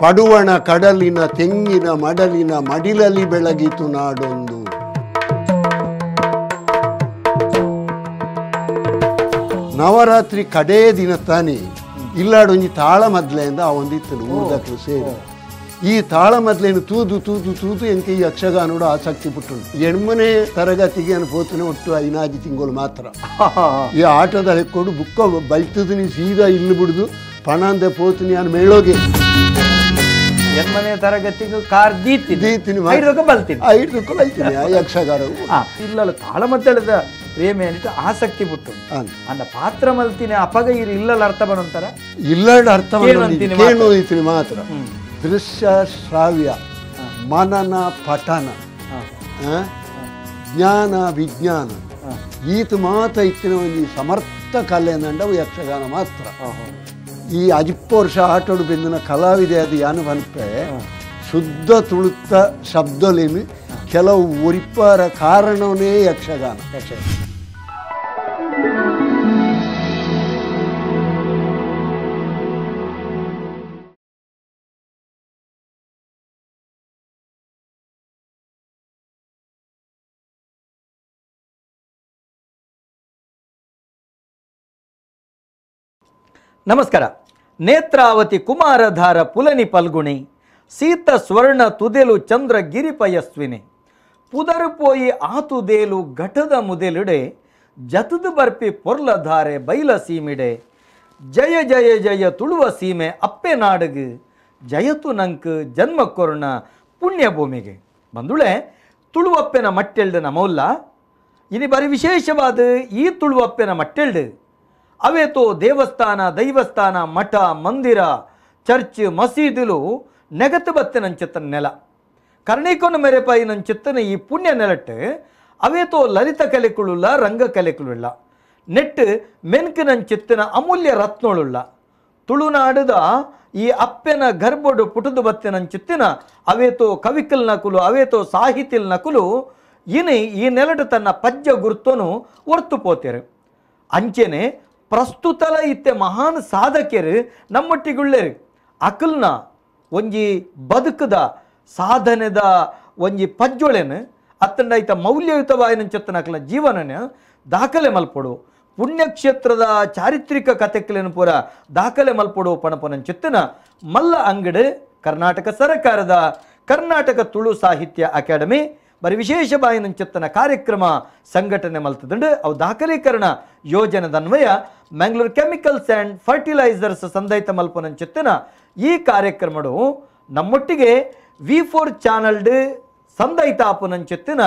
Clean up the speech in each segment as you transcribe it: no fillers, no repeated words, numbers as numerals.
ಪಡುವಣ ಕಡಲಿನ ತೆಂಗಿನ ಮಡಲಿನ ಮಡಿಲಲ್ಲಿ ಬೆಳಗಿತು ನಾಡೊಂದು. ನವರಾತ್ರಿ ಕಡೇ ದಿನ ತಾನೇ ಇಲ್ಲಾಡೊಂಜಿ ತಾಳ ಮದ್ಲೆಯಿಂದ ಆ ಒಂದಿತ್ತು ಊರ್ದಕ್ಲು ಸೇರಿ ಈ ತಾಳ ಮದ್ಲೇನು ತೂದು ತೂದು ತೂದು ಎಂಕೆ ಈ ಯಕ್ಷಗಾನೋಡು ಆಸಕ್ತಿ ಪುಟ್ಟು 8ನೇ ತರಗತಿಗೆ ಅನುಭೂತನೆ ಒಟ್ಟು 5 ತಿಂಗಳು ಮಾತ್ರ ಈ ಆಟದ ಹೆಕ್ಕೊಂಡು ಬುಕ್ಕ ಬೈತದನಿ ಸೀದಾ ಇಲ್ಲಿ ಬಿಡುದು ಪಣಂದೆ ಪೋತನಿ ಅನ್ ಮೇಳೋಗೆ 8ನೇ ತರಗತಿಗೆ ಕಾರ್ ದೀತೀನಿ ಬಲ್ತೀನಿ 5 ಬಲ್ತೀನಿ ಆ ಯಕ್ಷಗಾನ ಇಲ್ಲಲ್ಲ ತಾಳ ಮದ್ದಳದ ಪ್ರೇಮೆ ಅನಿಟ್ಟು ಆಸಕ್ತಿ ಬಿಟ್ಟು ಅನ್ನ ಪಾತ್ರ ಮಲ್ತೀನಿ ಅಪಗ ಇರು ಇಲ್ಲಲ್ಲ ಅರ್ಥ ಬರೋಂತಾರ ಇಲ್ಲಡ ಅರ್ಥ ಕೇಳುತ್ತೀನಿ ಮಾತ್ರ. ದೃಶ್ಯ ಶ್ರಾವ್ಯ ಮನನ ಪಠನ ಜ್ಞಾನ ವಿಜ್ಞಾನ ಈತ ಮಾತ ಇತ್ತಿನ ಒಂದು ಸಮರ್ಥ ಕಲೆ ನಂಡವು ಯಕ್ಷಗಾನ ಮಾತ್ರ. ಈ 50 ವರ್ಷ ಆಟೋಡು ಬೆಂದಿನ ಕಲಾವಿದೆ ಅದು ಯಾನು ಬನ್ಪೆ ಶುದ್ಧ ತುಳುತ್ತ ಶಬ್ದಲೇನು ಕೆಲವು ಒರಿಪಾರ ಕಾರಣವೇ ಯಕ್ಷಗಾನ. ನಮಸ್ಕಾರ. ನೇತ್ರಾವತಿ ಕುಮಾರಧಾರ ಪುಲನಿ ಪಲ್ಗುಣಿ ಸೀತ ಸ್ವರ್ಣ ತುದೆಲು ಚಂದ್ರ ಗಿರಿಪಯಸ್ವಿನಿ ಪುದರುಪೋಯಿ ಆತುದೇಲು ಘಟದ ಮುದೆಲುಡೆ ಜತದು ಬರ್ಪಿ ಪೊರ್ಲಧಾರೆ ಬೈಲ ಸೀಮಿಡೆ ಜಯ ಜಯ ಜಯ ತುಳುವ ಸೀಮೆ ಅಪ್ಪೆ ನಾಡಗು ಜಯತು ನಂಕ್ ಜನ್ಮ ಕೊರ್ಣ ಪುಣ್ಯಭೂಮಿಗೆ ಬಂದುಳೆ ತುಳುವಪ್ಪೆನ ಮಟ್ಟೆಲ್ಡು ನಮೌಲ್ಲ. ಇನಿ ಬಾರಿ ವಿಶೇಷವಾದ ಈ ತುಳುವಪ್ಪೆನ ಮಟ್ಟೆಲ್ಡು ಅವೇತೋ ದೇವಸ್ಥಾನ ದೈವಸ್ಥಾನ ಮಠ ಮಂದಿರ ಚರ್ಚ್ ಮಸೀದುಲು ನೆಗತು ಬತ್ತಿನಂಚಿತ್ತನ ನೆಲ ಕರ್ಣೀಕೊನ ಮೆರೆಪಾಯಿ ನಂಚಿತ್ತನ ಈ ಪುಣ್ಯ ನೆಲಟ್ಟು ಅವೇತೋ ಲಲಿತ ಕಲೆಕುಳುಲ್ಲ ರಂಗ ಕಲೆಕುಳುಲ್ಲ ನೆಟ್ಟು ಮೆನ್ಕಿನಂಚಿತ್ತನ ಅಮೂಲ್ಯ ರತ್ನೋಳುಲ್ಲ ತುಳುನಾಡುದ ಈ ಅಪ್ಪೆನ ಗರ್ಭಡು ಪುಟದು ಬತ್ತಿನಂಚಿತ್ತಿನ ಅವೇತೋ ಕವಿಕಲ್ ನಕುಲು ಅವೇತೋ ಸಾಹಿತಿಲ್ ನಕುಲು ಇನಿ ಈ ನೆಲಟು ತನ್ನ ಪಜ್ಜ ಗುರ್ತನು ಒರ್ತು ಪೋತೇರು. ಅಂಚೆನೆ ಪ್ರಸ್ತುತಲ ಇತ್ತೆ ಮಹಾನ್ ಸಾಧಕರು ನಮ್ಮೊಟ್ಟಿಗುಳ್ಳೇರು ಅಕಲ್ನ ಒಂಜಿ ಬದುಕದ ಸಾಧನೆದ ಒಂಜಿ ಪಜ್ಜೊಳೆನು ಅತ್ತಂಡೈತ ಮೌಲ್ಯಯುತವಾಯಿನಂಚತ್ತನ ಅಕಲ್ನ ಜೀವನನ ದಾಖಲೆ ಮಲ್ಪೊಡು ಪುಣ್ಯಕ್ಷೇತ್ರದ ಚಾರಿತ್ರಿಕ ಕಥೆಕ್ಲೇನು ಪೂರ ದಾಖಲೆ ಮಲ್ಪೊಡು ಪಣಪನಂಚಿತ್ತನ ಮಲ್ಲ ಅಂಗಡಿ ಕರ್ನಾಟಕ ಸರಕಾರದ ಕರ್ನಾಟಕ ತುಳು ಸಾಹಿತ್ಯ ಅಕಾಡೆಮಿ ಬರಿ ವಿಶೇಷ ಬಾಯಿನಂಚಿತ್ತನ ಕಾರ್ಯಕ್ರಮ ಸಂಘಟನೆ ಮಲ್ತದಂಡು ಅವು ದಾಖಲೀಕರಣ ಯೋಜನೆದನ್ವಯ ಮ್ಯಾಂಗ್ಳೂರ್ chemicals and fertilisers ಸಂದೈತ ಮಲ್ಪನಂಚಿತ್ತನ ಈ ಕಾರ್ಯಕ್ರಮಡು ನಮ್ಮೊಟ್ಟಿಗೆ V4 ಚಾನಲ್ಡ್ ಸಂದೈತ ಆಪುನಂಚಿತ್ತಿನ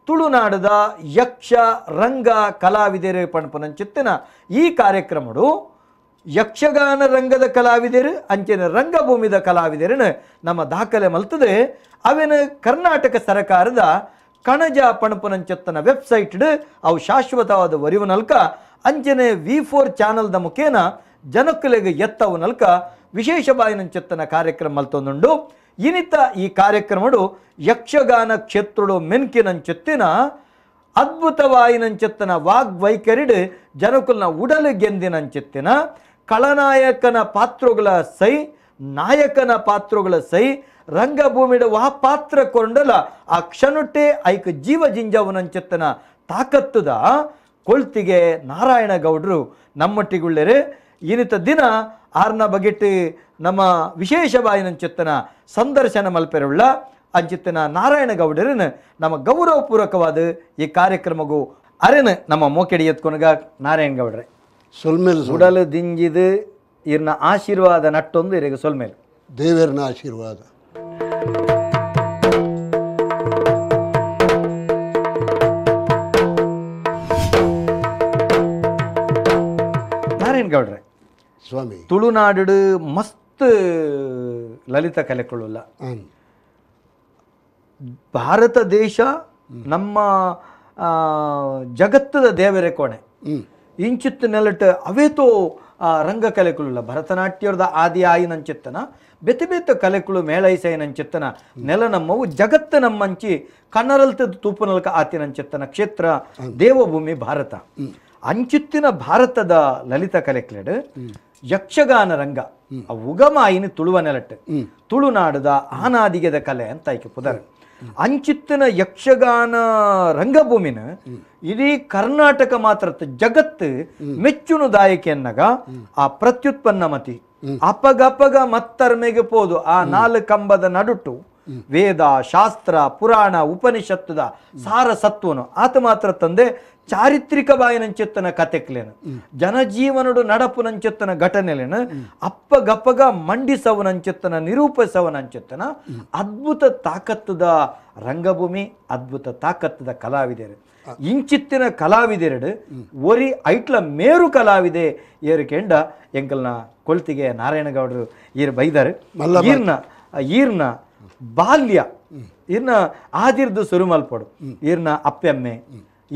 ತುಳುನಾಡದ ಯಕ್ಷ ರಂಗ ಕಲಾವಿದರು ಪಣಪನಂಚಿತ್ತಿನ ಈ ಕಾರ್ಯಕ್ರಮಡು ಯಕ್ಷಗಾನ ರಂಗದ ಕಲಾವಿದರು ಅಂಚಿನ ರಂಗಭೂಮಿದ ಕಲಾವಿದರನ್ನು ನಮ್ಮ ದಾಖಲೆ ಮಲ್ತದೆ. ಅವೇನು ಕರ್ನಾಟಕ ಸರಕಾರದ ಕಣಜ ಪಣಪನಂಚತ್ತನ ವೆಬ್ಸೈಟ್ ಅವು ಶಾಶ್ವತವಾದ ವರಿವು ನಲ್ಕ ಅಂಚನೆ V4 ಚಾನಲ್ದ ಮುಖೇನ ಜನಕ್ಕಲೆಗೆ ಎತ್ತವು ನಲ್ಕ ವಿಶೇಷ ಬಾಯಿನಂಚತ್ತನ ಕಾರ್ಯಕ್ರಮ ಮಲ್ತೊಂದುಂಡು. ಇನಿತ ಈ ಕಾರ್ಯಕ್ರಮಡು ಯಕ್ಷಗಾನ ಕ್ಷೇತ್ರಡು ಮೆನ್ಕಿನಂಚೊತ್ತಿನ ಅದ್ಭುತವಾಯಿನಂಚೆತ್ತನ ವಾಗ್ವೈಖರಿಡು ಜನಕುಲ್ನ ಉಡಲು ಗೆಂದಿನಂಚೆತ್ತಿನ ಖಳನಾಯಕನ ಪಾತ್ರಗಳ ಸೈ ನಾಯಕನ ಪಾತ್ರಗಳ ಸೈ ರಂಗಭೂಮಿಡ ವಾ ಪಾತ್ರ ಕೊಂಡಲ ಆ ಕ್ಷಣುಟ್ಟೆ ಐಕ ಜೀವ ಜಿಂಜವನಂಚೆತ್ತನ ತಾಕತ್ತುದ ಕೊಳ್ತಿಗೆ ನಾರಾಯಣ ಗೌಡರು ನಮ್ಮೊಟ್ಟಿಗುಳ್ಳೇರು. ಇನಿತ ದಿನ ಆರ್ನ ಬಗೆಟ್ ನಮ್ಮ ವಿಶೇಷ ಬಾಯಿನಂಚೆತ್ತನ ಸಂದರ್ಶನ ಮಲ್ಪೆರುಳ್ಳ ಅಂಚಿತ್ತನ ನಾರಾಯಣ ಗೌಡರನ್ನು ನಮ್ಮ ಗೌರವಪೂರ್ವಕವಾದ ಈ ಕಾರ್ಯಕ್ರಮಗೂ ಅರೆನು ನಮ್ಮ ಮೋಕೆಡಿ ಎತ್ಕೊನಗ ನಾರಾಯಣ ಗೌಡ್ರೆ ಸೊಲ್ಮೇಲೆ ಉಡಲು ದಿಂಜಿದು ಇರ್ನ ಆಶೀರ್ವಾದ ನಟ್ಟೊಂದು ಇರಿಗೆ ಸೊಲ್ಮೇಲೆ ದೇವರನ ಆಶೀರ್ವಾದ. ನಾರಾಯಣ ಗೌಡ್ರೆ ಸ್ವಾಮಿ, ತುಳುನಾಡು ಮಸ್ತ್ ಲಲಿತ ಕಲೆಕೊಳ್ಳಲ್ಲ. ಭಾರತ ದೇಶ ನಮ್ಮ ಜಗತ್ತದ ದೇವರೇ ಕೋಣೆ ಇಂಚಿತ್ತು ನೆಲಟ್ ಅವೇತೋ ರಂಗ ಕಲೆಕುಳುಲ್ಲ ಭರತನಾಟ್ಯದ ಆದಿ ಆಯಿನಂಚಿತ್ತನ ಬೆತೆ ಬೆತ್ತ ಕಲೆಕುಳು ಮೇಳೈಸೈನಂಚಿತ್ತನ ನೆಲ ನಮ್ಮವು ಜಗತ್ತು ನಮ್ಮಂಚಿ ಕನ್ನರಲ್ತದ ತೂಪುನಲ್ಕ ಆತಿನಂಚಿತ್ತನ ಕ್ಷೇತ್ರ ದೇವಭೂಮಿ ಭಾರತ. ಅಂಚಿತ್ತಿನ ಭಾರತದ ಲಲಿತ ಕಲೆಕ್ಲೆಡ್ ಯಕ್ಷಗಾನ ರಂಗ ಉಗಮ ಆಯಿನ ತುಳುವ ನೆಲಟ್ಟು ತುಳುನಾಡದ ಆನಾದಿಗೆದ ಕಲೆ ಅಂತ ಆಯ್ಕೆ ಪುದರ್. ಅಂಚಿತ್ತಿನ ಯಕ್ಷಗಾನ ರಂಗಭೂಮಿನ ಇಡೀ ಕರ್ನಾಟಕ ಮಾತ್ರ ಜಗತ್ತು ಮೆಚ್ಚುನು ದಾಯಕೆಯನ್ನಗ ಆ ಪ್ರತ್ಯುತ್ಪನ್ನ ಮತಿ ಅಪಗಪಗ ಮತ್ತರ್ಮೆಗೆ ಪೋದು ಆ ನಾಲ್ಕು ಕಂಬದ ನಡುಟು ವೇದ ಶಾಸ್ತ್ರ ಪುರಾಣ ಉಪನಿಷತ್ತುದ ಸಾರ ಸತ್ವನು ಆತ ಮಾತ್ರ ತಂದೆ ಚಾರಿತ್ರಿಕ ಬಾಯಿನಂಚೆತ್ತನ ಕತೆಕ್ಲೇನು ಜನಜೀವನಡು ನಡಪುನಂಚೆತ್ತನ ಘಟನೆಲೇನು ಅಪ್ಪಗಪ್ಪಗ ಮಂಡಿಸವನಂಚೆತ್ತನ ನಿರೂಪಿಸವನಂಚೆತ್ತನ ಅದ್ಭುತ ತಾಕತ್ತದ ರಂಗಭೂಮಿ ಅದ್ಭುತ ತಾಕತ್ತದ ಕಲಾವಿದರು. ಇಂಚಿತ್ತಿನ ಕಲಾವಿದೆರಡು ಒರಿ ಐಟ್ಲ ಮೇರು ಕಲಾವಿದೆ ಏರುಕೆಂಡ ಎಂಕಲ್ನ ಕೊಳ್ತಿಗೆ ನಾರಾಯಣಗೌಡರು ಈರು ಬೈದಾರು. ಈರ್ನ ಈರ್ನ ಬಾಲ್ಯ ಈರ್ನ ಆದಿರ್ದು ಸುರುಮಲ್ಪಡು ಈರ್ನ ಅಪ್ಪೆಮ್ಮೆ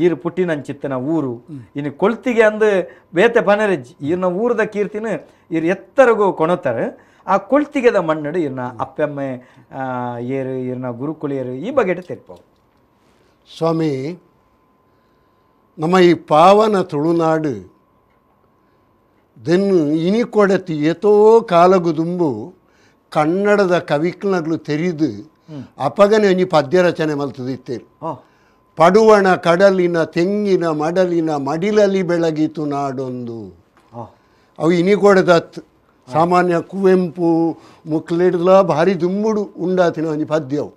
ಈರು ಪುಟ್ಟಿನಂಚಿತ್ತನ ಊರು ಇನ್ನು ಕೊಳ್ತಿಗೆ ಅಂದು ಬೇತೆ ಪನರೆಜ್ಜಿ ಈರ್ನ ಊರದ ಕೀರ್ತಿನ ಈರು ಎತ್ತರಗೂ ಕೊಣತಾರೆ. ಆ ಕೊಳ್ತಿಗೆದ ಮಣ್ಣಡು ಈರ್ನ ಅಪ್ಪೆಮ್ಮೆ ಏರು ಈರ್ನ ಗುರುಕುಳಿಯರು ಈ ಬಗೆಟ ತೆರಿಪವು. ಸ್ವಾಮಿ, ನಮ್ಮ ಈ ಪಾವನ ತುಳುನಾಡು ದೆನ್ನು ಇನಿ ಕೊಡತಿ ಏತೋ ಕಾಲಗುದುಂಬು ಕನ್ನಡದ ಕವಿಕ್ನಗ್ಲು ತೆರಿದು ಅಪಗನೆ ಒಂಜಿ ಪದ್ಯ ರಚನೆ ಮಲ್ತದಿತ್ತೇರು. ಪಡುವಣ ಕಡಲಿನ ತೆಂಗಿನ ಮಡಲಿನ ಮಡಿಲಲ್ಲಿ ಬೆಳಗಿತು ನಾಡೊಂದು. ಅವು ಇನಿ ಕೊಡದತ್ ಸಾಮಾನ್ಯ ಕುವೆಂಪು ಮುಕ್ಲಿಡ್ಲ ಭಾರಿ ದುಂಬುಡು ಉಂಡಾತಿನ ಒಂಜಿ ಪದ್ಯವು.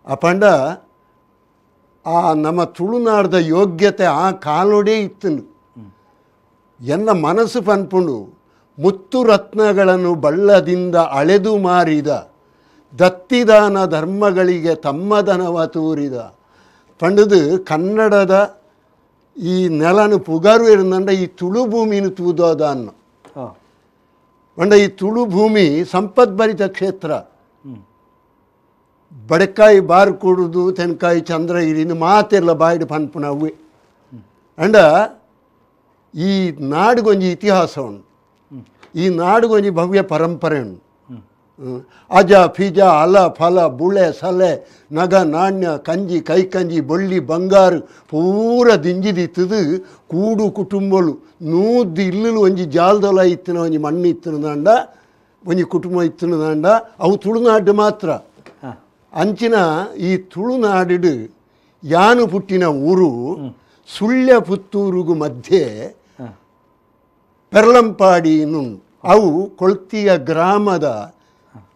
ಅಪಂಡ ಆ ನಮ್ಮ ತುಳುನಾಡದ ಯೋಗ್ಯತೆ ಆ ಕಾಲೋಡೇ ಇತ್ತು. ಎನ್ನ ಮನಸ್ಸು ಪನ್ಪುಂಡು ಮುತ್ತು ರತ್ನಗಳನ್ನು ಬಳ್ಳದಿಂದ ಅಳೆದು ಮಾರಿದ ದತ್ತಿದಾನ ಧರ್ಮಗಳಿಗೆ ತಮ್ಮದನವ ತೂರಿದ ಪಂಡದು ಕನ್ನಡದ ಈ ನೆಲನು ಪುಗಾರು ಇರಂದಂಡ ಈ ತುಳು ಭೂಮಿನ ತೂದೋದ ಅನ್ನು. ಪಂಡ ಈ ತುಳು ಭೂಮಿ ಸಂಪದ್ಭರಿತ ಕ್ಷೇತ್ರ. ಬಡಕಾಯಿ ಬಾರು ಕೂಡುದು ತೆನ್ಕಾಯಿ ಚಂದ್ರಗಿರಿ ಮಾತೆಲ್ಲ ಬಾಯಿಡು ಪನ್ಪುನವ್ವೆ. ಅಂಡ ಈ ನಾಡುಗೊಂಜಿ ಇತಿಹಾಸ ಉಂಟು, ಈ ನಾಡುಗೊಂಜಿ ಭವ್ಯ ಪರಂಪರೆ ಉಂಟು. ಅಜ ಫಿಜ ಅಲ ಫಲ ಬುಳೆ ಸಲೆ ನಗ ನಾಣ್ಯ ಕಂಜಿ ಕೈಕಂಜಿ ಬೊಳ್ಳಿ ಬಂಗಾರು ಪೂರ ದಿಂಜಿದಿತ್ತದು. ಕೂಡು ಕುಟುಂಬಲು ನೂದ್ದು ಇಲ್ಲಲು ಒಂಜಿ ಜಾಲ್ದೊಲ ಇತ್ತಿನ ಒಂಜಿ ಮಣ್ಣು ಇತ್ತಿನದಾಂಡ ಒಂಜಿ ಕುಟುಂಬ ಇತ್ತಿನದಾಂಡ ಅವು ತುಳುನಾಡು ಮಾತ್ರ. ಅಂಚಿನ ಈ ತುಳುನಾಡು ಯಾನು ಪುಟ್ಟಿನ ಊರು ಸುಳ್ಯ ಪುತ್ತೂರುಗು ಮಧ್ಯೆ ಪೆರ್ಲಂಪಾಡಿ ಅವು ಕೊಳ್ತಿಯ ಗ್ರಾಮದ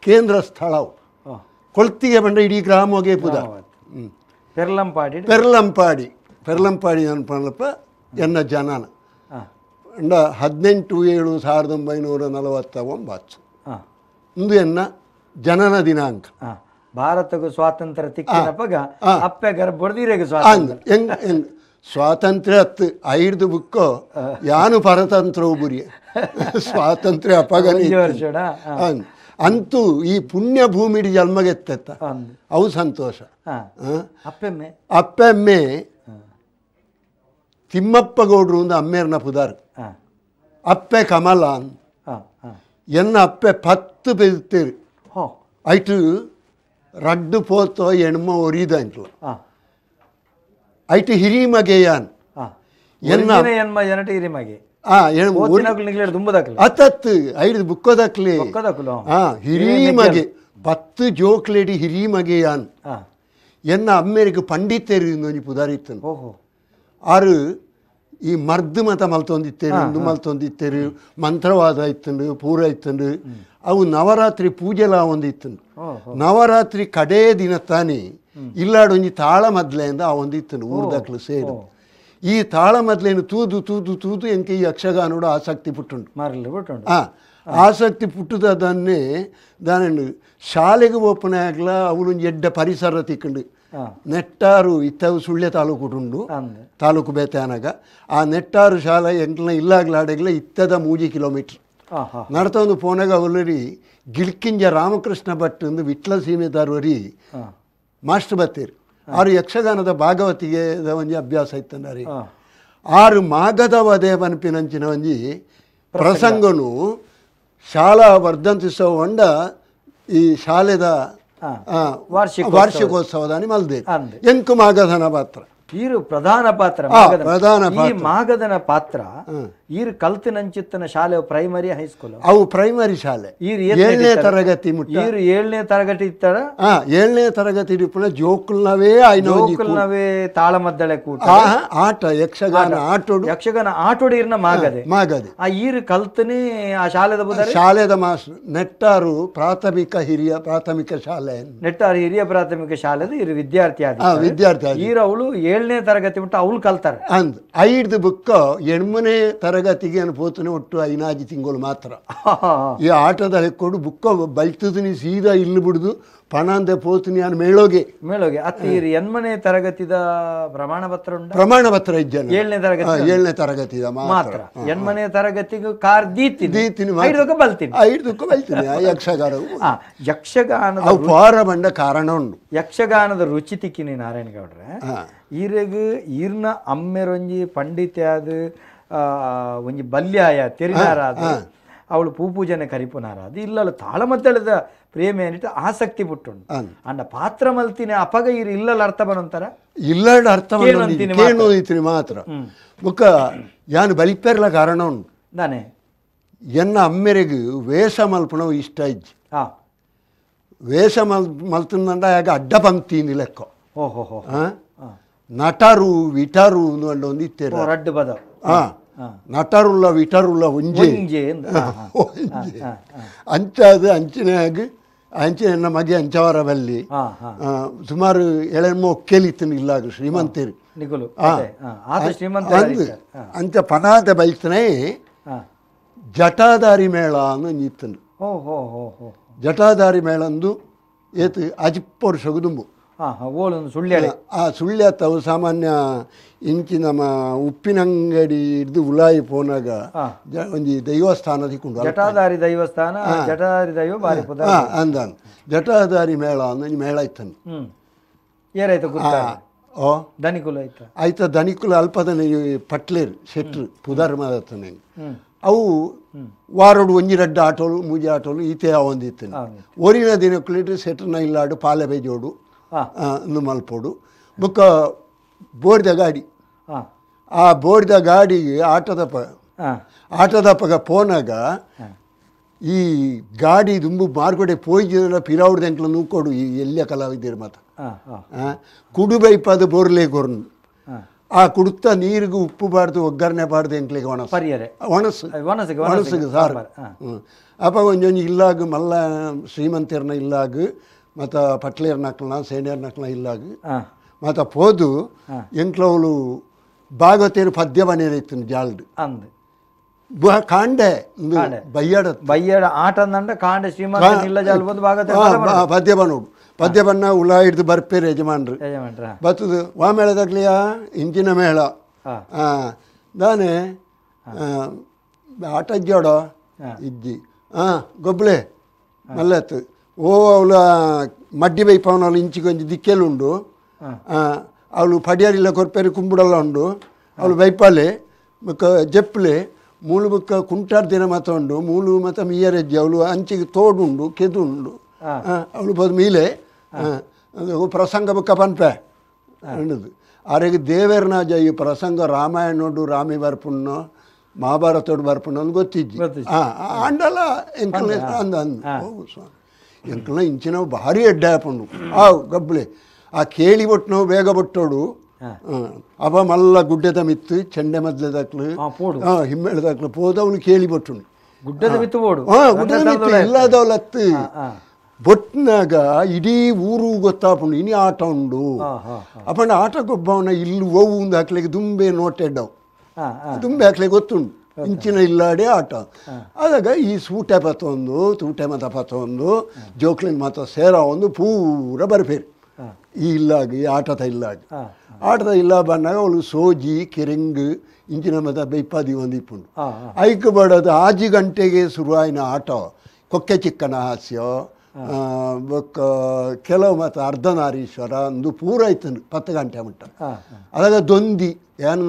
ಕೇಂದ್ರ ಸ್ಥಳವು. ಕೊಳ್ತಿಗೆ ಬಂದ ಇಡೀ ಗ್ರಾಮಗೆ ಪುದ ಪೆರ್ಲಂಪಾಡಿ ಪೆರ್ಲಂಪಾಡಿ ಪೆರ್ಲಂಪಾಡಿ ಅನ್ಪನಪ್ಪ ಎನ್ನ ಜನನ ಅಂಡ 18/7/1949 ಇಂದು ಎನ್ನ ಜನನ ದಿನಾಂಕ. ಭಾರತಕ್ಕೂ ಸ್ವಾತಂತ್ರ್ಯ ತಿಕ್ಕಿನಪಗ ಅಪ್ಪೆ ಗರ್ಭ ಸ್ವಾತಂತ್ರ್ಯ ಸ್ವಾತಂತ್ರ್ಯ ಹತ್ತು ಐದು ಬುಕ್ಕೋ ಯಾನು ಪರತಂತ್ರ ಒಬ್ಬರಿಗೆ ಸ್ವಾತಂತ್ರ್ಯ ಅಪಗನಿ ಅಂತೂ ಈ ಪುಣ್ಯ ಭೂಮಿಡಿ ಜನ್ಮಗೆತ್ತ ಅವು ಸಂತೋಷ. ಅಪ್ಪೆಮ್ಮೆ ತಿಮ್ಮಪ್ಪ ಗೌಡ್ರು ಒಂದು ಅಮ್ಮೇರ್ನ ಪುದಾರ್, ಅಪ್ಪೆ ಕಮಲ ಎನ್ನ ಅಪ್ಪೆ 10 ಪೆತ್ತೇರು ಐಟು ರಡ್ಡು ಪೋತೋ ಎಣ್ಮ ಒರಿದ ಅಂಟ್ಲು ಐಟು ಹಿರಿಮಗೆಯಾನ್ ಎನ್ನ ಅತ್ತತ್ತು ಐದು ಬುಕ್ಕೋದಕ್ಲಿ ಹಿರಿಮಗೆ 10 ಜೋಕ್ಲೇಡಿ ಹಿರಿಮಗೆಯಾನ್ ಎನ್ನ ಅಮ್ಮೇರಿಗೆ ಪಂಡಿತೇರು ಒಂಜಿ ಪುದಾರಿತ್ತನು. ಆರು ಈ ಮರ್ದು ಮತ ಮಲ್ತೊಂದಿತ್ತೇರು ಇಂದು ಮಲ್ತೊಂದಿತ್ತೇರು ಮಂತ್ರವಾದ ಇತ್ತಂಡು ಪೂರ ಇತ್ತಂಡು ಅವು ನವರಾತ್ರಿ ಪೂಜೆಲ ಒಂದು ಇತ್ತಂಡು. ನವರಾತ್ರಿ ಕಡೇ ದಿನ ತಾನೇ ಇಲ್ಲಾಡೊಂಜಿ ತಾಳ ಮದ್ಲೆಯಿಂದ ಆ ಒಂದು ಇತ್ತಂಡು ಊರ್ದಕ್ಲು ಸೇರು. ಈ ತಾಳ ಮದ್ಲೇನು ತೂದು ತೂದು ತೂದು ಎಂಕೆ ಈ ಯಕ್ಷಗಾನೋಡು ಆಸಕ್ತಿ ಪುಟ್ಟುಂಡು. ಆಸಕ್ತಿ ಪುಟ್ಟದನ್ನೇ ದಾನಂಡು ಶಾಲೆಗೆ ಓಪನ್ ಆಗಲ ಅವಳೊಂದು ಎಡ್ಡ ಪರಿಸರ ತಿಕ್ಕಂಡು. ನೆಟ್ಟಾರು ಇತ್ತವು ಸುಳ್ಯ ತಾಲೂಕು ಉಂಡು ತಾಲೂಕು ಬೇತಾನಗ ಆ ನೆಟ್ಟಾರು ಶಾಲೆ ಎಂಕ್ಲ ಇಲ್ಲಾಗ್ಲಾಡಗ್ಲ ಇತ್ತದ 3 ಕಿಲೋಮೀಟ್ರ್ ನಡತೊಂದು ಪೋನಾಗ ಅವಲರಿ ಗಿಳ್ಕಿಂಜ ರಾಮಕೃಷ್ಣ ಭಟ್ ಒಂದು ವಿಟ್ಲ ಸೀಮೆದಾರವರಿ ಮಾಸ್ಟರ್ ಬತ್ತೀರು. ಆರು ಯಕ್ಷಗಾನದ ಭಾಗವತಿಗೆ ಒಂಜಿ ಅಭ್ಯಾಸ ಇತ್ತಂದಾರಿ. ಆರು ಮಾಗದವ ದೇವನ್ಪಿನಂಚಿನ ಒಂಜಿ ಪ್ರಸಂಗನು ಶಾಲಾ ವರ್ಧಂತಿಸೋ ಹೊಂಡ ಈ ಶಾಲೆದ ವಾರ್ಷಿಕೋತ್ಸವದಾನಿ ಮಲ್ದೆ ಎಂಕು ಮಾಗಧನ ಪಾತ್ರ. ಈರು ಪ್ರಧಾನ ಪಾತ್ರ ಪ್ರಧಾನ ಈ ಮಾಗದನ ಪಾತ್ರ ಈರು ಕಲ್ತಿನಂಚಿತ್ತನ ಶಾಲೆ primary high school ಅವು ಪ್ರೈಮರಿ ಶಾಲೆ ಏಳನೇ ತರಗತಿ ಈರು ಏಳನೇ ತರಗತಿ ಇತ್ತರ ಏಳನೇ ತರಗತಿ ಜೋಕುಲ್ನವೇ ಜೋಕುಲ್ನವೇ ತಾಳಮದ್ದಳೆ ಕೂಟ ಆಟ ಯಕ್ಷಗಾನ ಆಟೋಡು ಯಕ್ಷಗಾನ ಆಟೋಡು ಈರ್ನ ಮಾಗದೆ ಮಾಗದೆ ಆ ಈರು ಕಲ್ತನೇ ಆ ಶಾಲೆದ ಬುದಾರಿ ಶಾಲೆದ ಮಾಸ್ಟರ್ ನೆಟ್ಟಾರು ಪ್ರಾಥಮಿಕ ಹಿರಿಯ ಪ್ರಾಥಮಿಕ ಶಾಲೆ ನೆಟ್ಟಾರು ಹಿರಿಯ ಪ್ರಾಥಮಿಕ ಶಾಲೆದ ಈರು ವಿದ್ಯಾರ್ಥಿ ಆದ ವಿದ್ಯಾರ್ಥಿ ಈರು ಅವಳು ಏಳನೇ ತರಗತಿ ಬಿಟ್ಟು ಅವಳು ಕಲ್ತಾರೆ ಅಂದ್ ಐದು ಬುಕ್ಕ ಎಣ್ಮನೇ ತರಗತಿಗೆ ಪೋತನೆ ಒಟ್ಟು ಐನಾಜಿ ತಿಂಗಳು ಮಾತ್ರ ಈ ಆಟದ ಹೆಕ್ಕೊಡು ಬುಕ್ಕ ಬಲ್ತದನಿ ಸೀದಾ ಇಲ್ಲಿ ಬಿಡುದು ಪಣಾಂದೆ ಪೋತನಿ ಅನ್ ಮೇಳೋಗೆ ಮೇಳೋಗೆ ಅತ್ತ ಎಣ್ಮನೇ ತರಗತಿದ ಪ್ರಮಾಣ ಪತ್ರ ಉಂಟು ಪ್ರಮಾಣ ಪತ್ರ ಇಜ್ಜನ ಏಳನೇ ತರಗತಿ ಏಳನೇ ತರಗತಿದ ಮಾತ್ರ ಎಣ್ಮನೇ ತರಗತಿಗೂ ಕಾರ್ ದೀತೀನಿ ದೀತೀನಿ ಬಲ್ತೀನಿ ಐದಕ್ಕೂ ಬಲ್ತೀನಿ ಯಕ್ಷಗಾನ ಯಕ್ಷಗಾನದ ಪಾರ ಬಂಡ ಕಾರಣ ಉಂಟು ಯಕ್ಷಗಾನದ ರುಚಿ ತಿಕ್ಕಿನಿ ನಾರಾಯಣಗೌಡ್ರೆ ಈರೆಗ್ ಈರ್ನ ಅಮ್ಮೆರೊಂಜಿ ಪಂಡಿತ್ಯಾದ ಒಂಜಿ ಬಲ್ಯಾಯ ತೆರಿನಾರಾದ ಅವಳು ಪೂಪೂಜನೆ ಕರಿಪುನಾರಾದ ಇಲ್ಲಲ್ಲ ತಾಳಮದ್ದಳದ ಪ್ರೇಮ ಏನಿಟ್ಟು ಆಸಕ್ತಿ ಬಿಟ್ಟುಂಡು ಅಂಡ ಪಾತ್ರ ಮಲ್ತಿನಿ ಅಪಗ ಈರು ಇಲ್ಲಲ್ಲ ಅರ್ಥ ಬನಂತಾರ ಇಲ್ಲಡ ಅರ್ಥ ಕೇಳೋದಿತ್ರಿ ಮಾತ್ರ ಬುಕ್ಕ ಯಾನು ಬಲಿಪೆರ್ಲ ಕಾರಣ ಉಂಟು ನಾನೇ ಎನ್ನ ಅಮ್ಮೆರೆಗ್ ವೇಷ ಮಲ್ಪಣವು ಇಷ್ಟ ಇಜ್ಜಿ ವೇಷ ಮಲ್ತಂದಂಡ ಆಗ ಅಡ್ಡ ಪಂಕ್ತಿ ಲೆಕ್ಕ ಓಹೋ ನಟರು ವಿಟರು ಒಂದು ಇತ್ತೇರು ರಡ್ಡು ಪದ ನಟರುಲ್ಲ ವಿಟರುಲ್ಲ ಒಂಜೆ ಅಂಚಾದ ಅಂಚಿನಾಗ ಅಂಚಿನ ಮಗೆ ಅಂಚವರ ಬಲ್ಲಿ ಸುಮಾರು ಎಳೆಮ್ಮ ಒಕ್ಕೇಲಿತ್ತನು ಇಲ್ಲಾಗ ಶ್ರೀಮಂತರು ಅಂಚ ಪನಾದ ಬೈತನೇ ಜಟಾಧಾರಿ ಮೇಳ ಅನ್ನು ನಿತ್ತನು ಜಟಾಧಾರಿ ಮೇಳ ಅಂದು ಏತು ಅಜಿಪ್ಪ ವರ್ಷಗು ಆ ಸುಳ್ಯ ತಾವು ಸಾಮಾನ್ಯ ಇಂಚಿ ನಮ್ಮ ಉಪ್ಪಿನಂಗಡಿ ಹಿಡಿದು ಉಲಾಯಿ ಪೋನಾಗ ಒಂಜಿ ದೈವಸ್ಥಾನ ತಿಕ್ಕೊಂಡು ಜಟಾಧಾರಿ ದೈವಸ್ಥಾನ ಜಟಾಧಾರಿ ದೈವ ಬಾರಿ ಅಂದಾನು ಜಟಾಧಾರಿ ಮೇಳ ಅಂದ ಮೇಳ ಇತ್ತನು ಏರಾಯ್ತು ಓ ದನಿಕುಲ ಆಯ್ತು ಆಯ್ತ ದನಿಕುಲ ಅಲ್ಪದನೆ ಪಟ್ಲೇರು ಶೆಟ್ರು ಪುದಾರ್ ಮಾದತ್ತನೆ ಅವು ವಾರೋಡು ಒಂಜಿ ರಡ್ಡ ಆಟೋಲು ಮೂಜಿ ಆಟೋಲು ಈತೆ ಒಂದಿತ್ತನೆ ಒರಿನ ದಿನಕ್ಕುಲಿಟ್ಟು ಶೆಟ್ರನ ಇಲ್ಲಾಡು ಪಾಲೆ ಬೇಜೋಡು ಮಲ್ಪೋಡು ಬುಕ್ಕ ಬೋರ್ದ ಗಾಡಿ ಆ ಬೋರ್ದ ಗಾಡಿಗೆ ಆಟದಪ್ಪ ಆಟದಪ್ಪಗ ಪೋನಾಗ ಈ ಗಾಡಿ ದುಂಬು ಮಾರ್ಗಡೆ ಪೋಯ್ಜಿನ ಪಿರಾವುಡ್ದ ಎಂಕ್ಲ ನೂಕೋಡು ಈ ಎಲ್ಲ ಕಲಾವಿದರು ಮಾತ ಕುಡು ಬೈಪಾದ ಬೋರ್ಲೆ ಕೊರ್ನು ಆ ಕುಡುತ್ತ ನೀರಿಗೆ ಉಪ್ಪು ಬಾರ್ದು ಒಗ್ಗರಣೆ ಬಾರ್ದು ಎಂಕ್ಲಿಗೆ ಒಣಸು ಒಣಸು ಒಣಸಿಗೆ ಸಾರು ಅಪ್ಪ ಒಂಜೊಂಜಿ ಇಲ್ಲಾಗ ಮಲ್ಲ ಶ್ರೀಮಂತಿಯರ್ನ ಇಲ್ಲಾಗ ಮತ್ತು ಪಟ್ಲೇರ್ನಕ್ಲನ ಸೇನೆಯರ್ನಕ್ಲನ ಇಲ್ಲಾಗ ಮತ್ತು ಪೋದು ಎಂಕ್ಲವಳು ಭಾಗವತೇರು ಪದ್ಯ ಬನೇರಿತ್ತು ಜಾಲ್ಡ್ ಕಾಂಡೆ ಬಯ್ಯಾಡ ಬಯ್ಯಾಡ ಆಟ ಅಂದಂಡ ಕಾಂಡೆ ಶ್ರೀಮಂತ ಇಲ್ಲ ಜಾಲ್ ಬಂದು ಭಾಗವತ ಪದ್ಯ ಬನ್ನೋಡು ಪದ್ಯ ಬಣ್ಣ ಉಳ ಹಿಡ್ದು ಬರ್ಪೇರು ಯಜಮಾನ್ರು ಬತ್ತದು ವಾ ಮೇಳದಾಗ್ಲಿಯಾ ಇಂಚಿನ ಮೇಳ ದಾನೆ ಆಟ ಇಜ್ಜೋಡೋ ಇಜ್ಜಿ ಹಾಂ ಗೊಬ್ಳೆ ಮಲ್ಲತ್ತು ಓ ಅವಳ ಮಡ್ಡಿ ಬೈಪವನವಳು ಇಂಚಿಗೊಂಜಿ ದಿಕ್ಕೆಲು ಉಂಡು ಅವಳು ಪಡಿಯಾರಿಲ್ಲ ಕೊರ್ಪೇರಿ ಕುಂಬುಡಲ್ಲ ಉಂಡು ಅವಳು ಬೈಪಾಲೆ ಬೊಕ್ಕ ಜಪ್ಲೆ ಮೂಲು ಬೊಕ್ಕ ಕುಂಟಾರ್ ದಿನ ಮತ ಉಂಡು ಮೂಲು ಮತ ಮೀಯರೆಜ್ಜಿ ಅವಳು ಅಂಚಿಗೆ ತೋಡುಂಡು ಕೆದುಂಡು ಅವಳು ಬದು ಮೀಲೆ ಪ್ರಸಂಗ ಬೊಕ್ಕ ಪನ್ಪೆ ಅನ್ನೋದು ಆರೆಗೆ ದೇವೇರ್ನ ಜೈ ಪ್ರಸಂಗ ರಾಮಾಯಣೋಡು ರಾಮಿ ಬರ್ಪುಣ್ಣೋ ಮಹಾಭಾರತೋಡು ಬರ್ಪುಣ್ಣೋ ಅಂತ ಗೊತ್ತಿಜ್ಜಿ ಅಂಡಲ ಎಂಕಲ್ ಅಂದ ಅಂದ ಹೋಗು ಸ್ವಾಮಿ ಎಂಕಲ್ನ ಇಂಚಿನ ಭಾರಿ ಎಡ್ಡೆ ಆಪುಂಡು ಆವು ಗಬ್ಳೆ ಆ ಕೇಳಿ ಬೊಟ್ಟು ನಾವು ಬೇಗ ಬೊಟ್ಟೋಡು ಅವ ಮಲ್ಲ ಗುಡ್ಡೆದ ಮಿತ್ತು ಚೆಂಡೆ ಮದ್ಲೆ ದಾಕ್ಲು ಹಿಮ್ಮೇಳ ದಾಕ್ಲು ಪೋದ ಅವನು ಕೇಳಿ ಬೊಟ್ಟುಂಡು ಗುಡ್ಡದ ಮಿತ್ತು ಬೋಡು ಗುಡ್ಡದ ಮಿತ್ತು ಇಲ್ಲದವಲತ್ತು ಬೊಟ್ನಾಗ ಇಡೀ ಊರು ಗೊತ್ತಾಪುಂಡು ಇನಿ ಆಟ ಉಂಡು ಅಪ್ಪಂಡ ಆಟಕ್ಕೊಬ್ಬವನ ಇಲ್ಲಿ ಓವು ಒಂದು ಹಾಕ್ಲಿಕ್ಕೆ ದುಂಬೆ ನೋಟೆಡ್ಡವು ದುಂಬೆ ಹಾಕ್ಲಿಕ್ಕೆ ಗೊತ್ತುಂಡು ಇಂಚಿನ ಇಲ್ಲಾಡೆ ಆಟ ಆದಾಗ ಈ ಸೂಟೆ ಪತ್ತೊಂದು ತೂಟೆ ಮತ ಪತ್ತೊಂದು ಜೋಕ್ಲಿನ ಮತ ಸೇರ ಒಂದು ಪೂರ ಬರ್ಪೇರು ಈ ಇಲ್ಲಾಗ ಈ ಆಟದ ಇಲ್ಲಾಗ ಆಟದ ಇಲ್ಲ ಬಂದಾಗ ಅವಳು ಸೋಜಿ ಕೆರೆಂಗು ಇಂಚಿನ ಮತ ಬೈಪಾದಿ ಒಂದು ಇಪ್ಪುಂಡು ಐಕ್ ಬಡೋದು ಆಜಿ ಗಂಟೆಗೆ ಶುರುವಾಯಿನ ಆಟ ಕೊಕ್ಕೆ ಚಿಕ್ಕನ ಹಾಸ್ಯ ಬೊಕ್ಕ ಕೆಲವು ಮತ್ತು ಅರ್ಧನಾರೀಶ್ವರ ಅಂದು ಪೂರ ಇತ್ತು 10 ಗಂಟೆ ಮುಟ್ಟ ಅದಾಗ ದೊಂದಿ ಏನು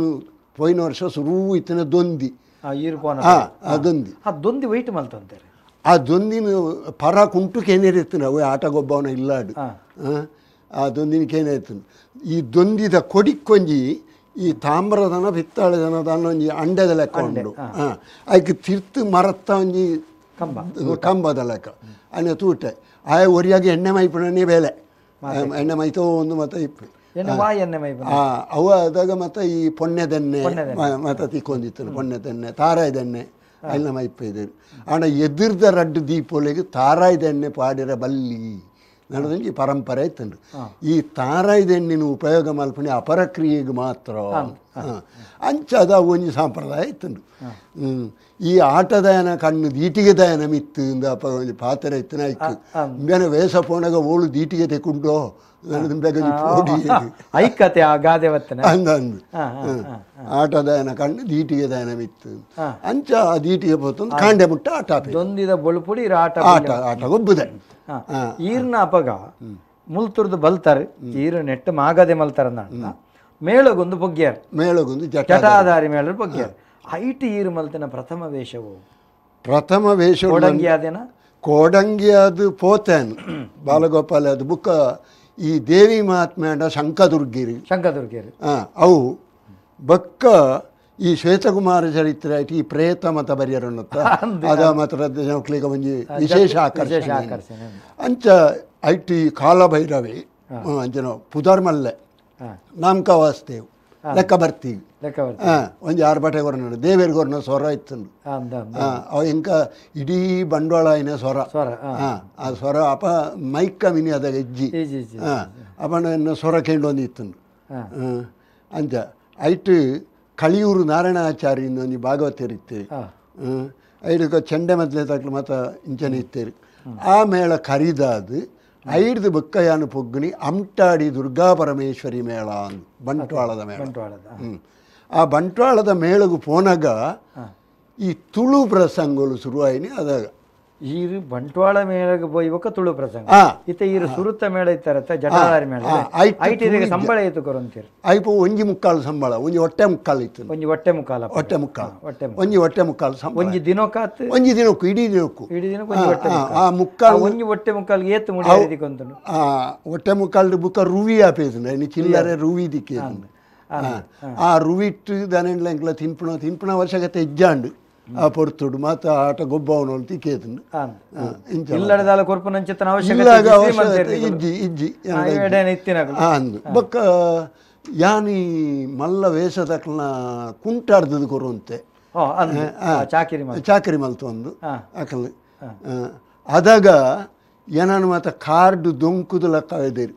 ಪೋಯಿನ ವರ್ಷ ಶುರು ಇತ್ತಿನ ದೊಂದಿ ಆ ದೊಂದಿ ಆ ದೊಂದಿ ವೈಟ್ ಮಲ್ತಂತಾರೆ ಆ ದೊಂದಿನ ಪರ ಕುಂಟು ಕೇನೇರಿತ್ತು ಅವು ಆಟಗೊಬ್ಬವನ ಇಲ್ಲಾಡು ಆ ದೊಂದಿನ ಕೇನಾಯ್ತು ಈ ದೊಂದಿದ ಕೊಡಿಕ್ಕೊಂಜಿ ಈ ತಾಮ್ರದನ ಪಿತ್ತಾಳೆದನ ದಾನ ಒಂಜಿ ಅಂಡೆದ ಲೆಕ್ಕ ಉಂಡು ಐಕ್ ತಿರ್ತು ಮರತ್ತ ಒಂಜಿ ಕಂಬ ಕಂಬದ ಲೆಕ್ಕ ಅನೆ ತೂಟೆ ಆಯ ಒರಿಯಾಗಿ ಎಣ್ಣೆ ಮೈಪುಣನೇ ಬೇಲೆ ಎಣ್ಣೆ ಮೈತೋ ಒಂದು ಮತ ಇಪ್ಪು ಅವು ಆದಾಗ ಮತ್ತೆ ಈ ಪೊನ್ನೆದೆಣ್ಣೆ ಮತ್ತೆ ತಿಕ್ಕೊಂದಿತ್ತು ಪೊನ್ನೆದೆಣ್ಣೆ ತಾರಾಯ್ದೆಣ್ಣೆ ಅಲ್ಲ ಮೈಪ ಇದು ಆಂಡ ಎದುರ್ದ ರಡ್ಡು ದೀಪೊಲೆಗೆ ತಾರಾಯ್ದೆಣ್ಣೆ ಪಾಡಿರ ಬಲ್ಲಿ ನಡೆದಂಗೆ ಪರಂಪರೆ ಇತ್ತು ಈ ತಾರಾಯ್ದೆಣ್ಣಿನ ಉಪಯೋಗ ಮಲ್ಪಣಿ ಅಪರಕ್ರಿಯೆಗೆ ಮಾತ್ರ ಅಂಚದ ಒಂಜಿ ಸಂಪ್ರದಾಯ ಇತ್ತು ಈ ಆಟದಯನ ಕಣ್ಣು ದೀಟಿಗೆ ದಯನ ಮಿತ್ತು ಅಪ್ಪ ಒಂಜಿ ಪಾತ್ರ ಇತ್ತು ಐಕ್ ಬೇನೆ ವೇಷ ಪೋಣಗ ಓಳು ದೀಟಿಗೆ ತೆಕೊಂಡೋ ಐಕತೆ ಆ ಗಾದೆ ಅಂದಂದು ಆಟದಯನ ಕಣ್ಣು ದೀಟಿಗೆ ದಯನ ಮಿತ್ತು ಅಂಚ ಆ ದೀಟಿಗೆ ಪೋತಂದು ಕಾಂಡೆ ಮುಟ್ಟ ಆಟ ದೊಂದಿದ ಬೊಳುಪುಡಿ ಆಟ ಆಟ ಆಟ ಗೊಬ್ಬುದೆ ಈರ್ನ ಅಪಗ ಮುಲ್ತುರ್ದು ಬಲ್ತಾರೆ ಈರು ನೆಟ್ಟು ಮಾಗದೆ ಮಲ್ತಾರ ಮೇಳಗೊಂದು ಬೊಗ್ಗ್ಯಾರ ಮೇಳಗೊಂದು ಜಟಾಧಾರಿ ಮೇಳ ಬೊಗ್ಗ್ಯಾರ ಐಟ್ ಈರು ಮಲ್ತಿನ ಪ್ರಥಮ ವೇಷವು ಪ್ರಥಮ ವೇಷ ಕೋಡಂಗಿ ಆದೇನ ಕೋಡಂಗಿ ಅದು ಪೋತೇನ್ ಬಾಲಗೋಪಾಲ ಅದು ಬುಕ್ಕ ಈ ದೇವಿ ಮಹಾತ್ಮ್ಯಾಂಡ ಶಂಕದುರ್ಗಿರಿ ಶಂಕದುರ್ಗಿರಿ ಅವು ಬಕ್ಕ ಈ ಶ್ವೇತಕುಮಾರ ಚರಿತ್ರೆ ಆಯ್ತು ಈ ಪ್ರೇತ ಮತ ಬರಿಯರನ್ನತ್ತ ಅದ ಮಾತ್ರ ಮಕ್ಕಳಿಗೆ ಒಂಜಿ ವಿಶೇಷ ಆಕರ್ಷಣೆ ಅಂಚ ಐಟ್ ಈ ಕಾಲಭೈರವಿ ಅಂಚನ ಪುದರ್ಮಲ್ಲೆ ನಾಮಕ ವಾಸ್ತೇವ್ ಲೆಕ್ಕ ಬರ್ತೀವಿ ಒಂಜಿ ಆರ್ಭಟೆ ಕೊರ್ನ ದೇವೇರ್ ಕೊರ್ನ ಸ್ವರ ಇತ್ತು ಅವ ಇಂಕ ಇಡೀ ಬಂಡವಾಳ ಐನ ಸ್ವರ ಆ ಸ್ವರ ಅಪ ಮೈಕ್ಕ ಮಿನಿ ಅದಾಗ ಇಜ್ಜಿ ಅಪನ ಸ್ವರ ಕೇಂಡೊಂದು ಇತ್ತು ಅಂಚ ಐಟ್ ಕಳಿಯೂರು ನಾರಾಯಣಾಚಾರ್ಯ ಒಂಜಿ ಭಾಗವತರು ಇತ್ತೇರಿ ಐಡುಕ ಚೆಂಡೆ ಮದ್ಲೆ ತಕ್ಲು ಮತ ಇಂಚನೆ ಇತ್ತೇರಿ ಆ ಮೇಳ ಕರಿದಾದು ಐಡ್ದು ಬುಕ್ಕಯಾನು ಪೊಗ್ಗುನಿ ಅಮ್ಟಾಡಿ ದುರ್ಗಾ ಪರಮೇಶ್ವರಿ ಮೇಳ ಅಂದು ಬಂಟ್ವಾಳದ ಮೇಳ ಆ ಬಂಟ್ವಾಳದ ಮೇಳಗು ಪೋನಾಗ ಈ ತುಳು ಪ್ರಸಂಗಗಳು ಶುರುವಾಯಿನಿ ಅದಾಗ ಈರು ಬಂಟ್ವಾಳ ಮೇಳಗೆ ಪೋಯ್ಬೊಕ್ಕ ತುಳು ಪ್ರಸಂಗ ಇತ್ತ ಈರು ಸುರುತ್ತ ಮೇಳ ಇತ್ತಾರತ್ತ ಜಟಾಧಾರಿ ಮೇಳ ಐಟ್ ಇದಕ್ಕೆ ಸಂಬಳ ಇತ್ತು ಕೊರಂತೀರಿ ಐಪು ಒಂಜಿ ಮುಕ್ಕಾಲು ಸಂಬಳ ಒಂಜಿ ಹೊಟ್ಟೆ ಮುಕ್ಕಾಲು ಇತ್ತು ಒಂಜಿ ಹೊಟ್ಟೆ ಮುಕ್ಕಾಲ ಹೊಟ್ಟೆ ಮುಕ್ಕಾಲು ಒಂಜಿ ಹೊಟ್ಟೆ ಮುಕ್ಕಾಲು ಸಂಬಳ ಒಂಜಿ ದಿನಕ್ಕಾತು ಒಂಜಿ ದಿನಕ್ಕೂ ಇಡೀ ದಿನಕ್ಕೂ ಇಡೀ ದಿನಕ್ಕೂ ಒಂಜಿ ಹೊಟ್ಟೆ ಆ ಮುಕ್ಕಾಲು ಒಂಜಿ ಹೊಟ್ಟೆ ಮುಕ್ಕಾಲು ಏತು ಮುಡಿ ಕೊಂತನು ಆ ಹೊಟ್ಟೆ ಮುಕ್ಕಾಲು ಬುಕ್ಕ ರುವಿ ಆಪೇತು ಇನ್ನು ಚಿಲ್ಲರೆ ರುವಿ ದಿಕ್ಕೇ ಆ ರುವಿಟ್ಟು ದನೆಂಡ್ಲ ತಿನ್ಪುಣ ತಿನ್ಪುಣ ಅವಶ್ಯಕತೆ ಇಜ್ಜಾಂಡು ಆ ಪೊರ್ತುಡು ಮಾತ ಆಟ ಗೊಬ್ಬವನೋಳು ತಿಕ್ಕೇತುಂಡು ಇಲ್ಲಡದಾಲ ಕೊರ್ಪುನಂಚಿತನ ಅವಶ್ಯಕತೆ ಇಜ್ಜಿ ಇಜ್ಜಿ ಅಂದು ಬೊಕ್ಕ ಯಾನಿ ಮಲ್ಲ ವೇಷದಕ್ಲನ ಕುಂಟಾಡ್ದದು ಕೊರುವಂತೆ ಚಾಕಿರಿ ಚಾಕರಿ ಮಲ್ತು ಒಂದು ಅಕಲ್ ಅದಾಗ ಏನನು ಮಾತ ಕಾರ್ಡ್ ದೊಂಕುದು ಲೆಕ್ಕ ಇದ್ದೀರಿ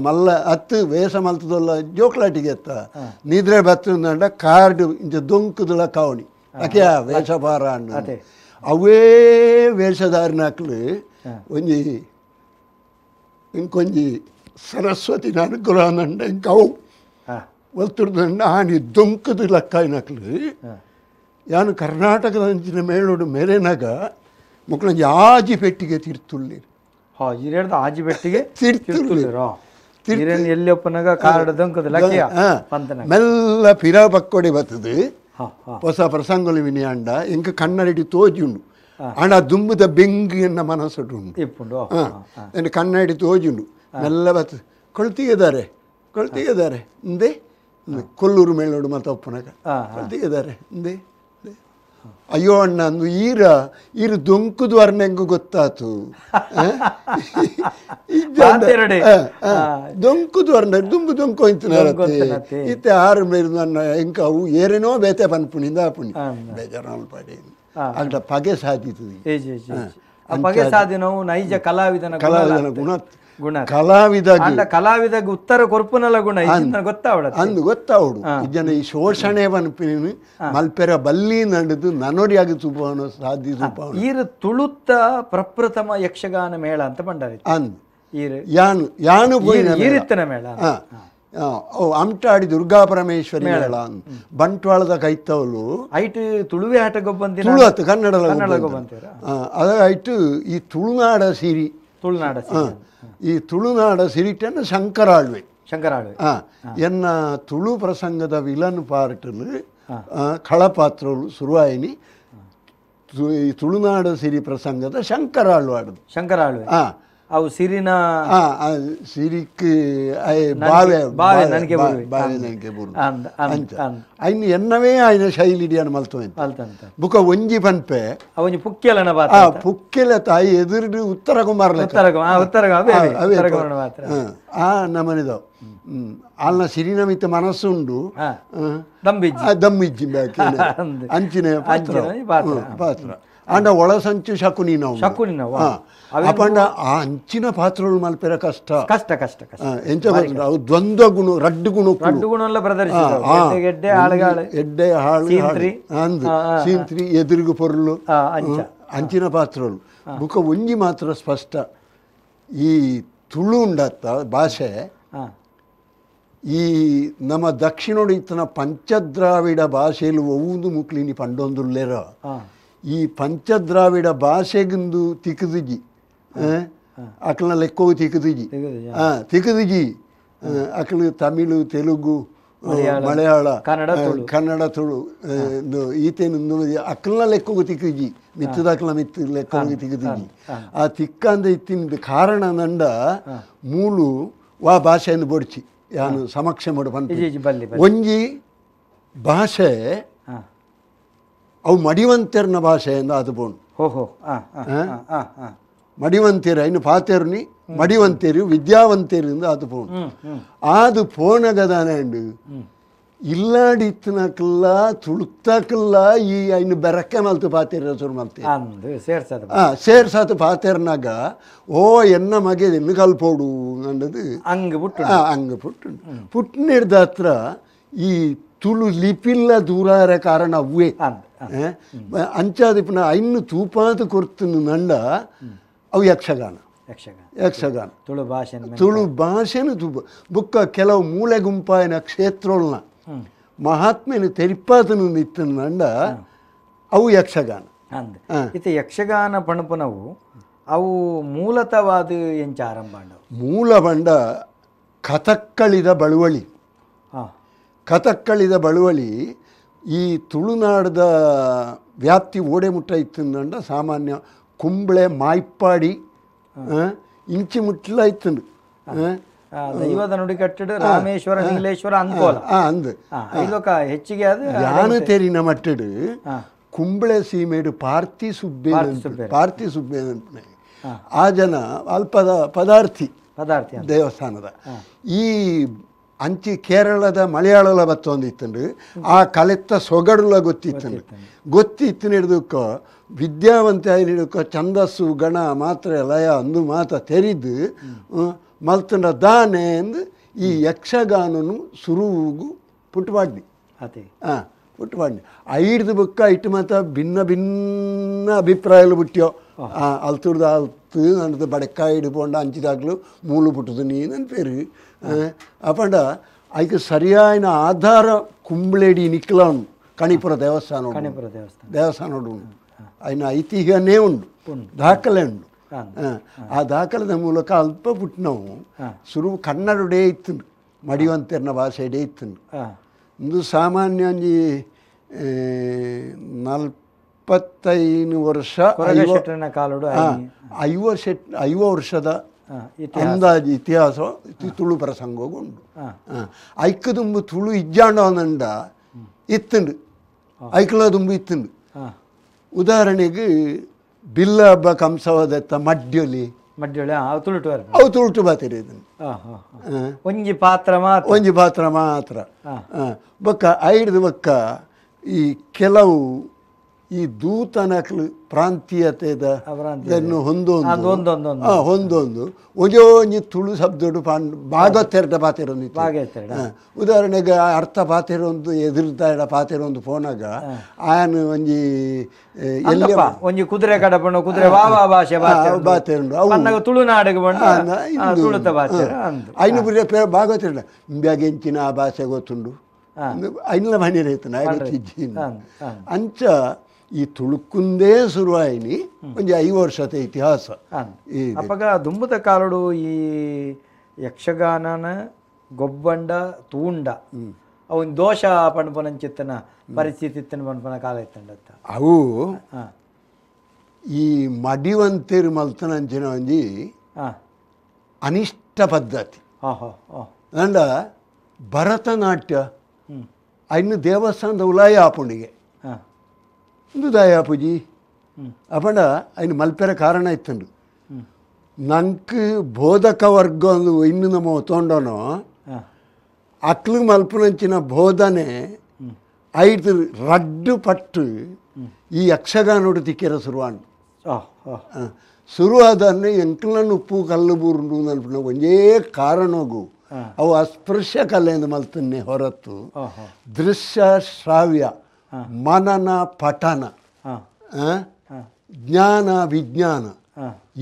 ಮಲ್ಲ ಹತ್ತು ವೇಷ ಮಲ್ತದಲ್ಲ ಜೋಕ್ಲಾಟಿಗೆ ಎತ್ತ ನಿದ್ರೆ ಬತ್ತಂಡ ಕಾರ್ಡ್ ಇಂಚ ದೊಂಕುದು ಲೆಕ್ಕ ಅವನಿ ಅಕೆ ವೇಷಭಾರ ಅಣ್ಣ ಅವೇ ವೇಷಧಾರಿನಾಕ್ಲು ಒಂಜಿ ಇಂಕೊಂಜಿ ಸರಸ್ವತಿನ ಅನುಗ್ರಹ ನಂಡ ಇಂಕ ಅವು ಒಲ್ತುರ್ದಂಡ ಆನಿ ದೊಂಕದು ಲಕ್ಕಾಯಿನಕ್ಲು ಯಾನು ಕರ್ನಾಟಕದ ಅಂಚಿನ ಮೇಳೋಡು ಮೇರೆನಾಗ ಮಕ್ಕಳೊಂಜಿ ಆಜಿ ಪೆಟ್ಟಿಗೆ ತಿರ್ತುಳ್ಳಿ ಆಜಿ ಪೆಟ್ಟಿಗೆ ತಿರ್ತುಳ್ಳಿರೋ ಎಲ್ಲಿ ಒಪ್ಪನಾಗ ಕಾರ್ಡ್ ದೊಂಕದು ಲಕ್ಕಿಯ ಮೆಲ್ಲ ಪಿರಾ ಪಕ್ಕೊಡೆ ಬರ್ತದೆ ಹೊಸ ಪ್ರಸಂಗಲು ವಿನಿಯಾಂಡ ಇಂಕ ಕನ್ನಡಿಟಿ ತೋಜುಂಡು ಆಂಡ ದುಂಬುದ ಬೆಂಗು ಎನ್ನ ಮನಸ್ಸುಂಡು ಉಂಡು ಕನ್ನಡಿ ತೋಜುಂಡು ಮೆಲ್ಲ ಬತ್ತು ಕೊಳ್ತಿಗೆದಾರೆ ಕೊಳ್ತಿಗೆದಾರೆ ಇಂದೆ ಕೊಲ್ಲೂರು ಮೇಳೋಡು ಮತ ಒಪ್ಪನಾಗ ಕೊಳ್ತಿಗೆದಾರೆ ಇಂದೆ ಅಯ್ಯೋ ಅಣ್ಣ ಅಂದು ಈರ ಈರು ದೊಂಕುದು ಅರ್ನೆಂಗು ಗೊತ್ತಾತು ದೊಂಕುದು ಅರ್ನ ದುಂಬು ದೊಂಕು ಇಂತ ಇತ್ತೆ ಆರು ಮೇರು ನನ್ನ ಎಂಕ ಅವು ಏರೇನೋ ಬೇತೆ ಪನ್ಪುಣಿಂದ ಆಪುಣಿ ಬೇಜಾರು ಪಡಿ ಅಗಡ ಪಗೆ ಸಾಧಿತದೆ ಪಗೆ ಸಾಧಿನವು ನೈಜ ಕಲಾವಿದನ ಕಲಾವಿದನ ಗುಣ ಗುಣ ಕಲಾವಿದ ಕಲಾವಿದ ಉತ್ತರ ಕೊರ್ಪುನಲ ಗುಣ ಗೊತ್ತಾವಡ ಅಂದು ಗೊತ್ತಾವಡು ಜನ ಈ ಶೋಷಣೆ ಪನ್ಪಿನ ಮಲ್ಪೆರ ಬಲ್ಲಿ ನಡೆದು ನನೋರಿಯಾಗಿ ತುಪವನು ಸಾಧಿ ತುಪ ಈರು ತುಳುತ್ತ ಪ್ರಪ್ರಥಮ ಯಕ್ಷಗಾನ ಮೇಳ ಅಂತ ಬಂಡಾರಿ ಅಂದು ಈರು ಯಾನು ಯಾನು ಈರಿತ್ತನ ಮೇಳ ಅಮ್ಟಾಡಿ ದುರ್ಗಾ ಪರಮೇಶ್ವರಿ ಮೇಳ ಬಂಟ್ವಾಳದ ಕೈತವಲು ಐಟ್ ತುಳುವೆ ಆಟ ಗೊಬ್ಬಂತಿ ತುಳು ಅತ್ತು ಕನ್ನಡ ಅದ ಐಟು ಈ ತುಳುನಾಡ ಸಿರಿ ತುಳುನಾಡ ಈ ತುಳುನಾಡ ಸಿರಿಟನ್ನು ಶಂಕರಾಳ್ವೆ ಶಂಕರಾಳ್ವೆ ಎನ್ನ ತುಳು ಪ್ರಸಂಗದ ವಿಲನ್ ಪಾರ್ಟಲು ಖಳಪಾತ್ರಗಳು ಶುರುವಾಯಿನಿ ತುಳುನಾಡ ಸಿರಿ ಪ್ರಸಂಗದ ಶಂಕರಾಳ್ವಾಡದು ಶಂಕರಾಳ್ವೆ ಅವು ಸಿರಿನ ಸಿರಿಕ್ ಬಾವೆ ಬಾವೆ ನನಗೆ ಬಾವೆ ನನಗೆ ಬುರು ಅಂಚ ಐನ್ ಎನ್ನವೇ ಆಯ್ನ ಶೈಲಿ ಡಿಯಾನ ಮಲ್ತು ಮಲ್ತಂತ ಬುಕ ಒಂಜಿ ಪನ್ಪೆ ಒಂಜಿ ಪುಕ್ಕೆಲನ ಪಾತ್ರ ಪುಕ್ಕೆಲ ತಾಯಿ ಎದುರು ಉತ್ತರ ಕುಮಾರ ಉತ್ತರ ಉತ್ತರ ಉತ್ತರ ಕುಮಾರನ ಪಾತ್ರ ಆ ನಮನಿದವು ಅಲ್ಲ ಸಿರಿನ ಮಿತ್ತ ಮನಸ್ಸು ಉಂಡು ದಮ್ಮಿಜ್ಜಿ ಅಂಚಿನ ಪಾತ್ರ ಪಾತ್ರ ಅಂಡ ಒಳಸಂಚು ಶಕುನಿ ನಾವು ಶಕುನಿ ನಾವು ಅಪಂಡ ಆ ಅಂಚಿನ ಪಾತ್ರಗಳು ಮಲ್ಪೆರ ಕಷ್ಟ ಕಷ್ಟ ಕಷ್ಟ ಕಷ್ಟ ಎಂಚ ಗೊತ್ತುಂಟು ಅವು ದ್ವಂದ್ವ ಗುಣ ರಡ್ಡು ಗುಣ ರಡ್ಡು ಗುಣ ಎಲ್ಲ ಪ್ರದರ್ಶಿಸ ಗೆಡ್ಡೆ ಹಾಳುಗಾಳು ಎಡ್ಡೆ ಹಾಳು ಅಂದು ಸೀಂತ್ರಿ ಎದುರಿಗು ಪೊರುಳು ಅಂಚಿನ ಪಾತ್ರಗಳು ಬುಕ ಒಂಜಿ ಮಾತ್ರ ಸ್ಪಷ್ಟ ಈ ತುಳು ಉಂಡತ್ತ ಭಾಷೆ ಈ ನಮ್ಮ ದಕ್ಷಿಣೋಡು ಇತ್ತನ ಪಂಚದ್ರಾವಿಡ ಭಾಷೆಯಲ್ಲಿ ಒವ್ವುದು ಮುಕ್ಲಿನಿ ಪಂಡೊಂದುಲ್ಲೇರ ಈ ಪಂಚದ್ರಾವಿಡ ಭಾಷೆಗಿಂದು ತಿಕ್ಕದಿಜಿ ಅಕ್ಲನ ಲೆಕ್ಕವು ತಿಕ್ಕದಿಜಿ ತಿಕ್ಕದಿಜಿ ಅಕ್ಲು ತಮಿಳು ತೆಲುಗು ಮಲಯಾಳ ಕನ್ನಡ ತುಳು ಈತೇನು ಅಕ್ಲನ ಲೆಕ್ಕವು ತಿಕ್ಕದಿಜಿ ಮಿತ್ತದ ಅಕ್ಲ ಮಿತ್ತ ಲೆಕ್ಕವು ತಿಕ್ಕದಿಜಿ ಆ ತಿಕ್ಕಂದ ಇತ್ತಿನ ಕಾರಣ ನಂಡ ಮೂಲು ವಾ ಭಾಷೆಯನ್ನು ಬೊಡ್ಚಿ ಯಾನು ಸಮಕ್ಷೆ ಮಾಡು ಪನ್ಪೆ ಒಂಜಿ ಭಾಷೆ ಅವು ಮಡಿವಂತೆರ್ನ ಭಾಷೆ ಎಂದು ಅದು ಬೋಣು ಮಡಿವಂತೇರು ಐನು ಪಾತೆರ್ನಿ ಮಡಿವಂತೇರು ವಿದ್ಯಾವಂತೇರು ಎಂದು ಅದು ಪೋಣು ಅದು ಪೋಣಗದಾನೆ ಇಲ್ಲಾಡಿತ್ತನಕಲ್ಲ ತುಳುತ್ತಕಲ್ಲ ಈ ಐನು ಬೆರಕೆ ಮಲ್ತು ಪಾತೇರ ಸುರು ಮಲ್ತೆ ಸೇರ್ಸಾತು ಪಾತೇರ್ನಾಗ ಓ ಎನ್ನ ಮಗೆ ಎನ್ನು ಕಲ್ಪೋಡು ಅನ್ನೋದು ಹಂಗೆ ಪುಟ್ಟು ಹಂಗೆ ಪುಟ್ಟು ಪುಟ್ಟಿನಿಡ್ದ ಹತ್ರ ಈ ತುಳು ಲಿಪಿಲ್ಲ ದೂರಾರ ಕಾರಣ ಅವೇ ಅಂಚಾದಿಪ್ಪನ ಐನು ತೂಪಾದ ಕೊರ್ತು ನಂಡ ಅವು ಯಕ್ಷಗಾನ ಯಕ್ಷಗಾನ ಯಕ್ಷಗಾನ ತುಳು ಭಾಷೆ ತುಳು ಭಾಷೆನು ತೂಪ ಬುಕ್ಕ ಕೆಲವು ಮೂಲೆ ಗುಂಪಾಯಿನ ಕ್ಷೇತ್ರಗಳನ್ನ ಮಹಾತ್ಮೆನ ತೆರಿಪಾತನು ನಿತ್ತ ನಂಡ ಅವು ಯಕ್ಷಗಾನ ಇತ್ತೆ ಯಕ್ಷಗಾನ ಪಣಪನವು ಅವು ಮೂಲತವಾದ ಎಂಚ ಆರಂಭ ಮೂಲ ಬಂಡ ಕಥಕ್ಕಳಿದ ಬಳುವಳಿ ಕಥಕ್ಕಳಿದ ಬಳುವಳಿ ಈ ತುಳುನಾಡದ ವ್ಯಾಪ್ತಿ ಓಡೆ ಮುಟ್ಟ ಇತ್ತಂದ ಸಾಮಾನ್ಯ ಕುಂಬ್ಳೆ ಮಾಯ್ಪಾಡಿ ಇಂಚಿ ಮುಟ್ಲ ಇತ್ತಂಡು ದೈವದ ನುಡಿಕಟ್ಟಡ ರಾಮೇಶ್ವರ ನೀಲೇಶ್ವರ ಅಂಕೋಲ ಅಂದು ಹೆಚ್ಚಿಗೆ ಅದು ಯಾನು ತೆರಿನ ಮಟ್ಟಡು ಕುಂಬ್ಳೆ ಸೀಮೆಡು ಪಾರ್ಥಿ ಸುಬ್ಬೆ ಪಾರ್ಥಿ ಸುಬ್ಬೆ ಆ ಜನ ಅಲ್ಪದ ಪದಾರ್ಥಿ ಪದಾರ್ಥಿ ದೇವಸ್ಥಾನದ ಈ ಅಂಚಿ ಕೇರಳದ ಮಲಯಾಳಲ ಬತ್ತೊಂದಿತ್ತಂಡು ಆ ಕಲೆತ್ತ ಸೊಗಡುಲ ಗೊತ್ತಿತ್ತಂಡು ಗೊತ್ತಿತ್ತು ಹಿಡಿದಕ್ಕ ವಿದ್ಯಾವಂತ ಹಿಡಿದಕ್ಕ ಛಂದಸ್ಸು ಗಣ ಮಾತ್ರೆ ಲಯ ಅಂದು ಮಾತ ತೆರಿದು ಮಲ್ತಂಡ ದಾನೆ ಎಂದು ಈ ಯಕ್ಷಗಾನನು ಸುರುವುಗು ಪುಟ್ಟವಾಡ್ನಿ ಹಾಂ ಪುಟ್ಟವಾಡ್ನಿ ಐಡ್ದು ಬುಕ್ಕ ಇಟ್ಟು ಮಾತ ಭಿನ್ನ ಭಿನ್ನ ಅಭಿಪ್ರಾಯలు ಬುಟ್ಟಿಯೋ ಅಲ್ತುಡ್ದು ಅಲ್ತು ನನ್ನದು ಬಡಕಾಯಿ ಪೋಂಡ ಅಂಚಿದಾಗ್ಲು ಮೂಲು ಪುಟ್ಟದು ನೀನು ಪೇರು ಅಪಂಡ ಐಕ್ ಸರಿಯಾದ ಆಧಾರ ಕುಂಬ್ಳೆಡಿ ನಿಕ್ಲ ಉಂಡು ಕಣಿಪುರ ದೇವಸ್ಥಾನ ದೇವಸ್ಥಾನ ಉಂಡು అయిన ಐತಿಹ್ಯನೇ ಉಂಡು ದಾಖಲೆ ಉಂಡು ಆ ದಾಖಲೆದ ಮೂಲಕ ಅಲ್ಪ ಪುಟ್ಟಿನವು ಸುರು ಕನ್ನಡಡೇ ಇತ್ತು ಮಡಿವಂತೆರ್ನ ಭಾಷೆಡೇ ಇತ್ತು ಇಂದು ಸಾಮಾನ್ಯ ಒಂಜಿ 45 ವರ್ಷ 50 ವರ್ಷದ ಅಂದಾಜು ಇತಿಹಾಸ ತುಳು ಪ್ರಸಂಗ ಉಂಡು ಐಕ್ಕದುಂಬು ತುಳು ಇಜ್ಜಾಂಡ ಇತ್ತುಂಡು ಐಕ್ಲ ದುಂಬು ಇತ್ತುಂಡು ಉದಾಹರಣೆಗೆ ಬಿಲ್ಲ ಹಬ್ಬ ಕಂಸವದತ್ತ ಮಡ್ಯೊಲಿ ಮಡ್ಯೊಲಿ ಅವು ತುಳುಟು ಬಾತಿರಿ ಒಂಜಿ ಪಾತ್ರ ಮಾತ್ರ ಒಂಜಿ ಪಾತ್ರ ಮಾತ್ರ ಬೊಕ್ಕ ಐಡ್ದು ಬೊಕ್ಕ ಈ ಕೆಲವು ಈ ದೂತನಕ್ಲು ಪ್ರಾಂತೀಯತೆದ ಹೊಂದೊಂದು ಹೊಂದೊಂದು ಒಂಜೊಂಜಿ ತುಳು ಶಬ್ದಡು ಭಾಗತ್ತೆರಡ ಪಾತೆರೊಂದು ಉದಾಹರಣೆಗೆ ಅರ್ಥ ಪಾತೆರೊಂದು ಎದುರ್ದ ಪಾತೆರೊಂದು ಪೋನಾಗ ಆಯನ ಒಂಜಿ ಎಲ್ಲಿ ಒಂಜಿ ಕುದುರೆ ಕಡಪಣ ಕುದುರೆ ವಾ ಭಾಷೆ ಬಾತೆರುಂಡು ಅವು ತುಳುನಾಡಿಗೆ ತುಳುತ ಭಾಷೆ ಐನು ಬುರ್ಯ ಭಾಗವತೆರಡ ಇಂಬ್ಯಾಗೆಂಚಿನ ಆ ಭಾಷೆ ಗೊತ್ತುಂಡು ಐನ್ಲ ಮನೆ ರೈತನ ಅಂಚ ಈ ತುಳುಕುಂದೇ ಶುರುವಾಯಿನಿ ಒಂಜಿ 5 ವರ್ಷದ ಇತಿಹಾಸ. ಅಪ್ಪಗ ದುಂಬುದ ಕಾಲಡು ಈ ಯಕ್ಷಗಾನನ ಗೊಬ್ಬಂಡ ತೂಂಡ ಅವನ್ ದೋಷ ಪಣಪನಂಚಿತ್ತನ ಪರಿಸ್ಥಿತಿ ಇತ್ತನ ಪಣಪನ ಕಾಲ ಇತ್ತಂಡತ್ತ ಅವು ಈ ಮಡಿವಂತೇರು ಮಲ್ತನಂಚಿನ ಒಂಜಿ ಅನಿಷ್ಟ ಪದ್ಧತಿ. ಅಂಡ ಭರತನಾಟ್ಯ ಐನು ದೇವಸ್ಥಾನದ ಉಲಾಯ ಆಪುಂಡಿಗೆ ಇಂದು ದಾಯ ಆಪುಜಿ ಅಪಂಡ ಐನು ಮಲ್ಪೆರ ಕಾರಣ ಇತ್ತುಂಡು. ನಂಕ್ ಬೋಧಕ ವರ್ಗ ಒಂದು ಇನ್ನು ನಮ್ಮ ತೊಂಡನೋ ಅಕ್ಲು ಮಲ್ಪುನಂಚಿನ ಬೋಧನೆ ಐದು ರಡ್ಡು ಪಟ್ಟು ಈ ಯಕ್ಷಗಾನೋಡು ತಿಕ್ಕೆರ ಶುರುವಾಂಡು. ಶುರುವಾದನ್ನೇ ಎಂಕ್ಲನ್ನು ಉಪ್ಪು ಕಲ್ಲು ಬೂರುಂಡು ಅನ್ಪುನ ಒಂಜೇ ಕಾರಣೋಗು ಅವು ಅಸ್ಪೃಶ್ಯ ಕಲೆಯಿಂದ ಮಲ್ತನ್ನೇ ಹೊರತು ದೃಶ್ಯ ಶ್ರಾವ್ಯ ಮನನ ಪಠನ ಜ್ಞಾನ ವಿಜ್ಞಾನ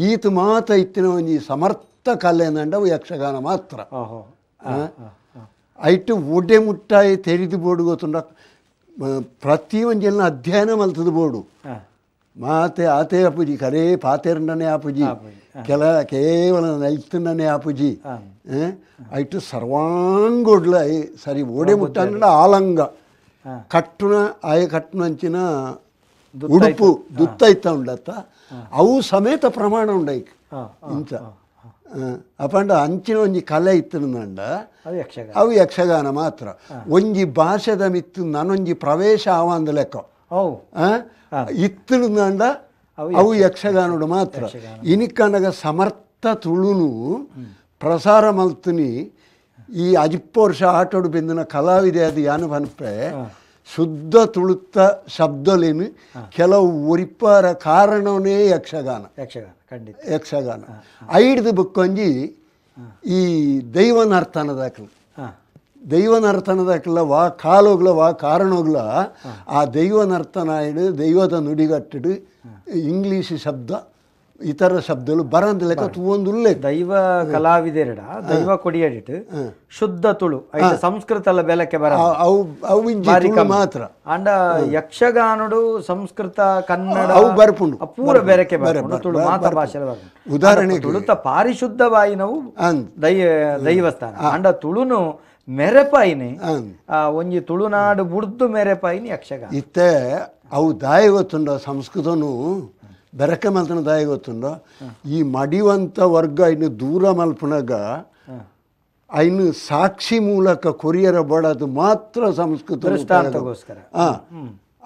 ಈತ ಮಾತ ಇತ್ತಿನ ಒಂಜಿ ಸಮರ್ಥ ಕಲೆನಂಡ ಅವು ಯಕ್ಷಗಾನ ಮಾತ್ರ. ಐಟು ಒಡೆ ಮುಟ್ಟಾಯಿ ತೆರಿದು ಬೋಡು ಗೊತ್ತುಂಡ ಪ್ರತಿ ಒಂಜೆಲ್ಲ ಅಧ್ಯಯನ ಮಲ್ತದ ಬೋಡು ಮಾತೆ ಆತೆ ಅಪುಜಿ ಕರೇ ಪಾತೆರಂಡನೆ ಆಪುಜಿ ಕೆಲ ಕೇವಲ ನೈತುಂಡನೆ ಆಪುಜಿ ಐಟು ಸರ್ವಾಂಗೊಡ್ಲ ಸರಿ ಓಡೆ ಮುಟ್ಟಂಡ ಆಲಂಗ ಕಟ್ಟುನ ಆಯ ಕಟ್ಟುನಂಚಿನ ಉಡುಪು ದುತ್ತೈತ ಉಂಡತ್ತ ಅವು ಸಮೇತ ಪ್ರಮಾಣ ಉಂಡೈಕ್ ಇಂಚ ಅಪಂಡ ಅಂಚಿನ ಒಂಜಿ ಕಲೆ ಇತ್ತಂಡ ಅವು ಯಕ್ಷಗಾನ ಮಾತ್ರ. ಒಂಜಿ ಭಾಷೆದ ಮಿತ್ತು ನಾನೊಂಜಿ ಪ್ರವೇಶ ಆವಂದ ಲೆಕ್ಕ ಇತ್ತಂಡ ಅವು ಯಕ್ಷಗಾನೋಡು ಮಾತ್ರ. ಇನಿಕನಗ ಸಮರ್ಥ ತುಳುನು ಪ್ರಸಾರ ಮಲ್ತುನಿ ಈ ಅಜಿಪ್ಪ ವರ್ಷ ಆಟೋಡು ಬೆಂದಿನ ಕಲಾವಿದೆ ಅದು ಯಾನು ಪನ್ಪೆ ಶುದ್ಧ ತುಳುತ್ತ ಶಬ್ದಲೇನು ಕೆಲವು ಒರಿಪಾರ ಕಾರಣವೇ ಯಕ್ಷಗಾನ. ಯಕ್ಷಗಾನ ಖಂಡಿತ ಯಕ್ಷಗಾನ ಐಡ್ದು ಬುಕ್ಕೊಂಜಿ ಈ ದೈವನರ್ತನದಾಕಲು ದೈವನರ್ತನದಾಕಲ ವಾ ಕಾಲೋಗ್ಲ ವಾ ಕಾರಣೋಗ್ಲ ಆ ದೈವನರ್ತನ ಇಡು ದೈವದ ನುಡಿಗಟ್ಟಿಡು ಇಂಗ್ಲೀಷ್ ಶಬ್ದ ಇತರ ಶಬ್ದಗಳು ಬರಂದ ಲೆಕ್ಕ ತೂವೊಂದುಲ್ಲೆ. ದೈವ ಕಲಾವಿದೆರಡ ದೈವ ಕೊಡಿಯಡಿಟ್ಟು ಶುದ್ಧ ತುಳು ಸಂಸ್ಕೃತ ಎಲ್ಲ ಬೆಲಕ್ಕೆ ಬರ ಅವು ಅವು ಮಾತ್ರ. ಅಂಡ ಯಕ್ಷಗಾನಡು ಸಂಸ್ಕೃತ ಕನ್ನಡ ಅವು ಬರ್ಪುಂಡು ಪೂರ ಬೆರಕೆ ಬರ್ಪುಂಡು ತುಳು ಮಾತ ಭಾಷೆ ಬರ್ಪುಂಡು. ಉದಾಹರಣೆ ತುಳುತ ಪಾರಿಶುದ್ಧವಾಯಿನವು ದೈವಸ್ಥಾನ ಅಂಡ ತುಳುನು ಮೆರೆಪಾಯಿನಿ ಒಂಜಿ ತುಳುನಾಡು ಬುಡ್ದು ಮೆರೆಪಾಯಿನಿ ಯಕ್ಷಗಾನ. ಇತ್ತೆ ಅವು ದಾಯ ಗೊತ್ತುಂಡ ಸಂಸ್ಕೃತನು ಬೆರಕೆ ಮಲ್ತನ ದಾಯ ಗೊತ್ತುಂಡ ಈ ಮಡಿವಂತ ವರ್ಗ ಇನ್ನು ದೂರ ಮಲ್ಪುನಗ ಐನು ಸಾಕ್ಷಿ ಮೂಲಕ ಕೊರಿಯರ ಬಡದು ಮಾತ್ರ ಸಂಸ್ಕೃತ.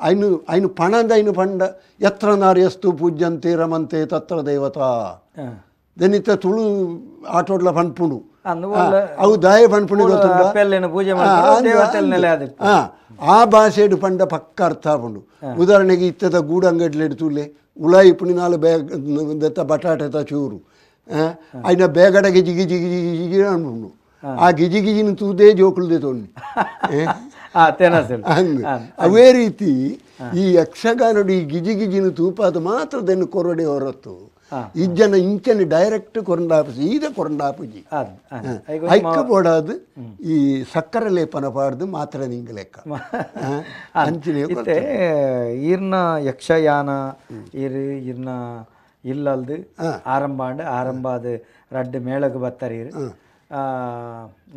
ಐನು ಐನು ಪಣಂದ ಐನು ಪಂಡ ಎತ್ರ ನಾರ್ಯಸ್ತು ಪೂಜ್ಯಂತೆ ರಮಂತೆ ತತ್ರ ದೇವತಾ ದೆನಿತ ತುಳು ಆಟೋಡ್ಲ ಪನ್ಪುಂಡು ಅವು ದಾಯ ಪನ್ಪುಂಡು ಗೊತ್ತುಂಡ ಆ ಭಾಷೆಡು ಪಂಡ ಪಕ್ಕ ಅರ್ಥ ಆಪುಂಡು. ಉದಾಹರಣೆಗೆ ಇತ್ತದ ಗೂಡಂಗಡ್ಲೆಡು ತುಲೆ ಉಲಾಯಿ ಪುಣಿನಾಲು ಬೇಗ ದತ್ತ ಬಟಾಟೆತ ಚೂರು ಐನ ಬೇಗಡ ಗಿಜಿ ಗಿಜಿ ಗಿಜಿ ಗಿಜಿ ಅನ್ಪುಂಡು ಆ ಗಿಜಿ ಗಿಜಿನ ತೂದೇ ಜೋಕುಲ್ದೆ ತೊಂಡು ಹಂಗೆ. ಅವೇ ರೀತಿ ಈ ಯಕ್ಷಗಾನಡು ಈ ಗಿಜಿ ಗಿಜಿನ ತೂಪಾದ ಮಾತ್ರ ದೆನ್ನು ಕೊರಡೆ ಹೊರತು ಇಜ್ಜನ ಇಂಚನೆ ಡೈರೆಕ್ಟ್ ಕೊರಂಡಾಪುಜಿ ಈದ ಕೊರಂಡಾಪುಜಿ ಐಕ್ಕ ಬೋಡಾದು ಈ ಸಕ್ಕರೆ ಲೇಪನ ಪಾಡ್ದು ಮಾತ್ರ ನಿಂಗೆ ಲೆಕ್ಕ ಅಂಚಿನ. ಈರ್ನ ಯಕ್ಷಯಾನ ಈರು ಈರ್ನ ಇಲ್ಲಲ್ದು ಆರಂಭ ಆಂಡ್ ಆರಂಭ ಅದು ರಡ್ಡು ಮೇಳಗೆ ಬತ್ತಾರೆ ಈರು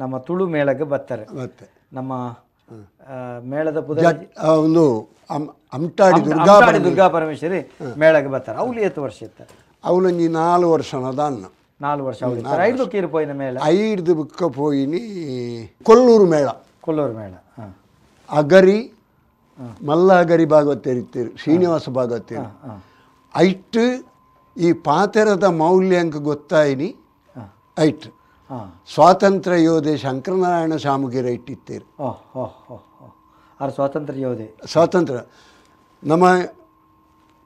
ನಮ್ಮ ತುಳು ಮೇಳಗೆ ಬತ್ತಾರೆ ನಮ್ಮ ಮೇಳದ ಪುದ ಒಂದು ಅಮ್ಟಾಡಿ ದುರ್ಗಾ ಪರಮೇಶ್ವರಿ ಮೇಳಗೆ ಬರ್ತಾರೆ. ಅವಳು ಏತು ವರ್ಷ ಇತ್ತಾರೆ? ಅವಳೊಂಜಿ 4 ವರ್ಷ ದಾನ್ನ 4 ವರ್ಷ ಅವಳು ಐದು ಕೀರು ಪೋಯಿನ ಮೇಳ ಐದು ಬುಕ್ಕ ಪೋಯಿನಿ ಕೊಲ್ಲೂರು ಮೇಳ. ಕೊಲ್ಲೂರು ಮೇಳ ಅಗರಿ ಮಲ್ಲ ಅಗರಿ ಭಾಗವತೇರಿತ್ತೀರು ಶ್ರೀನಿವಾಸ ಭಾಗವತೇರು ಐಟ್ ಈ ಪಾತೆರದ ಮೌಲ್ಯ ಅಂಕ ಗೊತ್ತಾಯಿನಿ ಐಟ್ ಸ್ವಾತಂತ್ರ್ಯ ಯೋಧೆ ಶಂಕರನಾರಾಯಣ ಶಾಮಗಿರ ಇಟ್ಟಿತ್ತೀರು. ಸ್ವಾತಂತ್ರ್ಯ ಯೋಧೆ ಸ್ವಾತಂತ್ರ್ಯ ನಮ್ಮ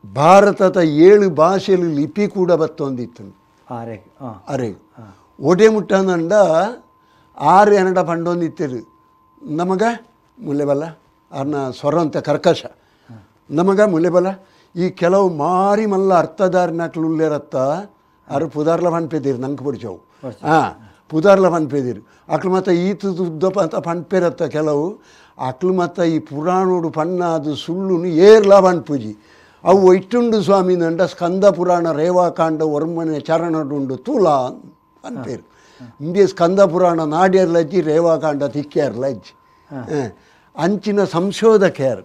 ಭಾರತದ 7 ಭಾಷೆಯಲ್ಲಿ ಲಿಪಿ ಕೂಡ ಬತ್ತೊಂದಿತ್ತು ಅರೆ ಒಡೆ ಮುಟ್ಟನಂಡ 6 ಎನಡ ಪಂಡೊಂದಿತ್ತಿರು ನಮಗ ಮುಲ್ಲೆಬಲ್ಲ ಅರ್ನ ಸ್ವರಂತ ಕರ್ಕಶ ನಮಗ ಮುಲ್ಲೆಬಲ್ಲ ಈ ಕೆಲವು ಮಾರಿ ಮಲ್ಲ ಅರ್ಥದಾರಿನಾಕ್ಲು ಉಲ್ಲೇರತ್ತ ಅರು ಪುದಾರ್ಲ ಪನ್ಪೆದಿರು ನಂಗೆ ಪಡಿಚವು ಹಾಂ ಪುದಾರ್ಲ ಪನ್ಪೆದಿರು ಅಕ್ಲು ಮತ್ತು ಈತ ಉದ್ದ ಅಂತ ಪನ್ಪೆರತ್ತ ಕೆಲವು ಅಕ್ಲು ಮತ್ತು ಈ ಪುರಾಣೋಡು ಪಣ್ಣ ಅದು ಸುಳ್ಳುನು ಏರ್ಲ ಪನ್ಪುಜಿ ಅವು ಇಟ್ಟುಂಡು ಸ್ವಾಮಿ ನಂಡ ಸ್ಕಂದ ಪುರಾಣ ರೇವಾಕಾಂಡ ವರ್ಮನೆ ಚರಣಡುಂಡು ತುಲಾ ಅನ್ಪೇರು ಇಂದೇ ಸ್ಕಂದ ಪುರಾಣ ನಾಡ್ಯರ್ಲಜ್ಜಿ ರೇವಾಕಾಂಡ ತಿಕ್ಕ್ಯಾರ್ಲಜ್ಜಿ ಅಂಚಿನ ಸಂಶೋಧಕರು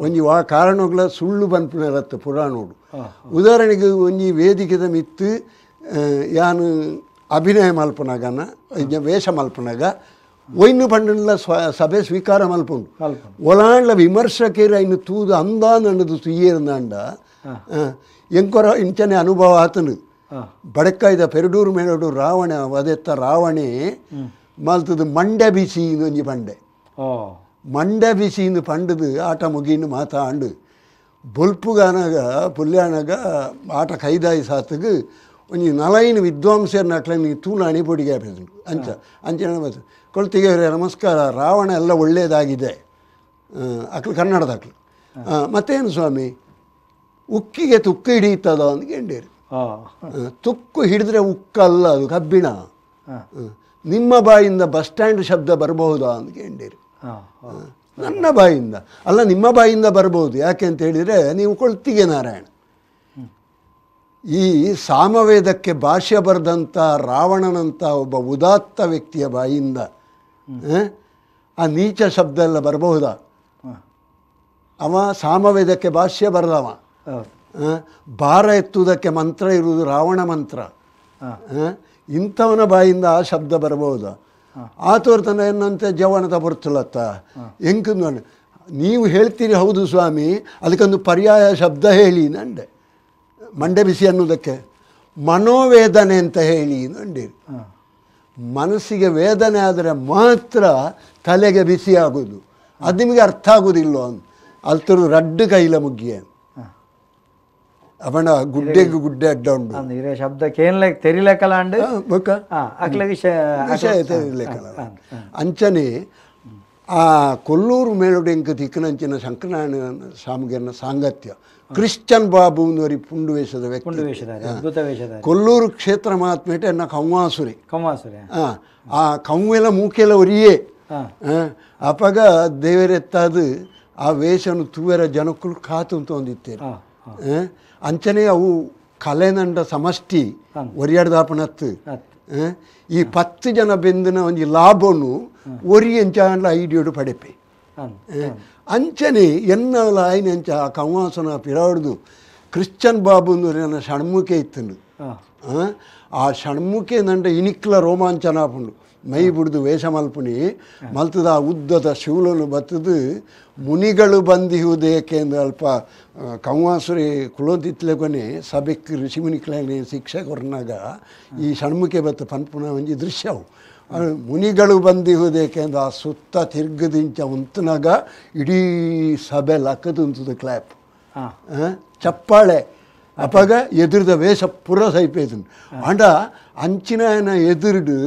ಒಂಜಿ ವಾ ಕಾರಣಗಳ ಸುಳ್ಳು ಪನ್ಪುನರತ್ತು ಪುರಾಣೋಡು. ಉದಾಹರಣೆಗೆ ಒಂಜಿ ವೇದಿಕೆದ ಮಿತ್ತು ಯಾನು ಅಭಿನಯ ಮಲ್ಪನಾಗನ ವೇಷ ಮಲ್ಪನಾಗ ಒಯ್ನು ಪಂಡಲ ಸಭೆ ಸ್ವೀಕಾರ ಮಲ್ಪುಂಡು ಒಲಾಂಡ್ಲ ವಿಮರ್ಶಕರು ಇನ್ನು ತೂದು ಅಂದಾನಣ್ಣದು ತುಯ್ಯೇರ್ನಾಂಡ ಎಂಕೊರ ಇಂಚನೆ ಅನುಭವ ಆತನು ಬಡಕಾಯ್ದ ಪೆರಡೂರು ಮೇಡೂರು ರಾವಣ ವದೆತ್ತ ರಾವಣೆ ಮಲ್ತದು ಮಂಡೆ ಬಿಸಿ ಒಂಜಿ ಪಂಡೆ ಮಂಡೆ ಬಿಸಿ ಇಂದು ಪಂಡದು ಆಟ ಮುಗಿನ್ನು ಮಾತಾಂಡು ಬೊಲ್ಪುಗಾನಾಗ ಪುಲ್ಯಾನಾಗ ಆಟ ಕೈದಾಯಿ ಸಾತಗು ಒಂಜಿ ನಲೈನ್ ವಿದ್ವಾಂಸರನ್ನ ಅಕ್ಲನಿ ತೂಲಾಣಿ ಪೊಡಿಗೆ ಅಂಚ ಅಂಚನೆ ಕೊಳ್ತಿಗೆ ನಮಸ್ಕಾರ ರಾವಣ ಎಲ್ಲ ಒಳ್ಳೆಯದಾಗಿದೆ ಅಕ್ಲು ಕನ್ನಡದ ಅಕ್ಲು ಮತ್ತೇನು ಸ್ವಾಮಿ ಉಕ್ಕಿಗೆ ತುಕ್ಕು ಹಿಡಿಯುತ್ತದ ಅಂತ ಕೇಂಡೇರಿ ತುಕ್ಕು ಹಿಡಿದ್ರೆ ಉಕ್ಕಲ್ಲ ಅದು ಕಬ್ಬಿಣ ನಿಮ್ಮ ಬಾಯಿಂದ ಬಸ್ ಸ್ಟ್ಯಾಂಡ್ ಶಬ್ದ ಬರಬಹುದಾ ಅಂತ ಕೇಂಡೇರಿ ನನ್ನ ಬಾಯಿಂದ ಅಲ್ಲ ನಿಮ್ಮ ಬಾಯಿಂದ ಬರ್ಬೋದು ಯಾಕೆ ಅಂತ ಹೇಳಿದರೆ ನೀವು ಕೊಳ್ತಿಗೆ ನಾರಾಯಣ ಈ ಸಾಮವೇದಕ್ಕೆ ಭಾಷ್ಯ ಬರೆದಂಥ ರಾವಣನಂಥ ಒಬ್ಬ ಉದಾತ್ತ ವ್ಯಕ್ತಿಯ ಬಾಯಿಂದ ಆ ನೀಚ ಶಬ್ದ ಎಲ್ಲ ಬರಬಹುದಾ ಅವ ಸಾಮವೇದಕ್ಕೆ ಭಾಷ್ಯ ಬರೆದವ ಭಾರ ಎತ್ತುವುದಕ್ಕೆ ಮಂತ್ರ ಇರುವುದು ರಾವಣ ಮಂತ್ರ ಇಂಥವನ ಬಾಯಿಂದ ಆ ಶಬ್ದ ಬರಬಹುದಾ ಆ ತೋರ್ತನ ಏನಂತೆ ಜವನದ ಬರ್ತಲತ್ತ ಎಂಕ ನೀವು ಹೇಳ್ತೀರಿ ಹೌದು ಸ್ವಾಮಿ ಅದಕ್ಕೊಂದು ಪರ್ಯಾಯ ಶಬ್ದ ಹೇಳಿ ನಂಡೆ ಮಂಡೆ ಬಿಸಿ ಅನ್ನೋದಕ್ಕೆ ಮನೋವೇದನೆ ಅಂತ ಹೇಳಿ ನಂಡೀರಿ ಮನಸ್ಸಿಗೆ ವೇದನೆ ಆದರೆ ಮಾತ್ರ ತಲೆಗೆ ಬಿಸಿ ಆಗೋದು ಅದು ನಿಮಗೆ ಅರ್ಥ ಆಗೋದಿಲ್ಲ ಅಂತ ಅಲ್ತರು ರಡ್ಡು ಕೈಲ ಮುಗ್ಗಿಯ ಅವನ ಗುಡ್ಡೆಗೆ ಗುಡ್ಡೆ ಅಡ್ಡ ಉಂಟು ಶಬ್ದ ತೆರಿಲೇಕಲ್ಲ ತೆರಿಲೇಕಲ್ಲ ಅಂಚನೆ ಆ ಕೊಲ್ಲೂರು ಮೇಲುಡೆಂಕ ತಿಕ್ಕನಂಚಿನ ಶಂಕರನಾರಾಯಣ ಸ್ವಾಮಿಗೆನ ಸಾಂಗತ್ಯ ಕ್ರಿಶ್ಚನ್ ಬಾಬು ಅನ್ನೋರಿ ಪುಂಡು ವೇಷದ ವ್ಯಕ್ತಿ ಕೊಲ್ಲೂರು ಕ್ಷೇತ್ರ ಮಹಾತ್ಮೇಟೆ ಎನ್ನ ಕೌಮಾಸುರಿ ಆ ಕೌವೆಲ ಮೂಕೆಲ ಒರಿಯೇ ಅಪಗ ದೇವರೆತ್ತಾದು ಆ ವೇಷನು ತೂವೆರ ಜನಕ್ಕಳು ಕಾತು ಅಂತ ಒಂದಿತ್ತೇನೆ ಅಂಚನೆ ಅವು ಕಲೆನಂಡ ಸಮಷ್ಟಿ ಒರಿಯಾಡ್ದಾಪನತ್ತು ಈ 10 ಜನ ಬೆಂದಿನ ಒಂಜಿ ಲಾಭನು ಒರಿ ಎಂಚಾಂಡ್ಲ ಐಡಿಯೋಡು ಪಡೆಪೆ ಅಂಚನೆ ಎನ್ನವಲ ಆಯ್ನ ಅಂಚ ಆ ಕೌವಾಸನ ಪಿರಾಡ್ದು ಕ್ರಿಶ್ಚನ್ ಬಾಬು ನನ್ನ ಷಣ್ಮುಖೆ ಇತ್ತನು ಆ ಷಣ್ಮುಖೆ ನಂಡ ಇನಿಕ್ಲ ರೋಮಾಂಚನ ಆಪುಂಡು ಮೈ ಬುಡ್ದು ವೇಷ ಮಲ್ಪುನಿ ಮಲ್ತದ ಆ ಉದ್ದದ ಶಿವಲನು ಬತ್ತದು ಮುನಿಗಳು ಬಂದಿಹುದೇಕೆ ಅಂದ್ರೆ ಅಲ್ಪ ಕೌವಾಸುರಿ ಕುಲೋದಿತ್ಲೆಕೊನೆ ಸಭೆಕ್ ಋಷಿಮುನಿಕ್ಲನೆ ಶಿಕ್ಷೆ ಕೊರ್ನಾಗ ಈ ಷಣ್ಮುಖೆ ಬತ್ತ ಪನ್ಪುನ ಒಂಜಿ ದೃಶ್ಯವು ಮುನಿಗಳು ಬಂದಿಹುದೇಕೆ ಅಂದ್ರೆ ಆ ಸುತ್ತ ತಿರ್ಗದಿಂಚ ಉಂತನಾಗ ಇಡೀ ಸಭೆ ಲಕ್ಕದುಂತದ ಕ್ಲ್ಯಾಪ್ ಚಪ್ಪಾಳೆ ಅಪಗ ಎದುರ್ದ ವೇಷ ಪುರ ಸೈಪೇತನು ಅಂಡ ಅಂಚಿನ ಎದುರುಡು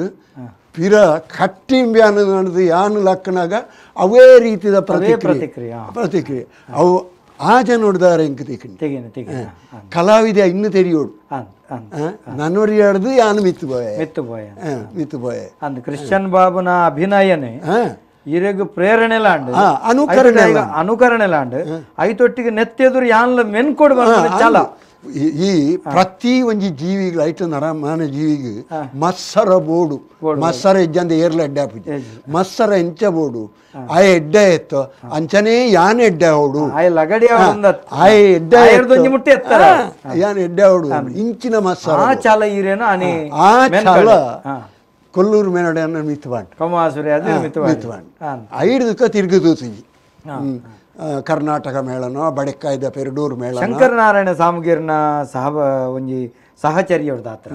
ಪಿರ ಕಟ್ಟಿಂಬ್ಯಾನ ನಡೆದು ಯಾನು ಲಕ್ಕನಾಗ ಅವೇ ರೀತಿಯ ಪ್ರತಿಕ್ರಿಯೆ ಅವು ಆ ಜನ ನೋಡಿದಾರೆ ಎಂಕ ತಿಕ್ಕಿ ಕಲಾವಿದ ಇನ್ನು ತೆರಿಯೋಡು ನನ್ನೊರಿಯಾಡ್ದು ಯಾನು ಮಿತ್ತು ಬೋಯ ಮಿತ್ತು ಬೋಯ ಅಂದ್ ಕ್ರಿಶ್ಚಿಯನ್ ಬಾಬುನ ಅಭಿನಯನೇ ಇರೆಗ್ ಪ್ರೇರಣೆ ಲಾಂಡ್ ಅನುಕರಣೆ ಅನುಕರಣೆ ಲಾಂಡ್ ಐತೊಟ್ಟಿಗೆ ನೆತ್ತೆದುರು ಯಾನ್ಲ ಮೆನ್ಕೊಡು ಚಾಲ ಈ ಪ್ರತಿ ಒಂಜಿ ಜೀವಿಗಳು ಐಟ ನರಮಾನ ಜೀವಿಗೆ ಮತ್ಸರ ಬೋಡು ಮತ್ಸರ ಇಜ್ಜಂದ ಏರ್ಲ ಎಡ್ಡೆ ಆಪುಜಿ ಮತ್ಸರ ಎಂಚ ಬೋಡು ಆ ಎಡ್ಡೆ ಎತ್ತು ಅಂಚನೇ ಯಾನ್ ಎಡ್ಡೆ ಹೋಡು ಲಗಡಿ ಆ ಎಡ್ಡೆ ಯಾನ್ ಎಡ್ಡೆ ಹೋಡು ಇಂಚಿನ ಮತ್ಸರ ಚಾಲ ಆ ಚಾಲ ಕೊಲ್ಲೂರು ಮೇನಡೆ ಮಿತ್ವಾಂಡ್ ಮಿತ್ವಾಂಡ್ ಐಡ್ದಕ್ಕ ತಿರುಗುದೂತಿಜಿ ಕರ್ನಾಟಕ ಮೇಳನೋ ಬಡೆಕಾಯ್ದ ಪೆರಡೂರು ಮೇಳ ಶಂಕರನಾರಾಯಣ ಸ್ವಾಮಿಗಿರ್ನ ಸಹ ಒಂಜಿ ಸಹಚರ್ಯವ್ರದ್ದು ಆತ್ರ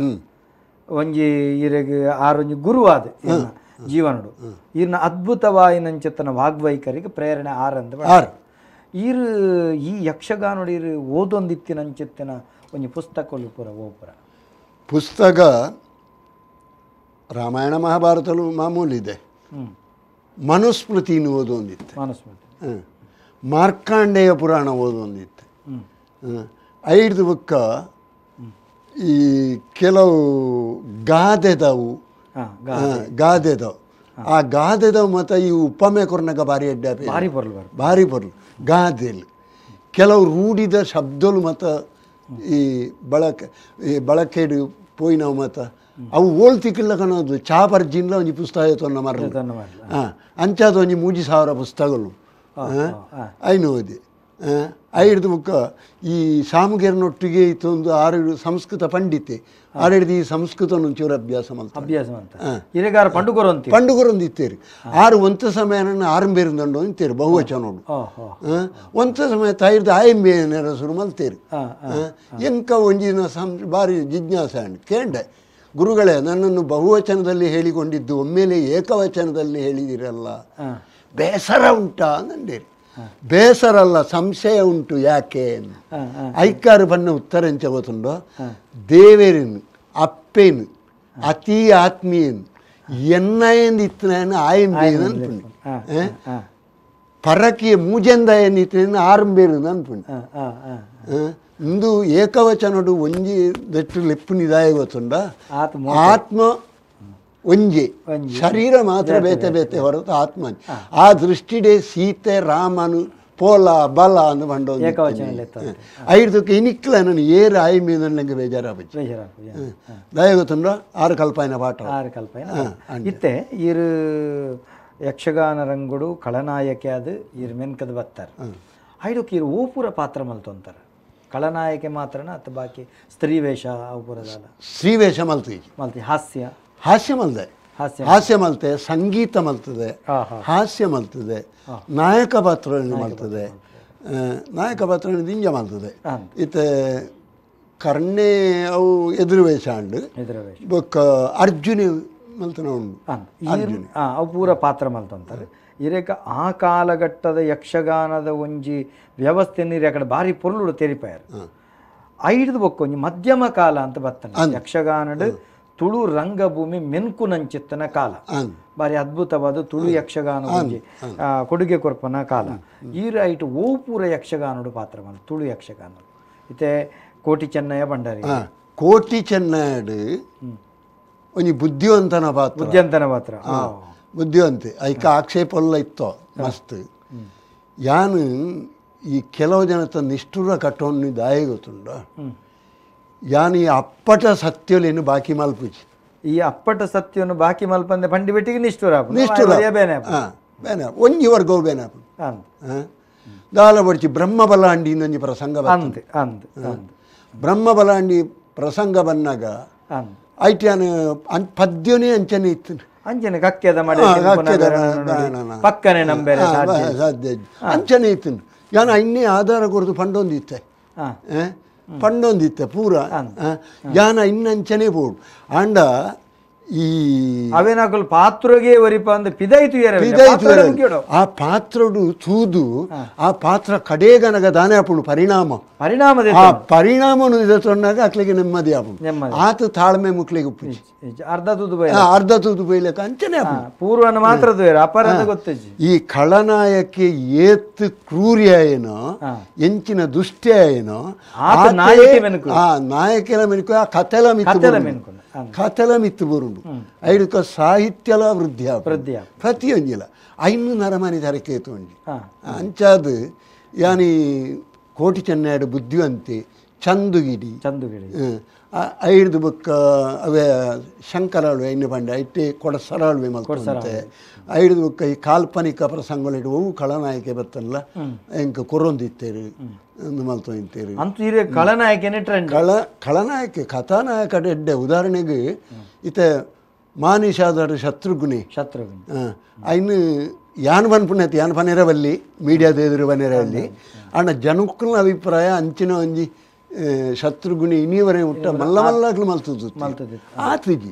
ಒಂಜಿ ಈರೆಗ್ ಆರೊಂಜಿ ಗುರುವಾದ ಜೀವನಡು ಈರ್ನ ಅದ್ಭುತವಾಯಿನಂಚತನ ವಾಗ್ವೈಖರಿಗೆ ಪ್ರೇರಣೆ ಆರಂದ ಆರ್ ಈರು ಈ ಯಕ್ಷಗಾನೋಡು ಈರು ಓದೊಂದಿತ್ತಿನಂಚಿತ್ತಿನ ಒಂಜಿ ಪುಸ್ತಕಲು ಪೂರ ಓಪುರ ಪುಸ್ತಕ ರಾಮಾಯಣ ಮಹಾಭಾರತಲು ಮಾಮೂಲಿದೆ ಮನುಸ್ಮೃತಿನೂ ಓದೊಂದಿತ್ತು ಮನುಸ್ಮೃತಿ ಮಾರ್ಕಾಂಡೇಯ ಪುರಾಣ ಓದೊಂದಿತ್ತು ಐದು ಬುಕ್ಕ ಈ ಕೆಲವು ಗಾದೆದವು ಗಾದೆದವು ಆ ಗಾದೆದವು ಮತ್ತು ಈ ಉಪಮೆ ಕೊರ್ನಗ ಭಾರಿ ಅಡ್ಡ ಭಾರಿ ಬರಲು ಭಾರಿ ಬರಲು ಗಾದೆಲು ಕೆಲವು ರೂಢಿದ ಶಬ್ದಲು ಮತ್ತು ಈ ಬಳಕೆ ಈ ಬಳಕೆಡು ಪೋಯಿನವು ಮತ್ತು ಅವು ಓಳ್ ತಿಕ್ಕಿಲ್ಲ ಕಣೋದು ಚಾ ಪರ್ಜಿನ್ಲ ಒಂಜಿ ಪುಸ್ತಕ ತೊನ್ನ ಮರ ಹಾಂ ಅಂಚಾದ ಒಂಜಿ 3000 ಪುಸ್ತಕಗಳು ಐನು ಓದಿ ಐಡ್ದು ಬುಕ್ಕ ಈ ಸಾಮುಗೆರ್ನೊಟ್ಟಿಗೆ ಇತ್ತೊಂದು ಆರು ಸಂಸ್ಕೃತ ಪಂಡಿತೆ ಆರೆಡ್ದು ಈ ಸಂಸ್ಕೃತ ಒಂಚೂರು ಅಭ್ಯಾಸ ಮಲ್ತ ಅಭ್ಯಾಸ ಅಂತ ಇರೆಗಾರ ಪಂಡುಕೊರಂತಿ ಪಂಡುಕೊರಂದು ಇತ್ತೇರಿ ಆರು ಒಂತ ಸಮಯ ನನ್ನ ಆರಂಭೇರಿಂದಂಡು ಅಂತೀರಿ ಬಹುವಚನೋಡು ಒಂತ ಸಮಯ ತಾಯಿರ್ದು ಆಯಂಬೇನೇರ ಶುರು ಮಲ್ತೇರಿ ಎಂಕ ಒಂಜಿನ ಬಾರಿ ಜಿಜ್ಞಾಸೆ ಅಂಡ್ ಕೇಂಡೆ ಗುರುಗಳೇ ನನ್ನನ್ನು ಬಹುವಚನದಲ್ಲಿ ಹೇಳಿಕೊಂಡಿದ್ದು ಒಮ್ಮೆಲೆ ಏಕವಚನದಲ್ಲಿ ಹೇಳಿದಿರಲ್ಲ ಬೇಸರ ಉಂಟಾ ನಂಡೇರಿ ಬೇಸರಲ್ಲ ಸಂಶಯ ಉಂಟು ಯಾಕೆ ಐಕಾರು ಬಣ್ಣ ಉತ್ತರ ಎಂಚ ಗೊತ್ತುಂಡೋ ದೇವೇರಿನ್ ಅಪ್ಪೇನು ಅತಿ ಆತ್ಮೀಯನ್ ಎನ್ನಯಂದು ಇತ್ತನ ಆಯಂಬೇನು ಅನ್ಪುಂಡು ಪರಕಿಯ ಮೂಜೆಂದ ಏನಿತ್ತನ ಆರಂಬೇರು ಅನ್ಪುಂಡು ಇಂದು ಏಕವಚನಡು ಒಂಜಿ ದಟ್ಟು ಲೆಪ್ಪು ನಿದಾಯ ಗೊತ್ತುಂಡ ಆತ್ಮ ಒಂಜೆ ಶರೀರ ಮಾತ್ರ ಬೇತೆ ಬೇತೆ ಹೊರತು ಆತ್ಮ ಆ ದೃಷ್ಟಿಡೆ ಸೀತೆ ರಾಮನು ಪೋಲ ಬಲ ಅಂದು ಬಂಡ ಐದಕ್ಕೆ ಇನಿಕ್ಲ ನಾನು ಏರು ಆಯಿ ಮೀನ ನಂಗೆ ಬೇಜಾರಾಪುಜಿ ದಯ ಗೊತ್ತುಂಡ ಆರು ಕಲ್ಪಾಯಿನ ಪಾಠ ಆರು ಕಲ್ಪಾಯಿನ ಇತ್ತೆ ಈರು ಯಕ್ಷಗಾನ ರಂಗುಡು ಖಳನಾಯಕೆ ಅದು ಈರು ಮೆನ್ಕದ ಬತ್ತಾರೆ ಐದಕ್ಕೆ ಈರು ಓಪುರ ಪಾತ್ರ ಮಲ್ತೊಂತಾರೆ ಖಳನಾಯಕೆ ಮಾತ್ರನ ಅಥವಾ ಬಾಕಿ ಸ್ತ್ರೀ ವೇಷ ಅವು ಪೂರದಲ್ಲ ಸ್ತ್ರೀ ವೇಷ ಮಲ್ತೀವಿ ಮಲ್ತಿ ಹಾಸ್ಯ ಹಾಸ್ಯ ಮಲ್ದೆ ಹಾಸ್ಯ ಮಲ್ತೆ ಸಂಗೀತ ಮಲ್ತದೆ ಹಾಸ್ಯ ಮಲ್ತದೆ ನಾಯಕ ಪಾತ್ರವನ್ನು ಮಲ್ತದೆ ನಾಯಕ ಪಾತ್ರವನ್ನು ದಿಂಜ ಮಲ್ತದೆ ಇತ್ತೆ ಕರ್ಣೆ ಅವು ಎದುರು ವೇಷ ಅಂಡು ಬೊಕ್ಕ ಅರ್ಜುನ ಮಲ್ತನ ಉಂಡು ಅರ್ಜುನ ಅವು ಪೂರ ಪಾತ್ರ ಮಲ್ತಂತಾರೆ ಇರೇಕ ಆ ಕಾಲಘಟ್ಟದ ಯಕ್ಷಗಾನದ ಒಂಜಿ ವ್ಯವಸ್ಥೆ ನೀರು ಯಾಕಡೆ ಭಾರಿ ಪೊರ್ಲುಡು ತೆರಿಪಾಯರು ಐದು ಬೊಕ್ಕ ಒಂಜಿ ಮಧ್ಯಮ ಕಾಲ ಅಂತ ಬರ್ತಾನೆ ಯಕ್ಷಗಾನಡು ತುಳು ರಂಗಭೂಮಿ ಮೆನ್ಕು ನಂಚಿತ್ತನ ಕಾಲ ಭಾರಿ ಅದ್ಭುತವಾದ ತುಳು ಯಕ್ಷಗಾನ ಒಂಜಿ ಕೊಡುಗೆ ಕೊರ್ಪನ ಕಾಲ ಈ ರೈಟ್ ಓಪೂರ ಯಕ್ಷಗಾನಡು ಪಾತ್ರ ಮಲ್ ತುಳು ಯಕ್ಷಗಾನ ಇತ್ತೆ ಕೋಟಿ ಚೆನ್ನಯ್ಯ ಭಂಡಾರಿ ಕೋಟಿ ಚೆನ್ನಯ್ಯಡು ಒಂಜಿ ಬುದ್ಧಿವಂತನ ಪಾತ್ರ ಬುದ್ಧಿವಂತನ ಪಾತ್ರ ಬುದ್ಧಿವಂತೆ ಐಕ ಆಕ್ಷೇಪ ಎಲ್ಲ ಇತ್ತು ಮಸ್ತ್ ಯಾನು ಈ ಕೆಲವು ಜನತ ನಿಷ್ಠುರ ಕಟ್ಟೋನು ದಾಯ ಗೊತ್ತುಂಡ ಯಾನು ಈ ಅಪ್ಪಟ ಸತ್ಯಲೇನು ಬಾಕಿ ಮಲ್ಪುಜಿ ಈ ಅಪ್ಪಟ ಸತ್ಯವನ್ನು ಬಾಕಿ ಮಲ್ಪಂದೆ ಬಂಡಿ ಬೆಟ್ಟಿಗೆ ನಿಷ್ಠುರ ನಿಷ್ಠುರ ಬೇನೆ ಬೇನೆ ಒಂಜಿ ವರ್ಗವು ಬೇನೆ ದಾಲ ಬಡ್ಚಿ ಬ್ರಹ್ಮಬಲಾಂಡಿ ಇನ್ನೊಂಜಿ ಪ್ರಸಂಗ ಅಂದ್ ಅಂದ್ ಬ್ರಹ್ಮಬಲಾಂಡಿ ಪ್ರಸಂಗ ಬಂದಾಗ ಐಟ್ಯಾನು ಪದ್ಯನೇ ಅಂಚನೆ ಇತ್ತು ಅಂಚನೆ ಕಕ್ಕೆದ ಮಾಡಿ ಪಕ್ಕನೆ ನಂಬೆರೆ ಸಾಧ್ಯ ಅಂಚನೆ ಇತ್ತು ಯಾನು ಇನ್ನೇ ಆಧಾರ ಕೊರದು ಪಂಡೊಂದಿತ್ತೆ ಪಂಡೊಂದಿತ್ತೆ ಪೂರ ಯಾನ ಇನ್ನಂಚನೆ ಬೋಡು ಆಂಡ ಈ ಅವೇನಾಕಲ್ ಪಾತ್ರಗೆ ಒರಿಪ ಅಂದ್ ಪಿದಾಯ್ತು ಪಿದಾಯ್ತು ಆ ಪಾತ್ರಡು ತೂದು ಆ ಪಾತ್ರ ಕಡೆಗನಗ ದಾನೆ ಆಪುಂಡು ಪರಿಣಾಮ ಪರಿಣಾಮ ಆ ಪರಿಣಾಮನು ತೊಂದಾಗ ಅಕ್ಲಿಗೆ ನೆಮ್ಮದಿ ಆಪುಂಡು ಆತ ತಾಳ್ಮೆ ಮುಕ್ಲಿಗೆ ಉಪ್ಪುಜಿ ಅರ್ಧ ತೂದು ಅರ್ಧ ತೂದು ಬೈಲಕ ಅಂಚನೆ ಆಪುಂಡು ಪೂರ್ವನ ಮಾತ್ರ ಅಪರದ ಗೊತ್ತಿಜ್ಜಿ ಈ ಖಳನಾಯಕ್ಕೆ ಏತ್ ಕ್ರೂರ್ಯ ಏನೋ ಎಂಚಿನ ದುಷ್ಟೆ ಏನೋ ಆ ನಾಯಕನ ಮೆನ್ಕು ಆ ಕಥೆಲ ಮಿತ್ತು ಕಥೆಲ ಮಿತ್ತು ಬರುಂಡು ಐಡುಕ ಸಾಹಿತ್ಯಲ ವೃದ್ಧಿ ವೃದ್ಧಿ ಪ್ರತಿಯೊಂಜಿಲ ಐನು ನರಮನಿ ತರಕೇತು ಒಂಜಿ ಅಂಚಾದು ಯಾನಿ ಕೋಟಿ ಚೆನ್ನೈಡು ಬುದ್ಧಿವಂತೆ ಚಂದುಗಿಡಿ ಚಂದುಗಿಡಿ ಐಡ್ದು ಬೊಕ್ಕ ಅವೇ ಶಂಕರಾಳ್ವೆ ಐನು ಪಂಡ ಐಟೆ ಕೊಡಸರಾಳ್ವೆ ಮಲ್ತಂತೆ ಐಡ್ದು ಬೊಕ್ಕ ಈ ಕಾಲ್ಪನಿಕ ಪ್ರಸಂಗಗಳು ಅವು ಖಳನಾಯಕೆ ಬತ್ತಲ್ಲ ಎಂಕ ಕೊರೊಂದಿತ್ತೇರು ಮಲ್ತೊಂದಿತ್ತೇರು ಅಂತೂ ಹಿರಿಯ ಖಳನಾಯಕನೇ ಟ್ರೆಂಡ್ ಖಳನಾಯಕೆ ಕಥಾನಾಯಕ ಎಡ್ಡೆ ಉದಾಹರಣೆಗೆ ಇತ್ತೆ ಮಾನಿಷಾದರ ಶತ್ರುಘ್ನಿ ಶತ್ರುಘ್ನಿ ಐನು ಯಾನ್ ಪನ್ಪುನೈತೆ ಯಾನ್ ಪನೇರವಲ್ಲಿ ಮೀಡಿಯಾದ ಎದುರು ಪನೇರವಲ್ಲಿ ಅಣ್ಣ ಜನಕ್ಕನ ಅಭಿಪ್ರಾಯ ಅಂಚಿನ ಒಂಜಿ ಶತ್ರುಘ್ನಿ ಇನ್ನೀವರೆ ಹುಟ್ಟ ಮಲ್ಲ ಮಲ್ಲಾಗ್ಲು ಮಲ್ತದ್ದು ಆತಿಜಿ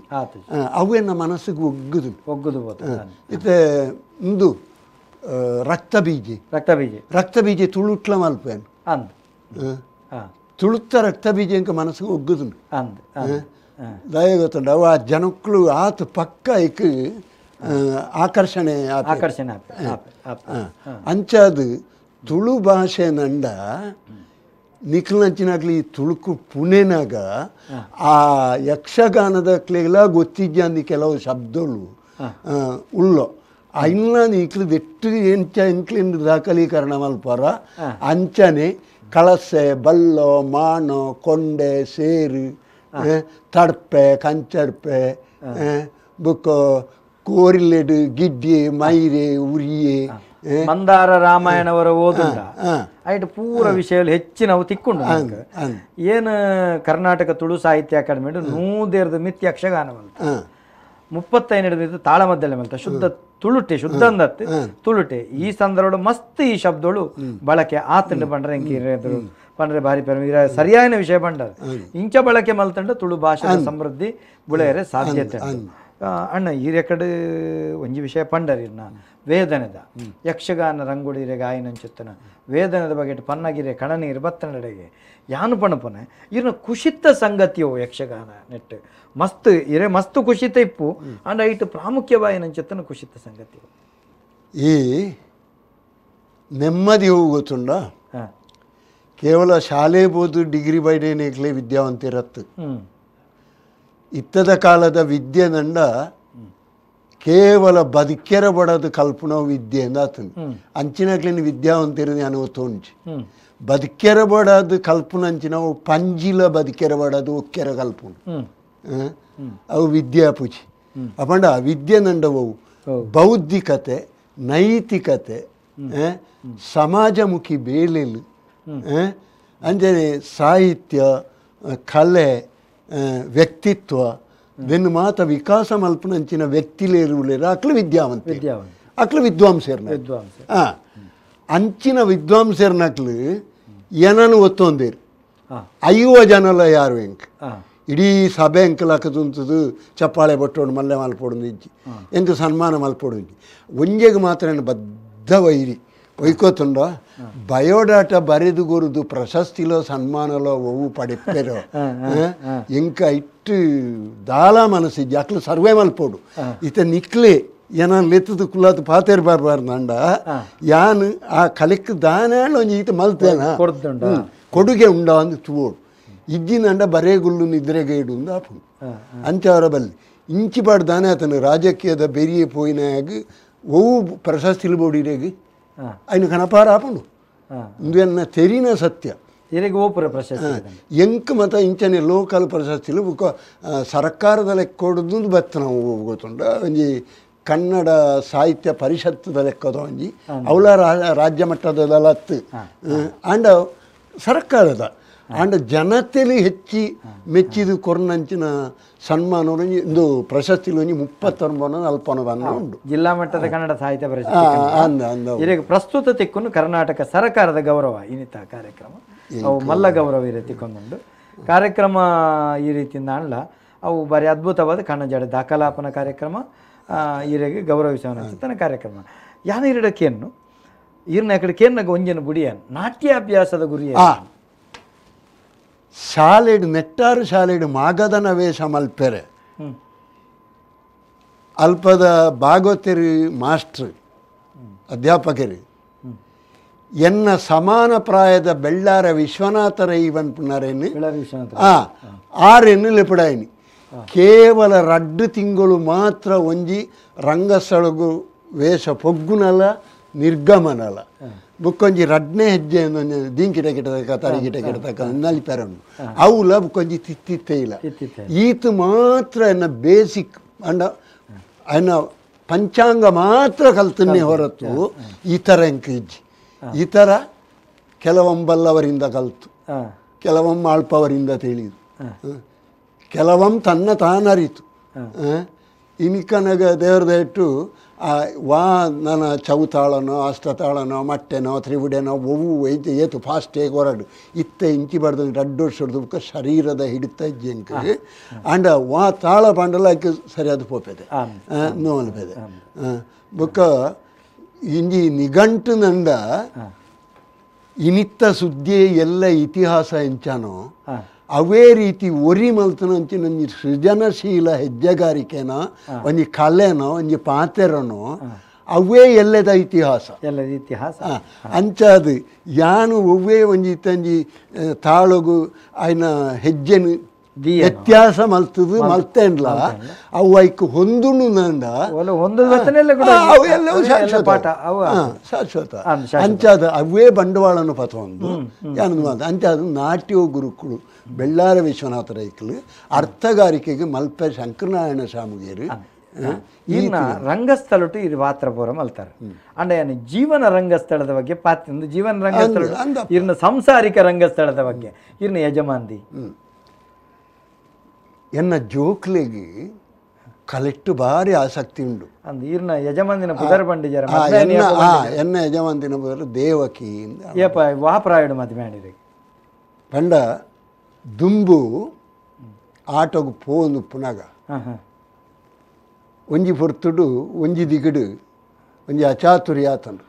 ಅವೆನ್ನ ಮನಸ್ಸಿಗೆ ಒಗ್ಗುದು ಒಗ್ಗುದು ಇತ್ತೆ ಇಂದು ರಕ್ತ ಬೀಜ ರಕ್ತ ಬೀಜ ರಕ್ತ ಬೀಜ ತುಳುಟ್ಲ ಮಲ್ಪೇನು ತುಳುತ್ತ ರಕ್ತ ಬೀಜ ಇಂಕ ಮನಸ್ಸಿಗೆ ಒಗ್ಗುದು ದಯ ಗೊತ್ತುಂಡು ಅವು ಆ ಜನಕ್ಕಳು ಆತ ಪಕ್ಕ ಇಕ್ ಆಕರ್ಷಣೆ ಆಕರ್ಷಣೆ ಅಂಚಾದು ತುಳು ಭಾಷೆ ನಂಡ ನಿಖಲ್ನಂಚಿನಾಗ್ಲಿ ತುಳುಕು ಪುಣೆನಾಗ ಆ ಯಕ್ಷಗಾನದ ಕ್ಲೇಲ ಗೊತ್ತಿದ್ಯಾಂದಿ ಕೆಲವು ಶಬ್ದಗಳು ಉಳ್ಳೋ ಐನ್ನ ನಿಕ್ಲು ದೆಟ್ಟು ಎಂಚ ಎಂಕ್ಲಿಂದ ದಾಖಲೀಕರಣ ಮಲ್ಪರ ಅಂಚನೆ ಕಳಸೆ ಬಲ್ಲೋ ಮಾಣೋ ಕೊಂಡೆ ಸೇರು ತಡ್ಪೆ ಕಂಚಡ್ಪೆ ಬೊಕ್ಕ ಕೋರಿಲೆಡು ಗಿಡ್ಡೆ ಮೈರೆ ಉರಿಯೆ Mandara ರಾಮಾಯಣವರ ಓದುಂಡ ಐಟ್ ಪೂರ ವಿಷಯಗಳು ಹೆಚ್ಚಿನವು ತಿಕ್ಕೊಂಡು ಏನು ಕರ್ನಾಟಕ ತುಳು ಸಾಹಿತ್ಯ ಅಕಾಡೆಮಿ 100 ಮಿತಿ ಯಕ್ಷಗಾನ ಮಲ್ತ 35 ತಾಳಮದ್ದಲೆ ಮಲ್ತ ಶುದ್ಧ ತುಳುಟೆ ಶುದ್ಧ ಅಂದತ್ತೆ ತುಳುಟೆ ಈ ಸಂದರ್ಭ ಮಸ್ತ್ ಈ ಶಬ್ದಗಳು ಬಳಕೆ ಆತಂಡ ಬಂಡ್ರೆ ಎಂಕಿರು ಪಂಡ್ರೆ ಭಾರಿ ಪೆರ್ಮೆ ಸರಿಯಾದ ವಿಷಯ ಬಂಡ ಇಂಚ ಬಳಕೆ ಮಲ್ತಂಡ ತುಳು ಭಾಷೆಯ ಸಮೃದ್ಧಿ ಬುಳೆಯರೆ ಸಾಧ್ಯತೆ ಅಣ್ಣ ಈ ರೆಕಡ್ ಒಂಜಿ ವಿಷಯ ಪಂಡರಿರ್ನ ವೇದನೆದ ಯಕ್ಷಗಾನ ರಂಗುಡಿರೆ ಗಾಯನಂಚುತ್ತನ ವೇದನದ ಬಗ್ಗೆ ಪನ್ನಗಿರೆ ಕಣನೀರು ಬತ್ತನಡೆಗೆ ಯಾನು ಪಣಪನೆ ಇರ್ನ ಕುಶಿತ ಸಂಗತಿಯೋ ಯಕ್ಷಗಾನ ನೆಟ್ಟು ಮಸ್ತ್ ಇರೆ ಮಸ್ತ್ ಕುಶಿತ ಇಪ್ಪು ಅಂಡ್ ಐಟ್ ಪ್ರಾಮುಖ್ಯವಾಯಿನಂಚುತ್ತನ ಕುಶಿತ ಸಂಗತಿಯೋ ಈ ನೆಮ್ಮದಿ ಹೋಗು ಗೊತ್ತುಂಡ ಕೇವಲ ಶಾಲೆ ಬೋದು ಡಿಗ್ರಿ ಬೈಡೇನೇಕ್ಲೆ ವಿದ್ಯಾವಂತಿರತ್ತು ಇತ್ತದ ಕಾಲದ ವಿದ್ಯೆ ನಂಡ ಕೇವಲ ಬದುಕೆರ ಬಡದು ಕಲ್ಪನ ವಿದ್ಯೆ ಅಂದ ಅಂಚಿನಕ್ಲಿನ ವಿದ್ಯಾವಂತಿರ ಅನುವು ತೋಂಚಿ ಬದುಕೆರ ಬಡದು ಕಲ್ಪನ ಅಂಚಿನವು ಪಂಜಿಲ ಬದುಕೆರ ಬಡದು ಒಕ್ಕೆರ ಕಲ್ಪುನ ಅವು ವಿದ್ಯಾಪುಚಿ ಅಪಂಡ ವಿದ್ಯೆ ನಂಡವು ಬೌದ್ಧಿಕತೆ ನೈತಿಕತೆ ಸಮಾಜಮುಖಿ ಬೇಲೆಲು ಅಂಜನೆ ಸಾಹಿತ್ಯ ಕಲೆ ವ್ಯಕ್ತಿತ್ವ ಬೆನ್ನು ಮಾತ ವಿಕಾಸ ಮಲ್ಪನಂಚಿನ ವ್ಯಕ್ತಿಲೇರುಲೇರು ಅಕ್ಲು ವಿದ್ಯಾವಂತ ಅಕ್ಲು ವಿದ್ವಾಂಸೇರ್ನ ಅಂಚಿನ ವಿದ್ವಾಂಸೇರ್ನಕ್ಲು ಏನನ್ನು ಒತ್ತೊಂದೇರು 50 ಜನಲ ಯಾರು ಎಂಕ್ ಇಡೀ ಸಭೆ ಎಂಕಲಾಕದುಂತದು ಚಪ್ಪಾಳೆ ಬಟ್ಟೋಡು ಮಲ್ಲೆ ಮಲ್ಪೋಡು ಇಜ್ಜಿ ಎಂಕ್ ಸನ್ಮಾನ ಮಲ್ಪೋಡು ಇಜ್ಜಿ ಒಂಜೆಗೆ ಮಾತ್ರ ಬದ್ಧ ವೈರಿ ಒಯ್ಕೋತುಂಡ ಬಯೋಡಾಟ ಬರೆದು ಗೊರುದು ಪ್ರಶಸ್ತಿಲೋ ಸನ್ಮಾನಲೋ ಒವು ಪಡೆಪೆರೋ ಎಂಕ ಇಟ್ಟು ದಾಲ ಮನಸ್ಸಿಜ್ಜಿ ಅಕ್ಲು ಸರ್ವೇ ಮಲ್ಪೋಡು ಇತ ನಿಕ್ಲೆ ಏನಾನ್ ಲೆತ್ತದು ಕುಲ್ಲಾತು ಪಾತೇರ್ ಬಾರ್ಬಾರ್ದಂಡ ಯಾನ್ ಆ ಕಲೆಕ್ ದಾನೇಳು ಒಂಜಿ ಈತ ಮಲ್ತೇನ ಕೊಡುಗೆ ಉಂಡ ಅಂದು ತುವೋಡು ಇಜ್ಜಿನಂಡ ಬರೇಗುಲ್ಲು ನಿದ್ರೆಗೇಡು ಅಂದು ಆಪುಂಡು ಅಂಚವರ ಬಲ್ಲಿ ಇಂಚಿ ಪಾಡ್ದಾನೆ ಆತನು ರಾಜಕೀಯದ ಬೆರಿಯೆ ಪೋಯಿನಾಗ ಒವು ಪ್ರಶಸ್ತಿಲು ಬೋಡಿರೇಗ್ ಅಯ್ನ ಕಣಪಾರ ಆಪುಂಡು ಇಂದು ಎನ್ನ ತೆರಿನ ಸತ್ಯ ಪ್ರಶಸ್ತಿ ಎಂಕ್ ಮತ ಇಂಚನೆ ಲೋಕಲ್ ಪ್ರಶಸ್ತಿಲು ಬುಕ್ಕ ಸರ್ಕಾರದ ಲೆಕ್ಕೊಡ್ದು ಬತ್ತ ನಾವು ಗೊತ್ತುಂಡ ಒಂಜಿ ಕನ್ನಡ ಸಾಹಿತ್ಯ ಪರಿಷತ್ತದ ಲೆಕ್ಕದ ಒಂಜಿ ಅವಳ ರಾಜ್ಯ ಮಟ್ಟದ ಲತ್ತು ಆಂಡ ಸರ್ಕಾರದ ಆಂಡ ಜನತೆಲಿ ಹೆಚ್ಚಿ ಮೆಚ್ಚಿದು ಕೊರ್ನಂಚಿನ ಸನ್ಮಾನ ಇಂದು ಪ್ರಶಸ್ತಿಲು ಒಂಜಿ 39 40 ಉಂಡು ಜಿಲ್ಲಾ ಮಟ್ಟದ ಕನ್ನಡ ಸಾಹಿತ್ಯ ಪರಿಷತ್ ಪ್ರಸ್ತುತ ತಿಕ್ಕುನು ಕರ್ನಾಟಕ ಸರ್ಕಾರದ ಗೌರವ ಇನ್ನಿತ ಕಾರ್ಯಕ್ರಮ ಅವು ಮಲ್ಲ ಗೌರವ ಈ ರೀತಿ ಕೊಂದುಂಡು ಕಾರ್ಯಕ್ರಮ ಈ ರೀತಿಯಿಂದ ಅಲ್ಲ ಅವು ಭಾರಿ ಅದ್ಭುತವಾದ ಕನ್ನಡ ದಾಖಲಾಪನ ಕಾರ್ಯಕ್ರಮ ಈರೆಗೆ ಗೌರವಿಸುವನ ಕಾರ್ಯಕ್ರಮ ಯಾನ ಇರಡಕ್ಕೇನು ಈರ್ನ ಕಡೆ ಕೇರ್ನಾಗ ಒಂಜನ ಗುಡಿಯ ನಾಟ್ಯಾಭ್ಯಾಸದ ಗುರಿಯ ಶಾಲೆಡ್ ನೆಟ್ಟಾರು ಶಾಲೆಡ್ ಮಾಗದನ ವೇಷ ಮಲ್ಪೆರೆ ಅಲ್ಪದ ಭಾಗವತರು ಮಾಸ್ಟ್ರು ಅಧ್ಯಾಪಕರು ಎನ್ನ ಸಮಾನ ಪ್ರಾಯದ ಬೆಳ್ಳಾರ ವಿಶ್ವನಾಥರ ಇವನ್ಪುನಾರೇನು ಆರೆನ್ನು ಲೆಪಡಾಯಿನಿ ಕೇವಲ ರಡ್ಡು ತಿಂಗಳು ಮಾತ್ರ ಒಂಜಿ ರಂಗಸ್ಥಳಗು ವೇಷ ಪೊಗ್ಗುನಲ ನಿರ್ಗಮನಲ ಬುಕ್ಕೊಂಜಿ ರಡ್ನೇ ಹೆಜ್ಜೆ ದೀಂಕಿಟ ಕಿಟತಕ್ಕ ತರಿಗಿಟ ಕಿಟತಕ್ಕ ನಲಿಪೆರನ್ನು ಅವುಲ ಬುಕ್ಕೊಂಜಿ ತಿತ್ತಿತ್ತೇ ಇಲ್ಲ ಈತ ಮಾತ್ರ ಎನ್ನ ಬೇಸಿಕ್ ಅಂಡ ಎನ್ನ ಪಂಚಾಂಗ ಮಾತ್ರ ಕಲ್ತನ್ನೇ ಹೊರತು ಈ ಥರ ಎಂಕ ಇಜ್ಜಿ ಈ ಥರ ಕೆಲವೊಂಬಲ್ಲವರಿಂದ ಕಲ್ತು ಕೆಲವೊಮ್ಮೆ ಆಳ್ಪವರಿಂದ ತಿಳಿದು ಕೆಲವೊಮ್ಮೆ ತನ್ನ ತಾನರಿತು ಇನಿಕನಗ ದೇವ್ರದ ಇಟ್ಟು ಆ ವಾ ನನ್ನ ಚೌತಾಳನೋ ಅಷ್ಟತಾಳನೋ ಮಟ್ಟೆನೋ ತ್ರಿವುಡೆನೋ ಒವು ಐತೆ ಏತು ಫಾಸ್ಟ್ ಹೇಗೆ ಹೊರಡು ಇತ್ತೆ ಇಂಚಿ ಬಾರ್ದು ರಡ್ಡು ವರ್ಷದ ಶರೀರದ ಹಿಡಿತ ಜಿಂಕ್ ಅಂಡ ವಾ ತಾಳ ಪಾಂಡಲ ಆಕೆ ಸರಿಯಾದ ಪೋಪೆದೆ ನೋಲ್ಪೆದೆ ಬೊಕ್ಕ ಇಂಜಿ ನಿಘಂಟು ನಂಡ ಇನಿತ್ತ ಸುದ್ದಿ ಎಲ್ಲ ಇತಿಹಾಸ ಎಂಚಾನೋ ಅವೇ ರೀತಿ ಒರಿ ಮಲ್ತನ ಅಂಚಿನ ಒಂಜಿ ಸೃಜನಶೀಲ ಹೆಜ್ಜೆಗಾರಿಕೆನ ಒಂಜಿ ಕಲೆನೋ ಒಂಜಿ ಪಾತೆರನೋ ಅವೇ ಎಲ್ಲದ ಇತಿಹಾಸ ಎಲ್ಲದ ಇತಿಹಾಸ ಅಂಚಾದು ಯಾನು ಒವ್ವೇ ಒಂಜಿ ಇತ್ತಂಜಿ ತಾಳಗು ಆಯ್ನ ಹೆಜ್ಜೆನು ವ್ಯತ್ಯಾಸ ಮಲ್ತದು ಮಲ್ತೇನ್ಲ ಅವು ಐಕ್ ಹೊಂದುಣು ನಂಡ ಅವೆಲ್ಲವೂ ಶಾಶ್ವತ ಶಾಶ್ವತ ಅಂಚಾದ ಅವೇ ಬಂಡವಾಳನು ಪತೊಂದು ಯಾನೊಂದು ಮಾತು ಅಂಚಾದ ನಾಟ್ಯ ಗುರುಕುಳು ಬೆಳ್ಳಾರ ವಿಶ್ವನಾಥ ರೈಕಲು ಅರ್ಥಗಾರಿಕೆಗೆ ಮಲ್ಪೆ ಶಂಕರನಾರಾಯಣ ಸ್ವಾಮಿಗೇರು ಇನ್ನ ರಂಗಸ್ಥಳಟು ಇದು ಪಾತ್ರ ಪೂರ ಮಲ್ತಾರೆ. ಅಂಡ ಏನು ಜೀವನ ರಂಗಸ್ಥಳದ ಬಗ್ಗೆ ಪಾತ್ರ, ಜೀವನ ರಂಗಸ್ಥಳ ಇರ್ನ ಸಂಸಾರಿಕ ರಂಗಸ್ಥಳದ ಬಗ್ಗೆ ಇರ್ನ ಯಜಮಾನ್ದಿ ಎನ್ನ ಜೋಕ್ಲೆಗೆ ಕಲೆಕ್ಟು ಭಾರಿ ಆಸಕ್ತಿ ಉಂಡು. ಅಂದ್ ಇರ್ನ ಯಜಮಾನ್ದಿನ ಪುದರ್ ಬಂಡಿಜರ ಎನ್ನ ಯಜಮಾನ್ದಿನ ಪುದರ್ ದೇವಕಿ ಏಪ ವಾಪರಾಯುಡು ಮದುವೆ ಮಾಡಿರಿ ಪಂಡ ದುಂಬು ಆಟೋಗು ಪೋಂದು ಪುನಗ ಒಂಜಿ ಪೊರ್ತುಡು ಒಂಜಿ ದಿಗಡು ಒಂಜಿ ಅಚಾತುರಿ ಆತನು.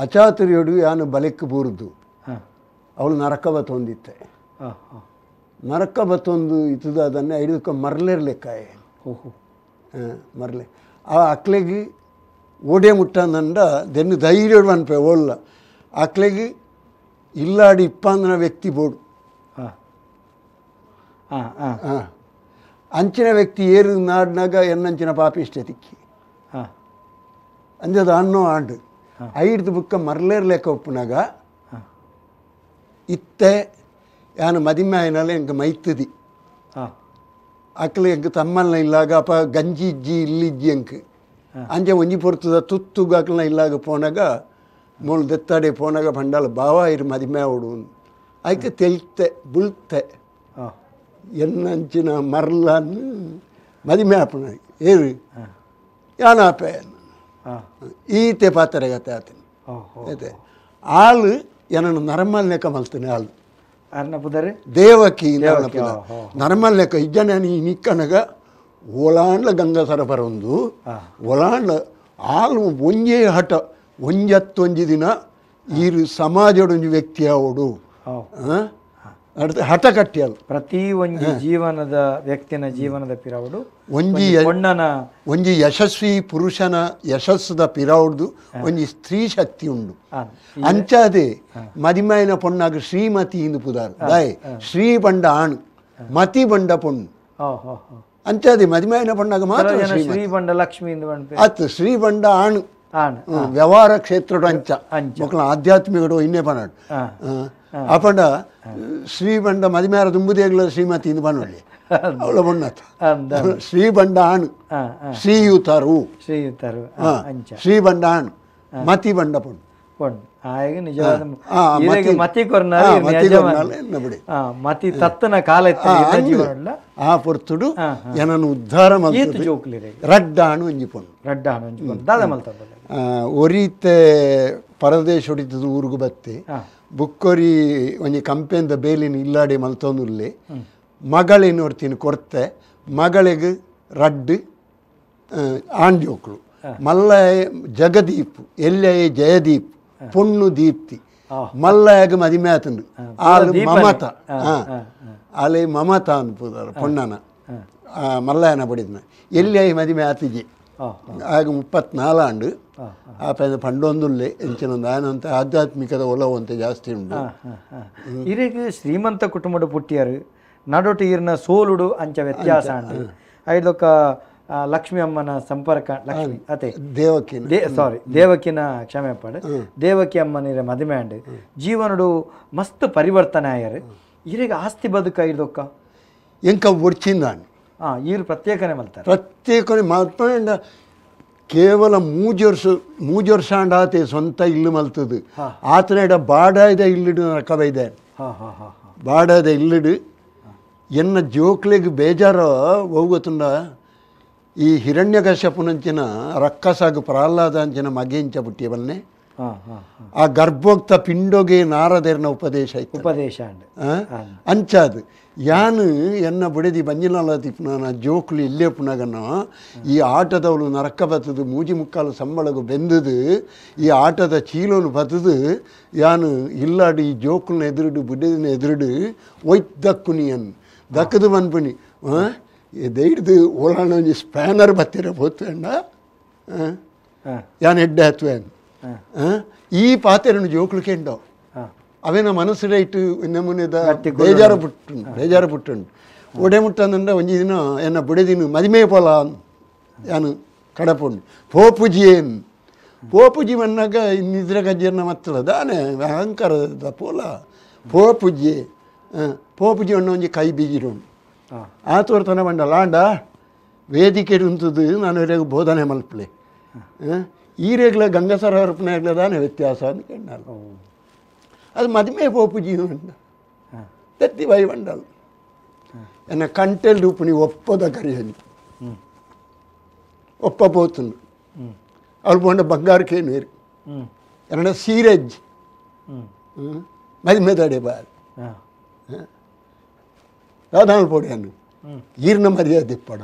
ಅಚಾತುರಿಯೋಡು ಯಾನು ಬಲೆಕ್ಕು ಬೂರ್ದು ಅವಳು ನರಕ ಬತ್ತೊಂದಿತ್ತೆ. ನರಕ ಬತ್ತೊಂದು ಇತ್ತದ ಅದನ್ನೇ ಐದಕ್ಕೆ ಮರಲಿರ್ಲೆಕ್ಕಾಯ ಮರಲೆ ಆ ಅಕ್ಲೆಗೆ ಓಡೆ ಮುಟ್ಟಂದಂಡ ದೆನ್ನು ಧೈರ್ಯ ಅನ್ಪೆ ಓಲ್ಲ ಅಕ್ಲೆಗೆ ಇಲ್ಲಾಡಿ ಇಪ್ಪಂದನ ವ್ಯಕ್ತಿ ಬೋಡು ಅಂಚಿನ ವ್ಯಕ್ತಿ ಏರು ನಾಡಿನಾಗ ಎನ್ನಂಚಿನ ಪಾಪಿಷ್ಟೇ ತಿಕ್ಕಿ ಅಂಜದ ಅನ್ನೋ ಆಂಡು ಐದು ಬುಕ್ಕ ಮರಲೇರ್ಲೆಕ್ಕ ಒಪ್ಪುನಾಗ ಇತ್ತೆ ಯಾನು ಮದಿಮೆ ಆಯ್ನಲ್ಲ ಎಂಕ ಮೈತದಿ ಅಕ್ಲೆ ಎಂಕ ತಮ್ಮಲ್ನ ಇಲ್ಲಾಗ ಅಪ ಗಂಜಿ ಇಜ್ಜಿ ಇಲ್ಲಿಜ್ಜಿ ಎಂಕ್ ಅಂಜೆ ಒಂಜಿ ಪೊರ್ತದ ತುತ್ತುಗ ಅಕ್ಲನ ಇಲ್ಲಾಗ ಪೋನಾಗ ಮೋಳು ದೆತ್ತಾಡೆ ಪೋನಾಗ ಪಂಡಾಲ ಬಾವ ಇರು ಮದಿಮೆ ಅವಡು ಐಕೆ ತೆಲ್ತೆ ಬುಲ್ತೆ ಎನ್ನಂಚಿನ ಮರ್ಲನ್ನು ಮದಿಮೆ ಆಪುನ ಏರು ಯಾನಾಪೆ ಈತೆ ಪಾತ್ರೆಗತೆ ಆತನ ಐತೆ ಆಳು ಏನನ್ನು ನರಮಲ್ ಲೆಕ್ಕ ಮಲ್ತಾನೆ ಆಳು ದೇವಕಿ ನರಮಲ್ ಲೆಕ್ಕ ಇಜ್ಜನ ನಿಕ್ಕನಗ ಒಲಾಂಡ್ಲ ಗಂಗಾ ಸರಬರ ಒಂದು ಒಲಾಂಡ್ಲ ಆಳು ಒಂಜೇ ಹಠ ಒಂಜತ್ತೊಂಜಿ ದಿನ ಈರು ಸಮಾಜದೊಂಜಿ ವ್ಯಕ್ತಿ ಅವಡು ಹಠ ಕಟ್ಟಿಯಲ್ಲ. ಪ್ರತಿ ಒಂಜಿ ಜೀವನದ ವ್ಯಕ್ತಿನ ಜೀವನದ ಪಿರವಡು ಒಂಜಿ ಪೊಣ್ಣನ ಒಂಜಿ ಯಶಸ್ವಿ ಪುರುಷನ ಯಶಸ್ಸದ ಪಿರವಡ್ದು ಒಂಜಿ ಸ್ತ್ರೀ ಶಕ್ತಿ ಉಂಡು. ಅಂಚಾದೆ ಮದಿಮಾಯಿನ ಪೊಣ್ಣಾಗ ಶ್ರೀಮತಿ ಇಂದು ಪುದಾರು ದಾಯ್ ಶ್ರೀ ಬಂಡ ಆಣು ಮತಿ ಬಂಡ ಪೊಣ್ಣು. ಅಂಚಾದೆ ಮದಿಮಾಯಿನ ಪೊಣ್ಣಾಗ ಮಾತ್ರ ಶ್ರೀ ಬಂಡ ಲಕ್ಷ್ಮಿ ಅತ್ ಶ್ರೀ ಬಂಡ ಆಣು ವ್ಯವಹಾರ ಕ್ಷೇತ್ರದ ಅಂಚ ಮಕ್ಕಳ ಆಧ್ಯಾತ್ಮಿಕಡು ಇನ್ನೇ ಪನಾಡು ಅಪಂಡ ಶ್ರೀಬಂಡ ಮದಿಮೇರ ದುಂಬುದೇಗ್ಲ ಶ್ರೀಮತಿ ಇಂದು ಪನ್ನೊಳ್ಳಿ ಅವಳ ಬೊಣ್ಣತ ಶ್ರೀಬಂಡ ಆಣು ಶ್ರೀಯುತರು ಶ್ರೀಯುತರು ಶ್ರೀಬಂಡ ಆಣು ಮತಿ ಬಂಡ ಪೊಣ್ಣು ಪೊಣ್ಣು ಮತಿ ಮತಿ ತತ್ತನ ಕಾಲ ಆ ಪೊರ್ತುಡು ಏನನ್ನು ಉದ್ಧಾರ ರಡ್ಡ ಆಣು ಒಂಜಿ ಪೊಣ್ಣು ರಡ್ಡ ಆಣು ಒಂಜಿ ಪೊಣ್ಣು ದಾದ ಮಲ್ತ ಒರಿತೆ ಪರದೇಶ ಹೊಡಿತದ ಊರುಗು ಬತ್ತೆ ಬುಕ್ಕೊರಿ ಒಂಜಿ ಕಂಪೆಂದ ಬೇಲಿನ ಇಲ್ಲಾಡೆ ಮಲ್ತೊಂದುಲ್ಲೆ ಮಗಳೇನು ಹೊರ್ತೀನಿ ಕೊರ್ತೆ ಮಗಳಿಗೆ ರಡ್ಡು ಆಂಜೋಕ್ಳು ಮಲ್ಲಯ ಜಗದೀಪ್ ಎಲ್ಲಯ ಜಯದೀಪ್ ಪೊಣ್ಣು ದೀಪ್ತಿ ಮಲ್ಲಯಾಗ ಮದಿಮೆ ಆತಂಡು ಆಲು ಮಮತ ಆಲೆ ಮಮತ ಅನ್ಪುದಾರ ಪೊಣ್ಣನ ಮಲ್ಲಯನ ಬಡಿದ್ನ ಎಲ್ಲಿಯ ಮದಿಮೆ ಆತಿಜಿ ಆಗ 34 ಆಂಡು ಆ ಪೈನ ಪಂಡೊಂದುಲ್ಲೆ ಎಂಚಿನೊಂದು ಆನಂತ ಆಧ್ಯಾತ್ಮಿಕದ ಒಲವಂತೆ ಜಾಸ್ತಿ ಉಂಟು. ಇರೆಗ್ ಶ್ರೀಮಂತ ಕುಟುಂಬದ ಪುಟ್ಟಿಯರು ನಡೊಟ್ಟು ಈರ್ನ ಸೋಲುಡು ಅಂಚ ವ್ಯತ್ಯಾಸ ಅಂಡು ಐದೊಕ್ಕ ಲಕ್ಷ್ಮಿ ಅಮ್ಮನ ಸಂಪರ್ಕ ಲಕ್ಷ್ಮಿ ಅತೆ ದೇವಕಿ ಸಾರಿ ದೇವಕಿನ ಕ್ಷಮೆ ಪಡು ದೇವಕಿ ಅಮ್ಮನಿರ ಮದುವೆ ಅಂಡು ಜೀವನಡು ಮಸ್ತ್ ಪರಿವರ್ತನೆ ಆಯರು. ಇರೆಗ್ ಆಸ್ತಿ ಬದುಕ ಐದೊಕ್ಕ ಎಂಕ ಒಡ್ಚಿಂದಾಂಡು ಈರು ಪ್ರತ್ಯೇಕನೆ ಮಲ್ತಾರೆ ಪ್ರತ್ಯೇಕನೆ ಮಲ್ಪಂಡ ಕೇವಲ ಮೂಜು ವರ್ಷ ಆತೆ ಸ್ವಂತ ಇಲ್ಲು ಮಲ್ತದು ಆತನ ಬಾಡಾಯ್ದ ಇಲ್ಲಿಡು ರಕಬೈದೆ ಬಾಡಾಯ್ದ ಇಲ್ಲಿಡು ಎನ್ನ ಜೋಕ್ಲೆಗ್ ಬೇಜಾರ ಹೋಗುತ್ತಂಡ ಈ ಹಿರಣ್ಯಕಶ್ಯಪುನಂಚಿನ ರಕ್ಕಸಾಗು ಪ್ರಹ್ಲಾದ ಅಂಚಿನ ಮಗೆಂಚ ಪುಟ್ಟಿಯ ಬಲ್ನೆ ಆ ಗರ್ಭೋಕ್ತ ಪಿಂಡೋಗೆ ನಾರದೇರ್ನ ಉಪದೇಶ ಉಪದೇಶ ಅಂಚಾದು ಯಾನು ಎನ್ನ ಬುಡದಿ ಬಂಜಿನಾಲ ತಿಪ್ಪುನ ಜೋಕ್ಲು ಇಲ್ಲೇ ಪುನಗನ ಈ ಆಟದವಳು ನರಕ ಬತ್ತದು ಮೂಜಿ ಮುಕ್ಕಾಲು ಸಂಬಳಗು ಬೆಂದದು ಈ ಆಟದ ಚೀಲೋನು ಬತ್ತದು ಯಾನು ಇಲ್ಲಾಡು ಈ ಜೋಕ್ಲನ್ನ ಎದುರುಡು ಬುಡದಿನ ಎದುರುಡು ಒಯ್ತು ದಕ್ಕುನಿಯನ್ ದಕ್ಕದು ಮನ್ಪುನಿ ದೈಡ್ದು ಓಲಾಣ ಒಂಜಿ ಸ್ಪ್ಯಾನರ್ ಬತ್ತಿರ ಪೋತುಂಡ ಯಾನ್ ಎಡ್ಡೆ ಹತ್ತುವೇನ್ ಈ ಪಾತೆರನ್ನು ಜೋಕ್ಲು ಕೆಂಡೋ ಅವೇನ ಮನಸ್ಸಿನ ಇಟ್ಟು ನಮೂನೆದ ಬೇಜಾರು ಪುಟ್ಟು ಬೇಜಾರು ಪುಟ್ಟುಂಡು ಒಡೆ ಮುಟ್ಟಂದಂಡ ಒಂಜಿ ದಿನ ಎನ್ನ ಬುಡೆದಿನ ಮದಿಮೆ ಪೋಲ ಯಾನು ಕಡಪುಂಡು ಪೋಪುಜಿ ಏನು ಪೋಪುಜಿ ಮನ್ನಾಗ ನಿದ್ರೆ ಗಜ್ಜೆರ್ನ ಮತ್ತಲ ದಾನೆ ಅಹಂಕಾರದ ಪೋಲ ಪೋಪುಜಿ ಪೋಪುಜಿ ಅಣ್ಣ ಒಂಜಿ ಕೈ ಬೀಜಿರುಂಡು ಆ ತೋರ್ತನ ಬಂಡ ಲಾಂಡ ವೇದಿಕೆ ಉಂತದು ನಾನು ಬೋಧನೆ ಮಲ್ಪಲೆ ಈ ರೇಗ್ಲ ಗಂಗಸರ ಹರಪನಾಗ್ಲ ದಾನೆ ವ್ಯತ್ಯಾಸ ಅಂತ ಕೇಳಿನಾಳು. ಅದು ಮದುವೆ ಪೋಪು ಜೀವನ ತತ್ತಿ ಬೈ ಬಂಡಲ್ ಎನ್ನ ಕಂಟೆಲ್ ರೂಪುನಿ ಒಪ್ಪದ ಕರಿಯನಿ ಒಪ್ಪ ಪೋತುಂಡು ಅವಳು ಪೋಂಡ ಬಂಗಾರಕ್ಕೇನು ಬೇರು ಎನ್ನಡ ಸೀರೆಜ್ ಮದುವೆ ತಡೆ ಬಾರ್ ದಾದಾಳು ಪೋಡಿಯಾನು ಈರ್ನ ಮರ್ಯಾದೆ ಪಡ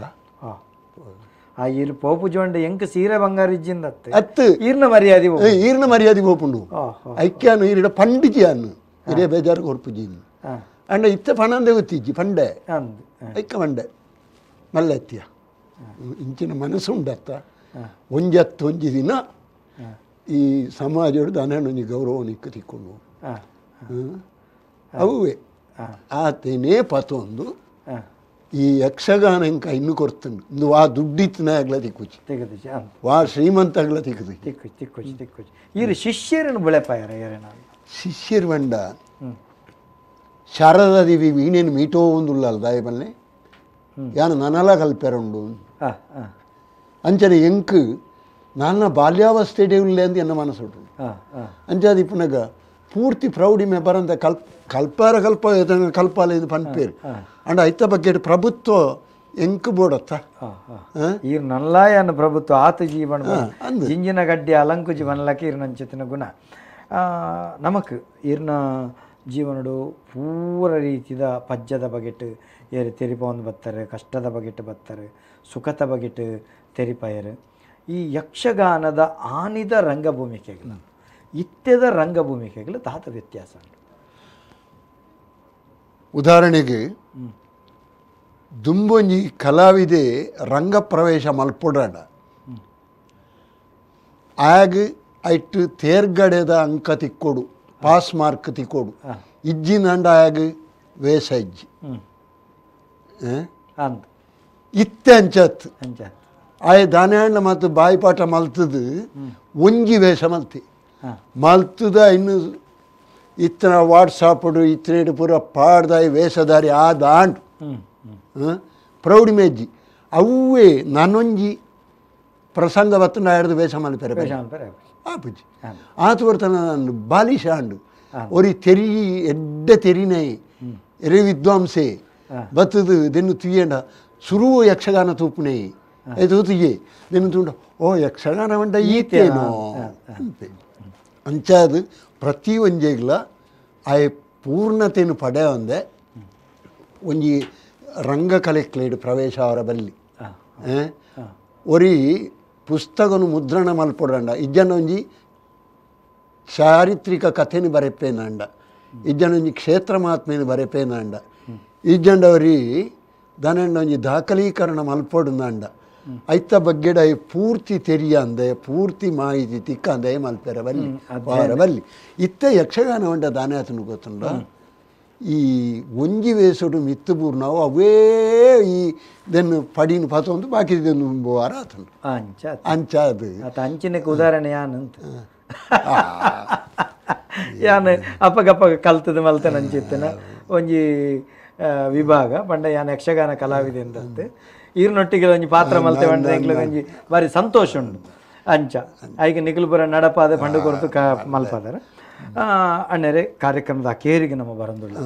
ಆ ಈರು ಪೋಪು ಜೋಂಡ ಎಂಕ್ ಸೀರೆ ಬಂಗಾರ ಇಜ್ಜಿಂದ ಅತ್ತು ಈರ್ನ ಮರ್ಯಾದೆ ಈರ್ನ ಮರ್ಯಾದೆ ಪೋಪುಂಡು ಐಕ್ಯಾನು ಈರಿಡ ಪಂಡಿಜಿಯಾನು ಇರೇ ಬೇಜಾರು ಕೊರ್ಪುಜಿನು ಅಂಡ ಇತ್ತ ಪಣಂದೆ ಗೊತ್ತಿಜ್ಜಿ ಪಂಡೆ ಐಕ್ಕ ಪಂಡೆ ಮಲ್ಲತ್ತಿಯ ಇಂಚಿನ ಮನಸ್ಸು ಉಂಡತ್ತ ಒಂಜತ್ತು ಒಂಜಿ ದಿನ ಈ ಸಮಾಜೋಡು ದಾನ ಒಂಜಿ ಗೌರವ ನಿಕ್ಕ ತಿಕ್ಕೊಂಡು ಅವುವೇ ಆತೇನೇ ಪತೊಂದು ಈ ಯಕ್ಷಗಾನ ಇಂಕ ಇನ್ನು ಕೊಡ್ತಂಡು ಇಂದು ವಾ ದುಡ್ಡಿತ್ತನೇ ಆಗ್ಲ ತಿಕ್ಕುಚಿ ವಾ ಶ್ರೀಮಂತ ಆಗ್ಲ ತಿಕ್ಕುದು ತಿಕ್ಕುಚಿ ತಿಕ್ಕುಚಿ ಈರು ಶಿಷ್ಯರನ್ನು ಬೆಳೆಪಾಯರ ಏರೇನ ಶಿಷ್ಯರು ಬಂಡ ಶಾರದಾ ದೇವಿ ವೀಣೆನು ಮೀಟೋ ಒಂದುಲ್ಲ ದಾಯ ಬಲ್ಲೆ ಯಾನು ನನಲ ಕಲ್ಪೆರುಂಡು ಅಂಚನೆ ಎಂಕ್ ನನ್ನ ಬಾಲ್ಯಾವಸ್ಥೆಡೆ ಉಲ್ಲೆ ಅಂತ ಎನ್ನ ಮನಸ್ಸುಂಟು ಅಂಚಾದ ಇಪ್ಪನಗ ಪೂರ್ತಿ ಪ್ರೌಢಿಮೆ ಬರಂತ ಕಲ್ಪಾರ ಕಲ್ಪ ಕಲ್ಪಾಲ ಇದು ಪನ್ಪೇರು ಅಂಡ ಐತ ಬಗ್ಗೆ ಪ್ರಭುತ್ವ ಎಂಕ್ ಬೋಡತ್ತ ಈರ್ ನಲ್ಲಾಯನ ಪ್ರಭುತ್ವ ಆತ ಜೀವನ ಜಿಂಜಿನ ಗಡ್ಡಿ ಅಲಂಕು ಜೀವನಲಕ್ಕೆ ಈರ್ನಂಚಿತಿನ ಗುಣ ನಮಕ್ ಈರ್ನ ಜೀವನಡು ಪೂರ ರೀತಿದ ಪಜ್ಜದ ಬಗೆಟ್ ಏರು ತೆರಿಪೊಂದು ಬತ್ತಾರೆ ಕಷ್ಟದ ಬಗೆಟ್ ಬತ್ತಾರೆ ಸುಖದ ಬಗೆಟ್ ತೆರಿಪಾಯರು ಈ ಯಕ್ಷಗಾನದ ಆನಿದ ರಂಗಭೂಮಿಕೆಗಳು ಇತ್ತೆದ ರಂಗಭೂಮಿಕೆಗಳು ತಾತ ವ್ಯತ್ಯಾಸ ಉಂಟು. ಉದಾಹರಣೆಗೆ ದುಂಬೊಂಜಿ ಕಲಾವಿದೆ ರಂಗಪ್ರವೇಶ ಮಲ್ಪೊಡಾಡ ಆಗ ಐಟ್ ತೇರ್ಗಡೆದ ಅಂಕ ತಿಕ್ಕೊಡು ಪಾಸ್ ಮಾರ್ಕ್ ತಿಕ್ಕೊಡು ಇಜ್ಜಿನಂಡ ಆಗ ವೇಷ ಇಜ್ಜಿ ಇತ್ತೆ ಅಂಚತ್ ಆಯ ದಾನ್ಯಾಂಡ ಮತ್ತು ಬಾಯಿಪಾಠ ಮಲ್ತದು ಒಂಜಿ ವೇಷ ಮಲ್ತಿ ಮಲ್ತದ ಇನ್ನು ಇತ್ತನ ವಾಟ್ಸಾಪಡು ಇತ್ತನೇಡು ಪೂರ ಪಾಡ್ದಾಯಿ ವೇಷಧಾರಿ ಆ ದಾಂಡು ಪ್ರೌಢಿಮೆಜ್ಜಿ ಅವೇ ನಾನೊಂಜಿ ಪ್ರಸಂಗ ಬತ್ತಂಡ ಆಯ್ದು ವೇಷ ಮಲ್ಪೆರೆ ಆಪುಜಿ ಆತು ಬರ್ತನ ಬಾಲಿಶ ಅಂಡು ಒರಿ ತೆರಿ ಎಡ್ಡೆ ತೆರಿನೈ ಎರೆ ವಿದ್ವಾಂಸೆ ಬತ್ತದು ದೆನ್ನು ತುಯ್ಯಂಡ ಸುರುವು ಯಕ್ಷಗಾನ ತೂಪುನೇ ತೂತಿಗೆ ದೆನ್ನು ತುಂಡ ಓ ಯಕ್ಷಗಾನ ಬಂಡ ಈತೇನೋ ಅಂತೆ ಅಂಚಾದು ಪ್ರತಿ ಒಂಜೆಗ್ಲ ಆಯ ಪೂರ್ಣತೆಯನ್ನು ಪಡೆ ಒಂದೆ ಒಂಜಿ ರಂಗಕಲೆಕ್ಲೇಡು ಪ್ರವೇಶ ಅವರ ಬಲ್ಲಿ ಒರಿ ಪುಸ್ತಕನು ಮುದ್ರಣ ಮಲ್ಪೊಡಂಡ ಇಜ್ಜನ ಒಂಜಿ ಚಾರಿತ್ರಿಕ ಕಥೆನು ಬರೆಪೇನಂಡ ಇಜ್ಜನ ಒಂಜಿ ಕ್ಷೇತ್ರ ಮಹಾತ್ಮೆನು ಬರೆಪೇನಂಡ ಇಜ್ಜಂಡವರಿ ದನಂಡ ಒಂಜಿ ದಾಖಲೀಕರಣ ಮಲ್ಪೊಡುಂಡ ಐತ ಬಗ್ಗೆಡ ಪೂರ್ತಿ ತೆರಿಯ ಅಂದೆ ಪೂರ್ತಿ ಮಾಹಿತಿ ತಿಕ್ಕ ಅಂದೆ ಮಲ್ಪೆರ ಬಲ್ಲಿ ವಾರ ಬಲ್ಲಿ ಇತ್ತ ಯಕ್ಷಗಾನ ಉಂಡ ದಾನೆ ಆತನು ಗೊತ್ತುಂಡ ಈ ಒಂಜಿ ವೇಸುಡು ಮಿತ್ತು ಬೂರ್ನಾವು ಅವೇ ಈ ದೆನ್ನು ಪಡಿನ ಪತೊಂದು ಬಾಕಿ ದೆನ್ನು ವಾರ ಆತನು ಅಂಚ ಅದು ಅಂಚಿನಕ್ಕೆ ಉದಾಹರಣೆ ಯಾನಂತ ಯಾನ್ ಅಪ್ಪಗಪ್ಪ ಕಲ್ತದ ಮಲ್ತನ ಅಂಚಿತ್ತನ ಒಂಜಿ ವಿಭಾಗ ಪಂಡ ಯಾನ್ ಯಕ್ಷಗಾನ ಕಲಾವಿದೆ ಅಂತಂತೆ ಈರ್ನೊಟ್ಟಿಗೆ ಒಂಜಿ ಪಾತ್ರ ಮಲ್ತೆ ಪಂಡ ಎಂಕ್ಲೆಗ್ ಒಂಜಿ ಬಾರಿ ಸಂತೋಷ ಉಂಡು ಅಂಚ ಐಕ್ ನಿಕುಲ್ಪುರ ನಡಪಾದ ಪಂಡು ಕೊರತು ಕ ಮಲ್ಪಾದಾರ ಅಣ್ಣರೆ ಕಾರ್ಯಕ್ರಮದ ಅಕೇರಿಗೆ ನಮ್ಮ ಬರಂದುಳ್ಳ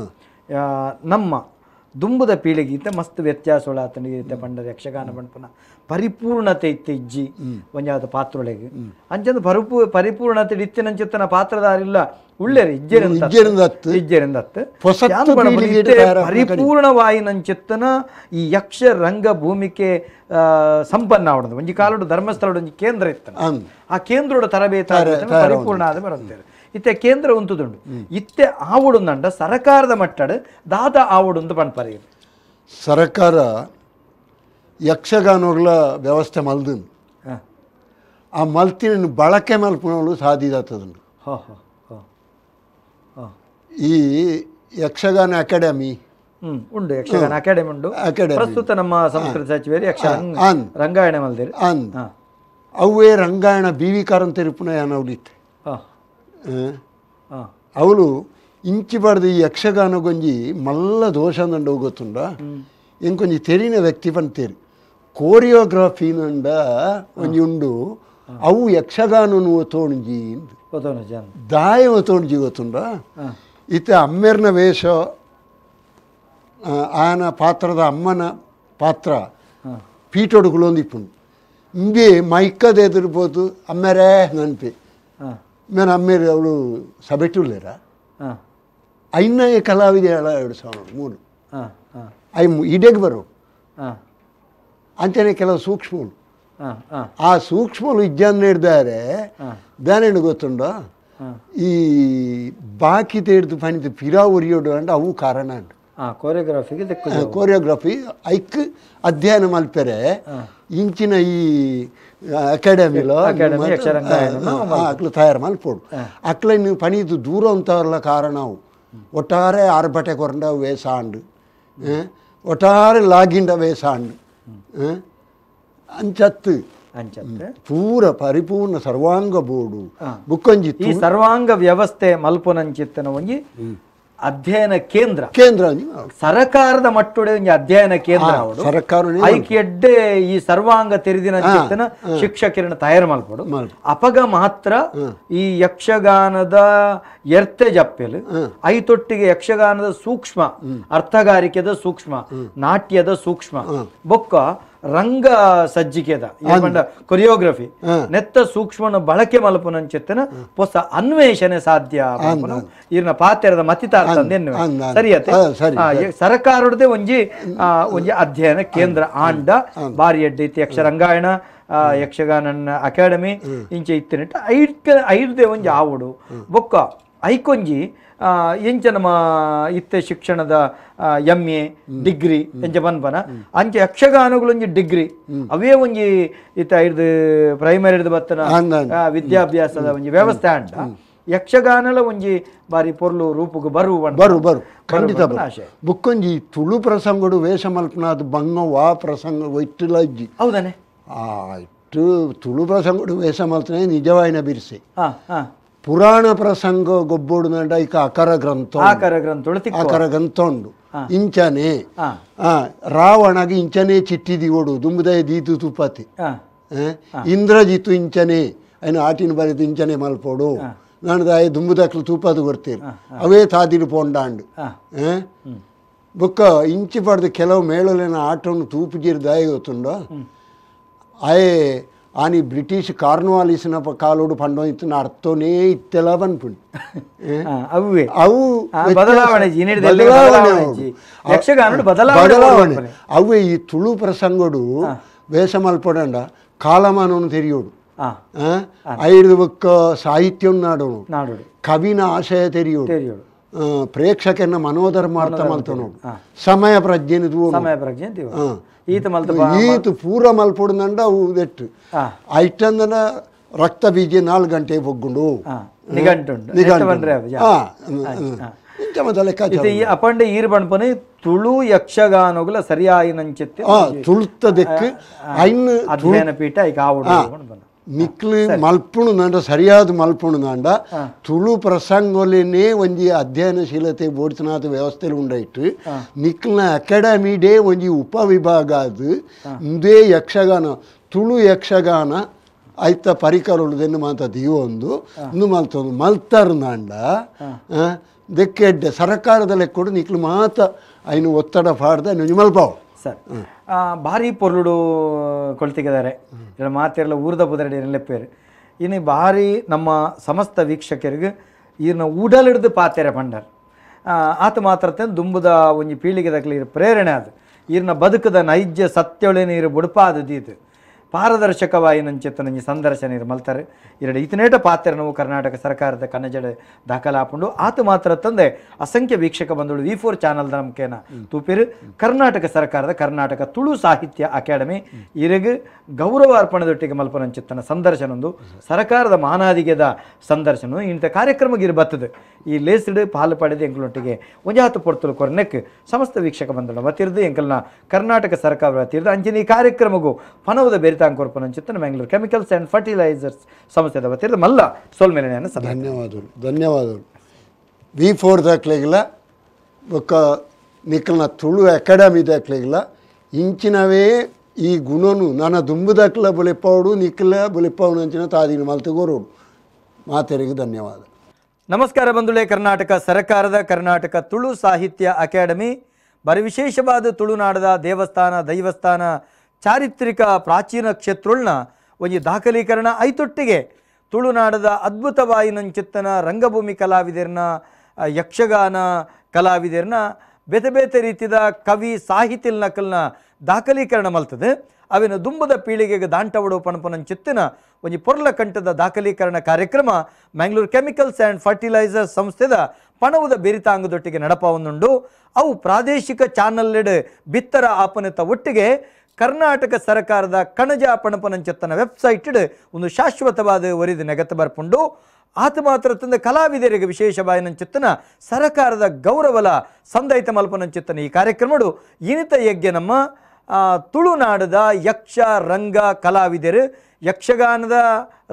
ನಮ್ಮ ದುಂಬುದ ಪೀಳಿಗೆ ಇತ್ತ ಮಸ್ತ್ ವ್ಯತ್ಯಾಸ ಆತನಿಗೆ ಇತ್ತೆ ಪಂಡರ ಯಕ್ಷಗಾನ ಪಂಪುನ ಪರಿಪೂರ್ಣತೆ ಇತ್ತೆ ಇಜ್ಜಿ ಒಂಜಾದ ಪಾತ್ರೊಳೆಗೆ ಅಂಚಂದು ಪರಿಪೂರ್ಣತೆ ಇತ್ತಿನಂಚಿತ್ತನ ಪಾತ್ರದಾರಿಲ್ಲ ಉಳ್ಳೇರು ಇಜ್ಜೆರಿಂದತ್ತು ಪರಿಪೂರ್ಣವಾಯಿನಂಚಿತ್ತನ ಈ ಯಕ್ಷ ರಂಗ ಭೂಮಿಕೆ ಸಂಪನ್ನ ಆವಡದು ಒಂಜಿ ಕಾಲಡು ಧರ್ಮಸ್ಥಳಡು ಒಂಜಿ ಕೇಂದ್ರ ಇತ್ತನ ಆ ಕೇಂದ್ರೋಡ ತರಬೇತಿ ಪರಿಪೂರ್ಣ ಆದ ಬರುತ್ತೇವೆ ಇತ್ತೆ ಕೇಂದ್ರ ಉಂಟುದುಂಡು ಇತ್ತೆ ಆವಡುಂದಂಡ ಸರಕಾರದ ಮಟ್ಟಡು ದಾದ ಆವಡುಂದು ಪನ್ಪರಿ ಸರಕಾರ ಯಕ್ಷಗಾನಗಳ ವ್ಯವಸ್ಥೆ ಮಲ್ದು ಆ ಮಲ್ತಿನ ಬಳಕೆ ಮಲ್ಪುನವಳು ಸಾಧಿದಾತದುಂಡು. ಈ ಯಕ್ಷಗಾನ ಅಕಾಡೆಮಿ ಉಂಡು, ಯಕ್ಷಗಾನ ಅಕಾಡೆಮಿ ಉಂಡು. ಪ್ರಸ್ತುತ ನಮ್ಮ ಸಂಸ್ಕೃತಿ ಸಚಿವರು ಯಕ್ಷಗಾನ ರಂಗಾಯಣ ಮಲ್ದೇರು ಅವೇ ರಂಗಾಯಣ ಬಿ ವಿ ಕಾರಂತ ಇರುಪುನ ಯಾನವಳಿತ್ತೆ ಅವಳು ಇಂಚಿ ಬಾರ್ದು ಈ ಯಕ್ಷಗಾನಗೊಂಜಿ ಮಲ್ಲ ದೋಷ ದಂಡ ಗೊತ್ತುಂಡ ಎಂಕೊಂಜಿ ತೆರಿನ ವ್ಯಕ್ತಿ ಪಂತೇರು Choreography ನಂಡ ಒಂಜಿ ಉಂಡು ಅವು ಯಕ್ಷಗಾನ ಒತ್ತೋಣ್ಜಿ ದಾಯ ಒತ್ತೋಣ್ಜಿ ಗೊತ್ತುಂಡ ಇತ್ತೆ ಅಮ್ಮೆರ್ನ ವೇಷ ಆನ ಪಾತ್ರದ ಅಮ್ಮನ ಪಾತ್ರ ಪೀಠೊಡುಗುಲೊಂದಿಪ್ಪುಂಡು ಇಂಬೆ ಮೈಕದ ಎದುರ್ಬೋದು ಅಮ್ಮೆರೇ ನನ್ಪೆ ಮೇನ ಅಮ್ಮೇರು ಅವಳು ಸಬೆಟುಲ್ಲೇರ ಐನ ಕಲಾವಿದ 2003 I ಇಡೆಗೆ ಬರೋ ಅಂಚನೆ ಕೆಲವು ಸೂಕ್ಷ್ಮಗಳು ಆ ಸೂಕ್ಷ್ಮಗಳು ಇಜ್ಜಾನ್ ಹಿಡ್ದಾರೆ ದಾನೇನು ಗೊತ್ತುಂಡ ಈ ಬಾಕಿ ತೇಡ್ದು ಪನಿದು ಪಿರಾ ಒರಿಯೋಡು ಅಂಡ ಅವು ಕಾರಣ ಅಂಡು ಕೊರಿಯೋಗ್ರಫಿಗೆ ಕೊರಿಯೋಗ್ರಫಿ ಐಕ್ ಅಧ್ಯಯನ ಮಲ್ಪೆರೆ ಇಂಚಿನ ಈ ಅಕಾಡೆಮಿಲೋ ಅಕ್ಲು ತಯಾರು ಮಲ್ಪೋಡು ಅಕ್ಲ ಇನ್ನು ಪನಿದು ದೂರ ಅಂತವಲ್ಲ ಕಾರಣ ಅವು ಒಟ್ಟಾರೆ ಆರ್ಭಟೆ ಕೊರಂಡ ವೇಷ ಅಂಡು ಒಟ್ಟಾರೆ ಲಾಗಿಂಡ ವೇಷ ಅಂಡು ಅಂಚತ್ತು ಅಂಚತ್ತು ಪೂರ ಪರಿಪೂರ್ಣ ಸರ್ವಾಂಗ ಬೋರ್ಡು ಬುಕ್ಕಂಜಿ ಈ ಸರ್ವಾಂಗ ವ್ಯವಸ್ಥೆ ಮಲ್ಪುನಂಚಿತ್ತನ ಒಂಜಿ ಅಧ್ಯಯನ ಕೇಂದ್ರ ಕೇಂದ್ರ ಸರಕಾರದ ಮಟ್ಟುಡೆ ಒಂಜಿ ಅಧ್ಯಯನ ಕೇಂದ್ರ ಸರಕಾರ ಐಕ್ಯಡ್ಡೆ ಈ ಸರ್ವಾಂಗ ತೆರೆದಿನ ಚಿತ್ತನ ಶಿಕ್ಷಕರನ್ನ ತಯಾರು ಮಲ್ಪಡು ಅಪಗ ಮಾತ್ರ ಈ ಯಕ್ಷಗಾನದ ಎರ್ತೆ ಜಪ್ಪೆಲು ಐತೊಟ್ಟಿಗೆ ಯಕ್ಷಗಾನದ ಸೂಕ್ಷ್ಮ ಅರ್ಥಗಾರಿಕೆದ ಸೂಕ್ಷ್ಮ ನಾಟ್ಯದ ಸೂಕ್ಷ್ಮ ಬೊಕ್ಕ ರಂಗ ಸಜ್ಜಿಕೆದ ಕೊರಿಯೋಗ್ರಫಿ ನೆತ್ತ ಸೂಕ್ಷ್ಮನ ಬಳಕೆ ಮಲ್ಪುನಂಚಿತ್ತನ ಹೊಸ ಅನ್ವೇಷಣೆ ಸಾಧ್ಯ ಇರ್ನ ಪಾತ್ರದ ಮತಿತಾರ್ಥ ಸರಿಯತೆ ಸರಕಾರದೇ ಒಂಜಿ ಒಂಜಿ ಅಧ್ಯಯನ ಕೇಂದ್ರ ಆಂಡ ಬಾರಿ ಎಡ್ಡೆ ಇತ್ತು ಯಕ್ಷರಂಗಾಯಣ ಯಕ್ಷಗಾನ ಅಕಾಡೆಮಿ ಇಂಚೆ ಇತ್ತಿನಟ್ಟ ಐಡ್ದೆ ಒಂಜಿ ಆವಡು ಬೊಕ್ಕ ಐಕೊಂಜಿ ಎಂಚ ನಮ್ಮ ಇತ್ತೆ ಶಿಕ್ಷಣದ M A degree ಎಂಚ ಪನ್ಪನ ಅಂಚೆ ಯಕ್ಷಗಾನಗಳೊಂಜಿ ಡಿಗ್ರಿ ಅವೇ ಒಂಜಿ ಇತ್ತ ಐದು ಪ್ರೈಮರಿ ಬತ್ತನ ವಿದ್ಯಾಭ್ಯಾಸದ ಒಂಜಿ ವ್ಯವಸ್ಥೆ ಅಂಡ ಯಕ್ಷಗಾನಲ ಒಂಜಿ ಬಾರಿ ಪೊರ್ಲು ರೂಪುಗು ಬರು ಬರು ಬರು ಖಂಡಿತ ಆಶೆ ಬುಕ್ಕೊಂಜಿ ತುಳು ಪ್ರಸಂಗಡು ವೇಷ ಮಲ್ಪನಾದ ಬಂಗ ವಾ ಪ್ರಸಂಗ ಒಯ್ತುಲ ಇಜ್ಜಿ ಹೌದಾನೆ ಆ ಇಟ್ಟು ತುಳು ಪ್ರಸಂಗಡು ವೇಷ ಮಲ್ತನೆ ನಿಜವಾಯಿನ ಬಿರ್ಸೆ ಪುರಾಣ ಪ್ರಸಂಗ ಗೊಬ್ಬೋಡು ನಂಡ ಇಕ ಅಕರ ಗ್ರಂಥ ಆಕರ ಗ್ರಂಥ ಅಕರ ಗ್ರಂಥ ಉಂಡು ಇಂಚನೆ ರಾವಣಗೆ ಇಂಚನೆ ಚಿಟ್ಟಿ ದಿವೋಡು ದುಂಬುದಯ ದೀತು ತುಪಾತಿ ಇಂದ್ರಜಿತು ಇಂಚನೆ అయిన ಆಟಿನ ಬರೆದು ಇಂಚನೆ ಮಲ್ಪೋಡು ನಾನು ದಾಯ ದುಂಬುದಕ್ಲು ತೂಪಾದು ಕೊಡ್ತೀರಿ ಅವೇ ತಾದಿರು ಪೋಂಡಾಂಡು ಬೊಕ್ಕ ಇಂಚಿ ಪಡೆದು ಕೆಲವು ಮೇಳಲಿನ ಆಟವನ್ನು ತೂಪುಜೀರು ದಾಯ ಗೊತ್ತುಂಡು ಆಯೆ ಆನಿ ಬ್ರಿಟಿಷ್ ಕಾರ್ನ್ವಾಲಿಸ್ನ ಕಾಲೋಡು ಪಂಡೋಯ್ತು ಅರ್ಥನೇ ಇತ್ತೆಲ್ಲ ಪನ್ಪುಂಡು ಅವೇ ಅವು ಬದಲಾವಣೆ ಬದಲಾವಣೆ ಅವೇ ಈ ತುಳು ಪ್ರಸಂಗಡು ವೇಷ ಮಲ್ಪಡಂಡ ಕಾಲಮಾನವನ್ನು ತೆರೆಯೋಡು ಐದು ಬೊಕ್ಕ ಸಾಹಿತ್ಯ ನಾಡೋನು ಕವಿನ ಆಶಯ ತೆರೆಯೋಡು ಪ್ರೇಕ್ಷಕನ ಮನೋಧರ್ಮ ಅರ್ಥ ಮಲ್ತನೋಡು ಸಮಯ ಪ್ರಜ್ಞೆನ ಸಮಯ ಪ್ರಜ್ಞೆ ಈತ ಪೂರ ಮಲ್ಪೊಡುಂಡ ಅವು ದೆಟ್ಟು ಐಟಂದನ ರಕ್ತ ಬೀಜ 4 ಗಂಟೆ ಬೊಗ್ಗುಂಡು ಅಪಂಡೆ ಈರ್ ಪಣ್ಪನೆ ತುಳು ಯಕ್ಷಗಾನಗುಲ ಸರಿಯಾಯಿನಂಚಿತ್ತೆ ತುಳುತ್ತ ದೆಕ್ಕು ಐನ್ ಅಧ್ಯಯನ ಪೀಠ ಈಗ ನಿಕ್ಲು ಮಲ್ಪುಣು ನಾಂಡ ಸರಿಯಾದ ಮಲ್ಪುಣು ನಾಂಡ ತುಳು ಪ್ರಸಂಗೋಲೇನೆ ಒಂಜಿ ಅಧ್ಯಯನಶೀಲತೆ ಬೋಡ್ತನಾದ ವ್ಯವಸ್ಥೆ ಉಂಡಾಯಿತು ನಿಕ್ಲಿನ ಅಕಾಡೆಮಿ ಡೇ ಒಂಜಿ ಉಪವಿಭಾಗ ಅದು ಇಂದೇ ಯಕ್ಷಗಾನ ತುಳು ಯಕ್ಷಗಾನ ಐತ ಪರಿಕರೊಳುದೆನ್ನು ಮಾತ ದೀವೊಂದು ಇಂದು ಮಲ್ತೊಂದು ಮಲ್ತರು ನಾಂಡ ದೆಕ್ಕೆಡ್ಡೆ ಸರಕಾರದ ಲೆಕ್ಕೊಡು ನಿಕ್ಲು ಮಾತ ಐನು ಒತ್ತಡ ಪಾಡ್ದ ಐನು ಮಲ್ಪಾವು ಸರ್ ಭಾರಿ ಪೊರ್ಲುಡು ಕೊಳ್ತಿಗಿದ್ದಾರೆ ಇಲ್ಲ ಮಾತಿರಲ್ಲ ಊರ್ದ ಪುದರಡಿ ಲೆಪ್ಪೇರು ಇನ್ನು ಭಾರಿ ನಮ್ಮ ಸಮಸ್ತ ವೀಕ್ಷಕರಿಗೆ ಈರ್ನ ಉಡಲಿಡ್ದು ಪಾತೆರೆ ಪಂಡರ್ ಆತ ಮಾತ್ರ ದುಂಬುದ ಒಂಜಿ ಪೀಳಿಗೆ ದಕ್ಲಿ ಪ್ರೇರಣೆ ಅದು ಈರ್ನ ಬದುಕದ ನೈಜ ಸತ್ಯೊಳೆ ನೀರು ಬುಡುಪಾದ ದೀತು ಪಾರದರ್ಶಕವಾಯಿನಂಚಿತ್ತ ನಂಜಿ ಸಂದರ್ಶನ ಇರು ಮಲ್ತಾರೆ ಎರಡು ಇತನೇಟ ಪಾತ್ರ ನಾವು ಕರ್ನಾಟಕ ಸರ್ಕಾರದ ಕನ್ನಜಡೆ ದಾಖಲಾಪುಂಡು ಆತ ಮಾತ್ರ ತಂದೆ ಅಸಂಖ್ಯ ವೀಕ್ಷಕ ಬಂದಳು V4 ಚಾನಲ್ದ ನಮಕೇನ ತೂಪಿರು ಕರ್ನಾಟಕ ಸರ್ಕಾರದ ಕರ್ನಾಟಕ ತುಳು ಸಾಹಿತ್ಯ ಅಕಾಡೆಮಿ ಇರಗು ಗೌರವ ಅರ್ಪಣೆದೊಟ್ಟಿಗೆ ಮಲ್ಪನಂಚಿತ್ತನ ಸಂದರ್ಶನೊಂದು ಸರ್ಕಾರದ ಮಾನಾದಿಗೆದ ಸಂದರ್ಶನ ಇಂಥ ಕಾರ್ಯಕ್ರಮಕ್ಕೆ ಇರು ಬರ್ತದೆ ಈ ಲೇಸ್ಡ್ ಪಾಲು ಪಡೆದ ಎಂಕಲೊಟ್ಟಿಗೆ ಒಂಜಾತು ಪೊರ್ತಲು ಕೊರ್ನೆಕ್ ಸಮಸ್ತ ವೀಕ್ಷಕ ಬಂದಳು ಮತ್ತಿರ್ದು ಎಂಕಲ್ನ ಕರ್ನಾಟಕ ಸರ್ಕಾರ ತೀರ್ದು ಅಂಚಿನ ಈ ಕಾರ್ಯಕ್ರಮಗೂ ಪನವದ ಬೆರಿತಾಂಕೊರ್ಪನಂಚಿತ್ತನ ಮ್ಯಾಂಗ್ಳೂರ್ chemicals and fertilisers ಸಂಸ್ಥೆದ ವತಿರ್ದು ಮಲ್ಲ ಸೋಲ್ಮೇಲೆ ಧನ್ಯವಾದಗಳು ಧನ್ಯವಾದಗಳು. V4 ದಾಖಲೆಗಿಲ್ಲ ಬೊಕ್ಕ ನಿಕ್ಕಲ್ನ ತುಳು ಅಕಾಡೆಮಿ ದಾಖಲೆಗಿಲ್ಲ ಇಂಚಿನವೇ ಈ ಗುಣನು ನನ್ನ ದುಂಬುದಕ್ಲ ಬುಲೆಪಾವಡು ನಿಕ್ಕಲ ಬುಲೆಪಾವನು ಅಂಚಿನ ತಾದಿನ ಮಲ್ತುಗೋರೋಡು. ಮಾತೆರಿಗೆ ಧನ್ಯವಾದ. ನಮಸ್ಕಾರ ಬಂಧುಗಳೇ. ಕರ್ನಾಟಕ ಸರ್ಕಾರದ ಕರ್ನಾಟಕ ತುಳು ಸಾಹಿತ್ಯ ಅಕಾಡೆಮಿ ಬರಿ ವಿಶೇಷವಾದ ತುಳುನಾಡದ ದೇವಸ್ಥಾನ ದೈವಸ್ಥಾನ ಚಾರಿತ್ರಿಕ ಪ್ರಾಚೀನ ಕ್ಷೇತ್ರಗಳನ್ನ ಒಂಜಿ ದಾಖಲೀಕರಣ ಐತೊಟ್ಟಿಗೆ ತುಳುನಾಡದ ಅದ್ಭುತವಾಯಿನಂಚಿತ್ತನ ರಂಗಭೂಮಿ ಕಲಾವಿದರನ್ನ ಯಕ್ಷಗಾನ ಕಲಾವಿದರನ್ನ ಬೇತೆ ಬೇತೆ ರೀತಿಯ ಕವಿ ಸಾಹಿತಿಲ್ ನಕಲ್ನ ದಾಖಲೀಕರಣ ಮಲ್ತದೆ. ಅವಿನ ದುಂಬದ ಪೀಳಿಗೆಗೆ ದಾಂಟವಡು ಪಣಪನಂಚಿತ್ತಿನ ಒಂಜಿ ಪೊರ್ಲ ಕಂಠದ ದಾಖಲೀಕರಣ ಕಾರ್ಯಕ್ರಮ ಮ್ಯಾಂಗ್ಳೂರು chemicals and fertilisers ಸಂಸ್ಥೆದ ಪಣವುದ ಬೆರಿತಾಂಗದೊಟ್ಟಿಗೆ ನಡಪವನ್ನುಂಡು. ಅವು ಪ್ರಾದೇಶಿಕ ಚಾನಲ್ಲೆಡ್ ಬಿತ್ತರ ಆಪನೆತ ಒಟ್ಟಿಗೆ ಕರ್ನಾಟಕ ಸರ್ಕಾರದ ಕಣಜ ಪಣಪನಂಚತ್ತನ ವೆಬ್ಸೈಟ್ ಒಂದು ಶಾಶ್ವತವಾದ ಒರಿದ ನೆಗತ ಬರ್ಪುಂಡು. ಆತ ಮಾತ್ರ ತಂದ ಕಲಾವಿದರಿಗೆ ವಿಶೇಷ ಬಾಯನಂಚಿತ್ತನ ಸರಕಾರದ ಗೌರವಲ ಸಂದೈತ ಮಲ್ಪನಂಚಿತ್ತನ ಈ ಕಾರ್ಯಕ್ರಮಡು ಇನಿತ ಯಜ್ಞ ನಮ್ಮ ತುಳುನಾಡದ ಯಕ್ಷ ರಂಗ ಕಲಾವಿದರು, ಯಕ್ಷಗಾನದ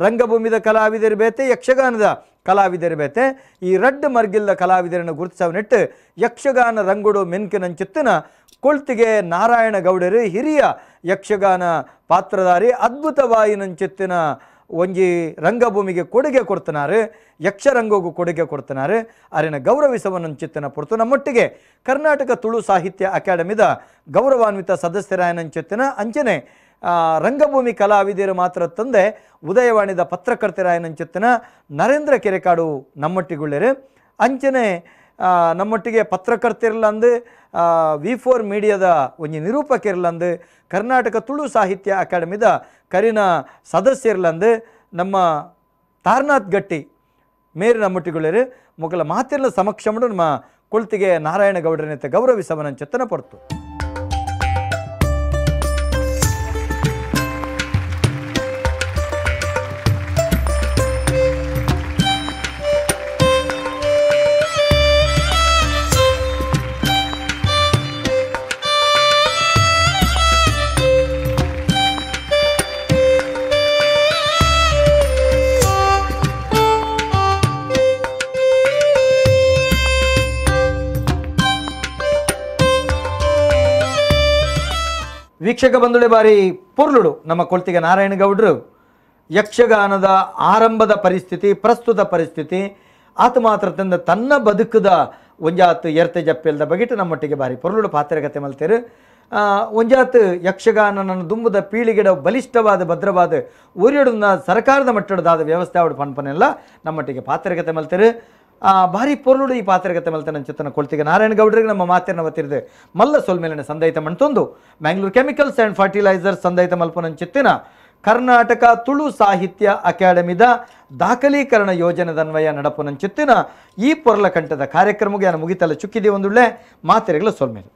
ರಂಗಭೂಮಿದ ಕಲಾವಿದರು ಬೇತೆ, ಯಕ್ಷಗಾನದ ಕಲಾವಿದರು ಬೇತೆ, ಈ ರಡ್ಡು ಮರ್ಗಿಲ್ದ ಕಲಾವಿದರನ್ನು ಗುರುತಿಸವನಿಟ್ಟು ಯಕ್ಷಗಾನ ರಂಗುಡು ಮೆನ್ಕಿನಂಚಿತ್ತನ ಕೊಳ್ತಿಗೆ ನಾರಾಯಣ ಗೌಡರು ಹಿರಿಯ ಯಕ್ಷಗಾನ ಪಾತ್ರಧಾರಿ ಅದ್ಭುತವಾಯಿನಂಚಿತ್ತಿನ ಒಂಜಿ ರಂಗಭೂಮಿಗೆ ಕೊಡುಗೆ ಕೊಡ್ತನಾರು, ಯಕ್ಷರಂಗೋಗೂ ಕೊಡುಗೆ ಕೊಡ್ತನಾರು. ಅರಿನ ಗೌರವಿಸವನಂಚಿತ್ತನ ಪೊರ್ತು ನಮ್ಮೊಟ್ಟಿಗೆ ಕರ್ನಾಟಕ ತುಳು ಸಾಹಿತ್ಯ ಅಕಾಡೆಮಿದ ಗೌರವಾನ್ವಿತ ಸದಸ್ಯರಾಯನಂಚಿತ್ತಿನ ಅಂಚನೆ ರಂಗಭೂಮಿ ಕಲಾವಿದರು ಮಾತ್ರ ತಂದೆ ಉದಯವಾಣಿದ ಪತ್ರಕರ್ತರಾಯನಂಚಿತ್ತಿನ ನರೇಂದ್ರ ಕೆರೆಕಾಡು ನಮ್ಮೊಟ್ಟಿಗುಳ್ಳೇರು. ಅಂಚನೆ ನಮ್ಮೊಟ್ಟಿಗೆ ಪತ್ರಕರ್ತಿರ್ಲಂದು V4 ಮೀಡಿಯಾದ ಒಂಜಿ ನಿರೂಪಕಿರ್ಲಂದು ಕರ್ನಾಟಕ ತುಳು ಸಾಹಿತ್ಯ ಅಕಾಡೆಮಿದ ಕರಿನ ಸದಸ್ಯರ್ಲಂದು ನಮ್ಮ ತಾರನಾಥ್ ಗಟ್ಟಿ ಮೇರು ನಮ್ಮೊಟ್ಟಿಗುಳ್ಳೇರು. ಮೊಗಲ ಮಾತಿರ್ಲ ಸಮಕ್ಷಮಡು ನಮ್ಮ ಕೊಳ್ತಿಗೆ ನಾರಾಯಣಗೌಡರನ್ನಿತ ಗೌರವಿಸವನಂಚೆತ್ತನ ಪೊರ್ತು. ವೀಕ್ಷಕ ಬಂಧುಗಳೇ, ಬಾರಿ ಪೊರ್ಲುಡು ನಮ್ಮ ಕೊಳ್ತಿಗೆ ನಾರಾಯಣಗೌಡರು ಯಕ್ಷಗಾನದ ಆರಂಭದ ಪರಿಸ್ಥಿತಿ, ಪ್ರಸ್ತುತ ಪರಿಸ್ಥಿತಿ, ಆತ ಮಾತ್ರ ತಂದ ತನ್ನ ಬದುಕದ ಒಂಜಾತು ಎರ್ತೆ ಜಪ್ಪೆಲ್ದ ಬಗೆಟ್ ನಮ್ಮೊಟ್ಟಿಗೆ ಬಾರಿ ಪೊರ್ಲುಡು ಪಾತ್ರಗತೆ ಮಲ್ತೇರು. ಒಂಜಾತು ಯಕ್ಷಗಾನ ನನ್ನ ದುಂಬುದ ಪೀಳಿಗೆಡ ಬಲಿಷ್ಠವಾದ ಭದ್ರವಾದ ಒರಿಯೊಡನ್ನ ಸರ್ಕಾರದ ಮಟ್ಟದಾದ ವ್ಯವಸ್ಥೆ ಅವಡು ಪನ್ಪನೆಲ್ಲ ನಮ್ಮೊಟ್ಟಿಗೆ ಪಾತ್ರಗತೆ ಮಲ್ತೇರು. ಭಾರಿ ಪೊರ್ಲುಡು ಈ ಪಾತ್ರಗತೆ ಮಲ್ತನ ಚಿತ್ತನ ಕೊಳ್ತಿಗೆ ನಾರಾಯಣಗೌಡರಿಗೆ ನಮ್ಮ ಮಾತಿನ ವತಿರಿದೆ ಮಲ್ಲ ಸೊಲ್ಮೇಲಿನ ಸಂದೈತ ಮಣ್ತೊಂದು Mangalore chemicals and fertilisers ಸಂದೈತ ಮಲ್ಪನಂಚಿತ್ತಿನ Karnataka Tulu ಸಾಹಿತ್ಯ ಅಕಾಡೆಮಿದ ದಾಖಲೀಕರಣ ಯೋಜನೆದನ್ವಯ ನಡಪುನಂಚಿತ್ತಿನ ಈ ಪೊರ್ಲಕಂಠದ ಕಾರ್ಯಕ್ರಮಕ್ಕೆ ನಾನು ಮುಗಿತಲ್ಲ ಚುಕ್ಕಿದೆ ಒಂದುಳ್ಳೆ ಮಾತಿರಗಳ ಸೊಲ್ಮೇಲೆ.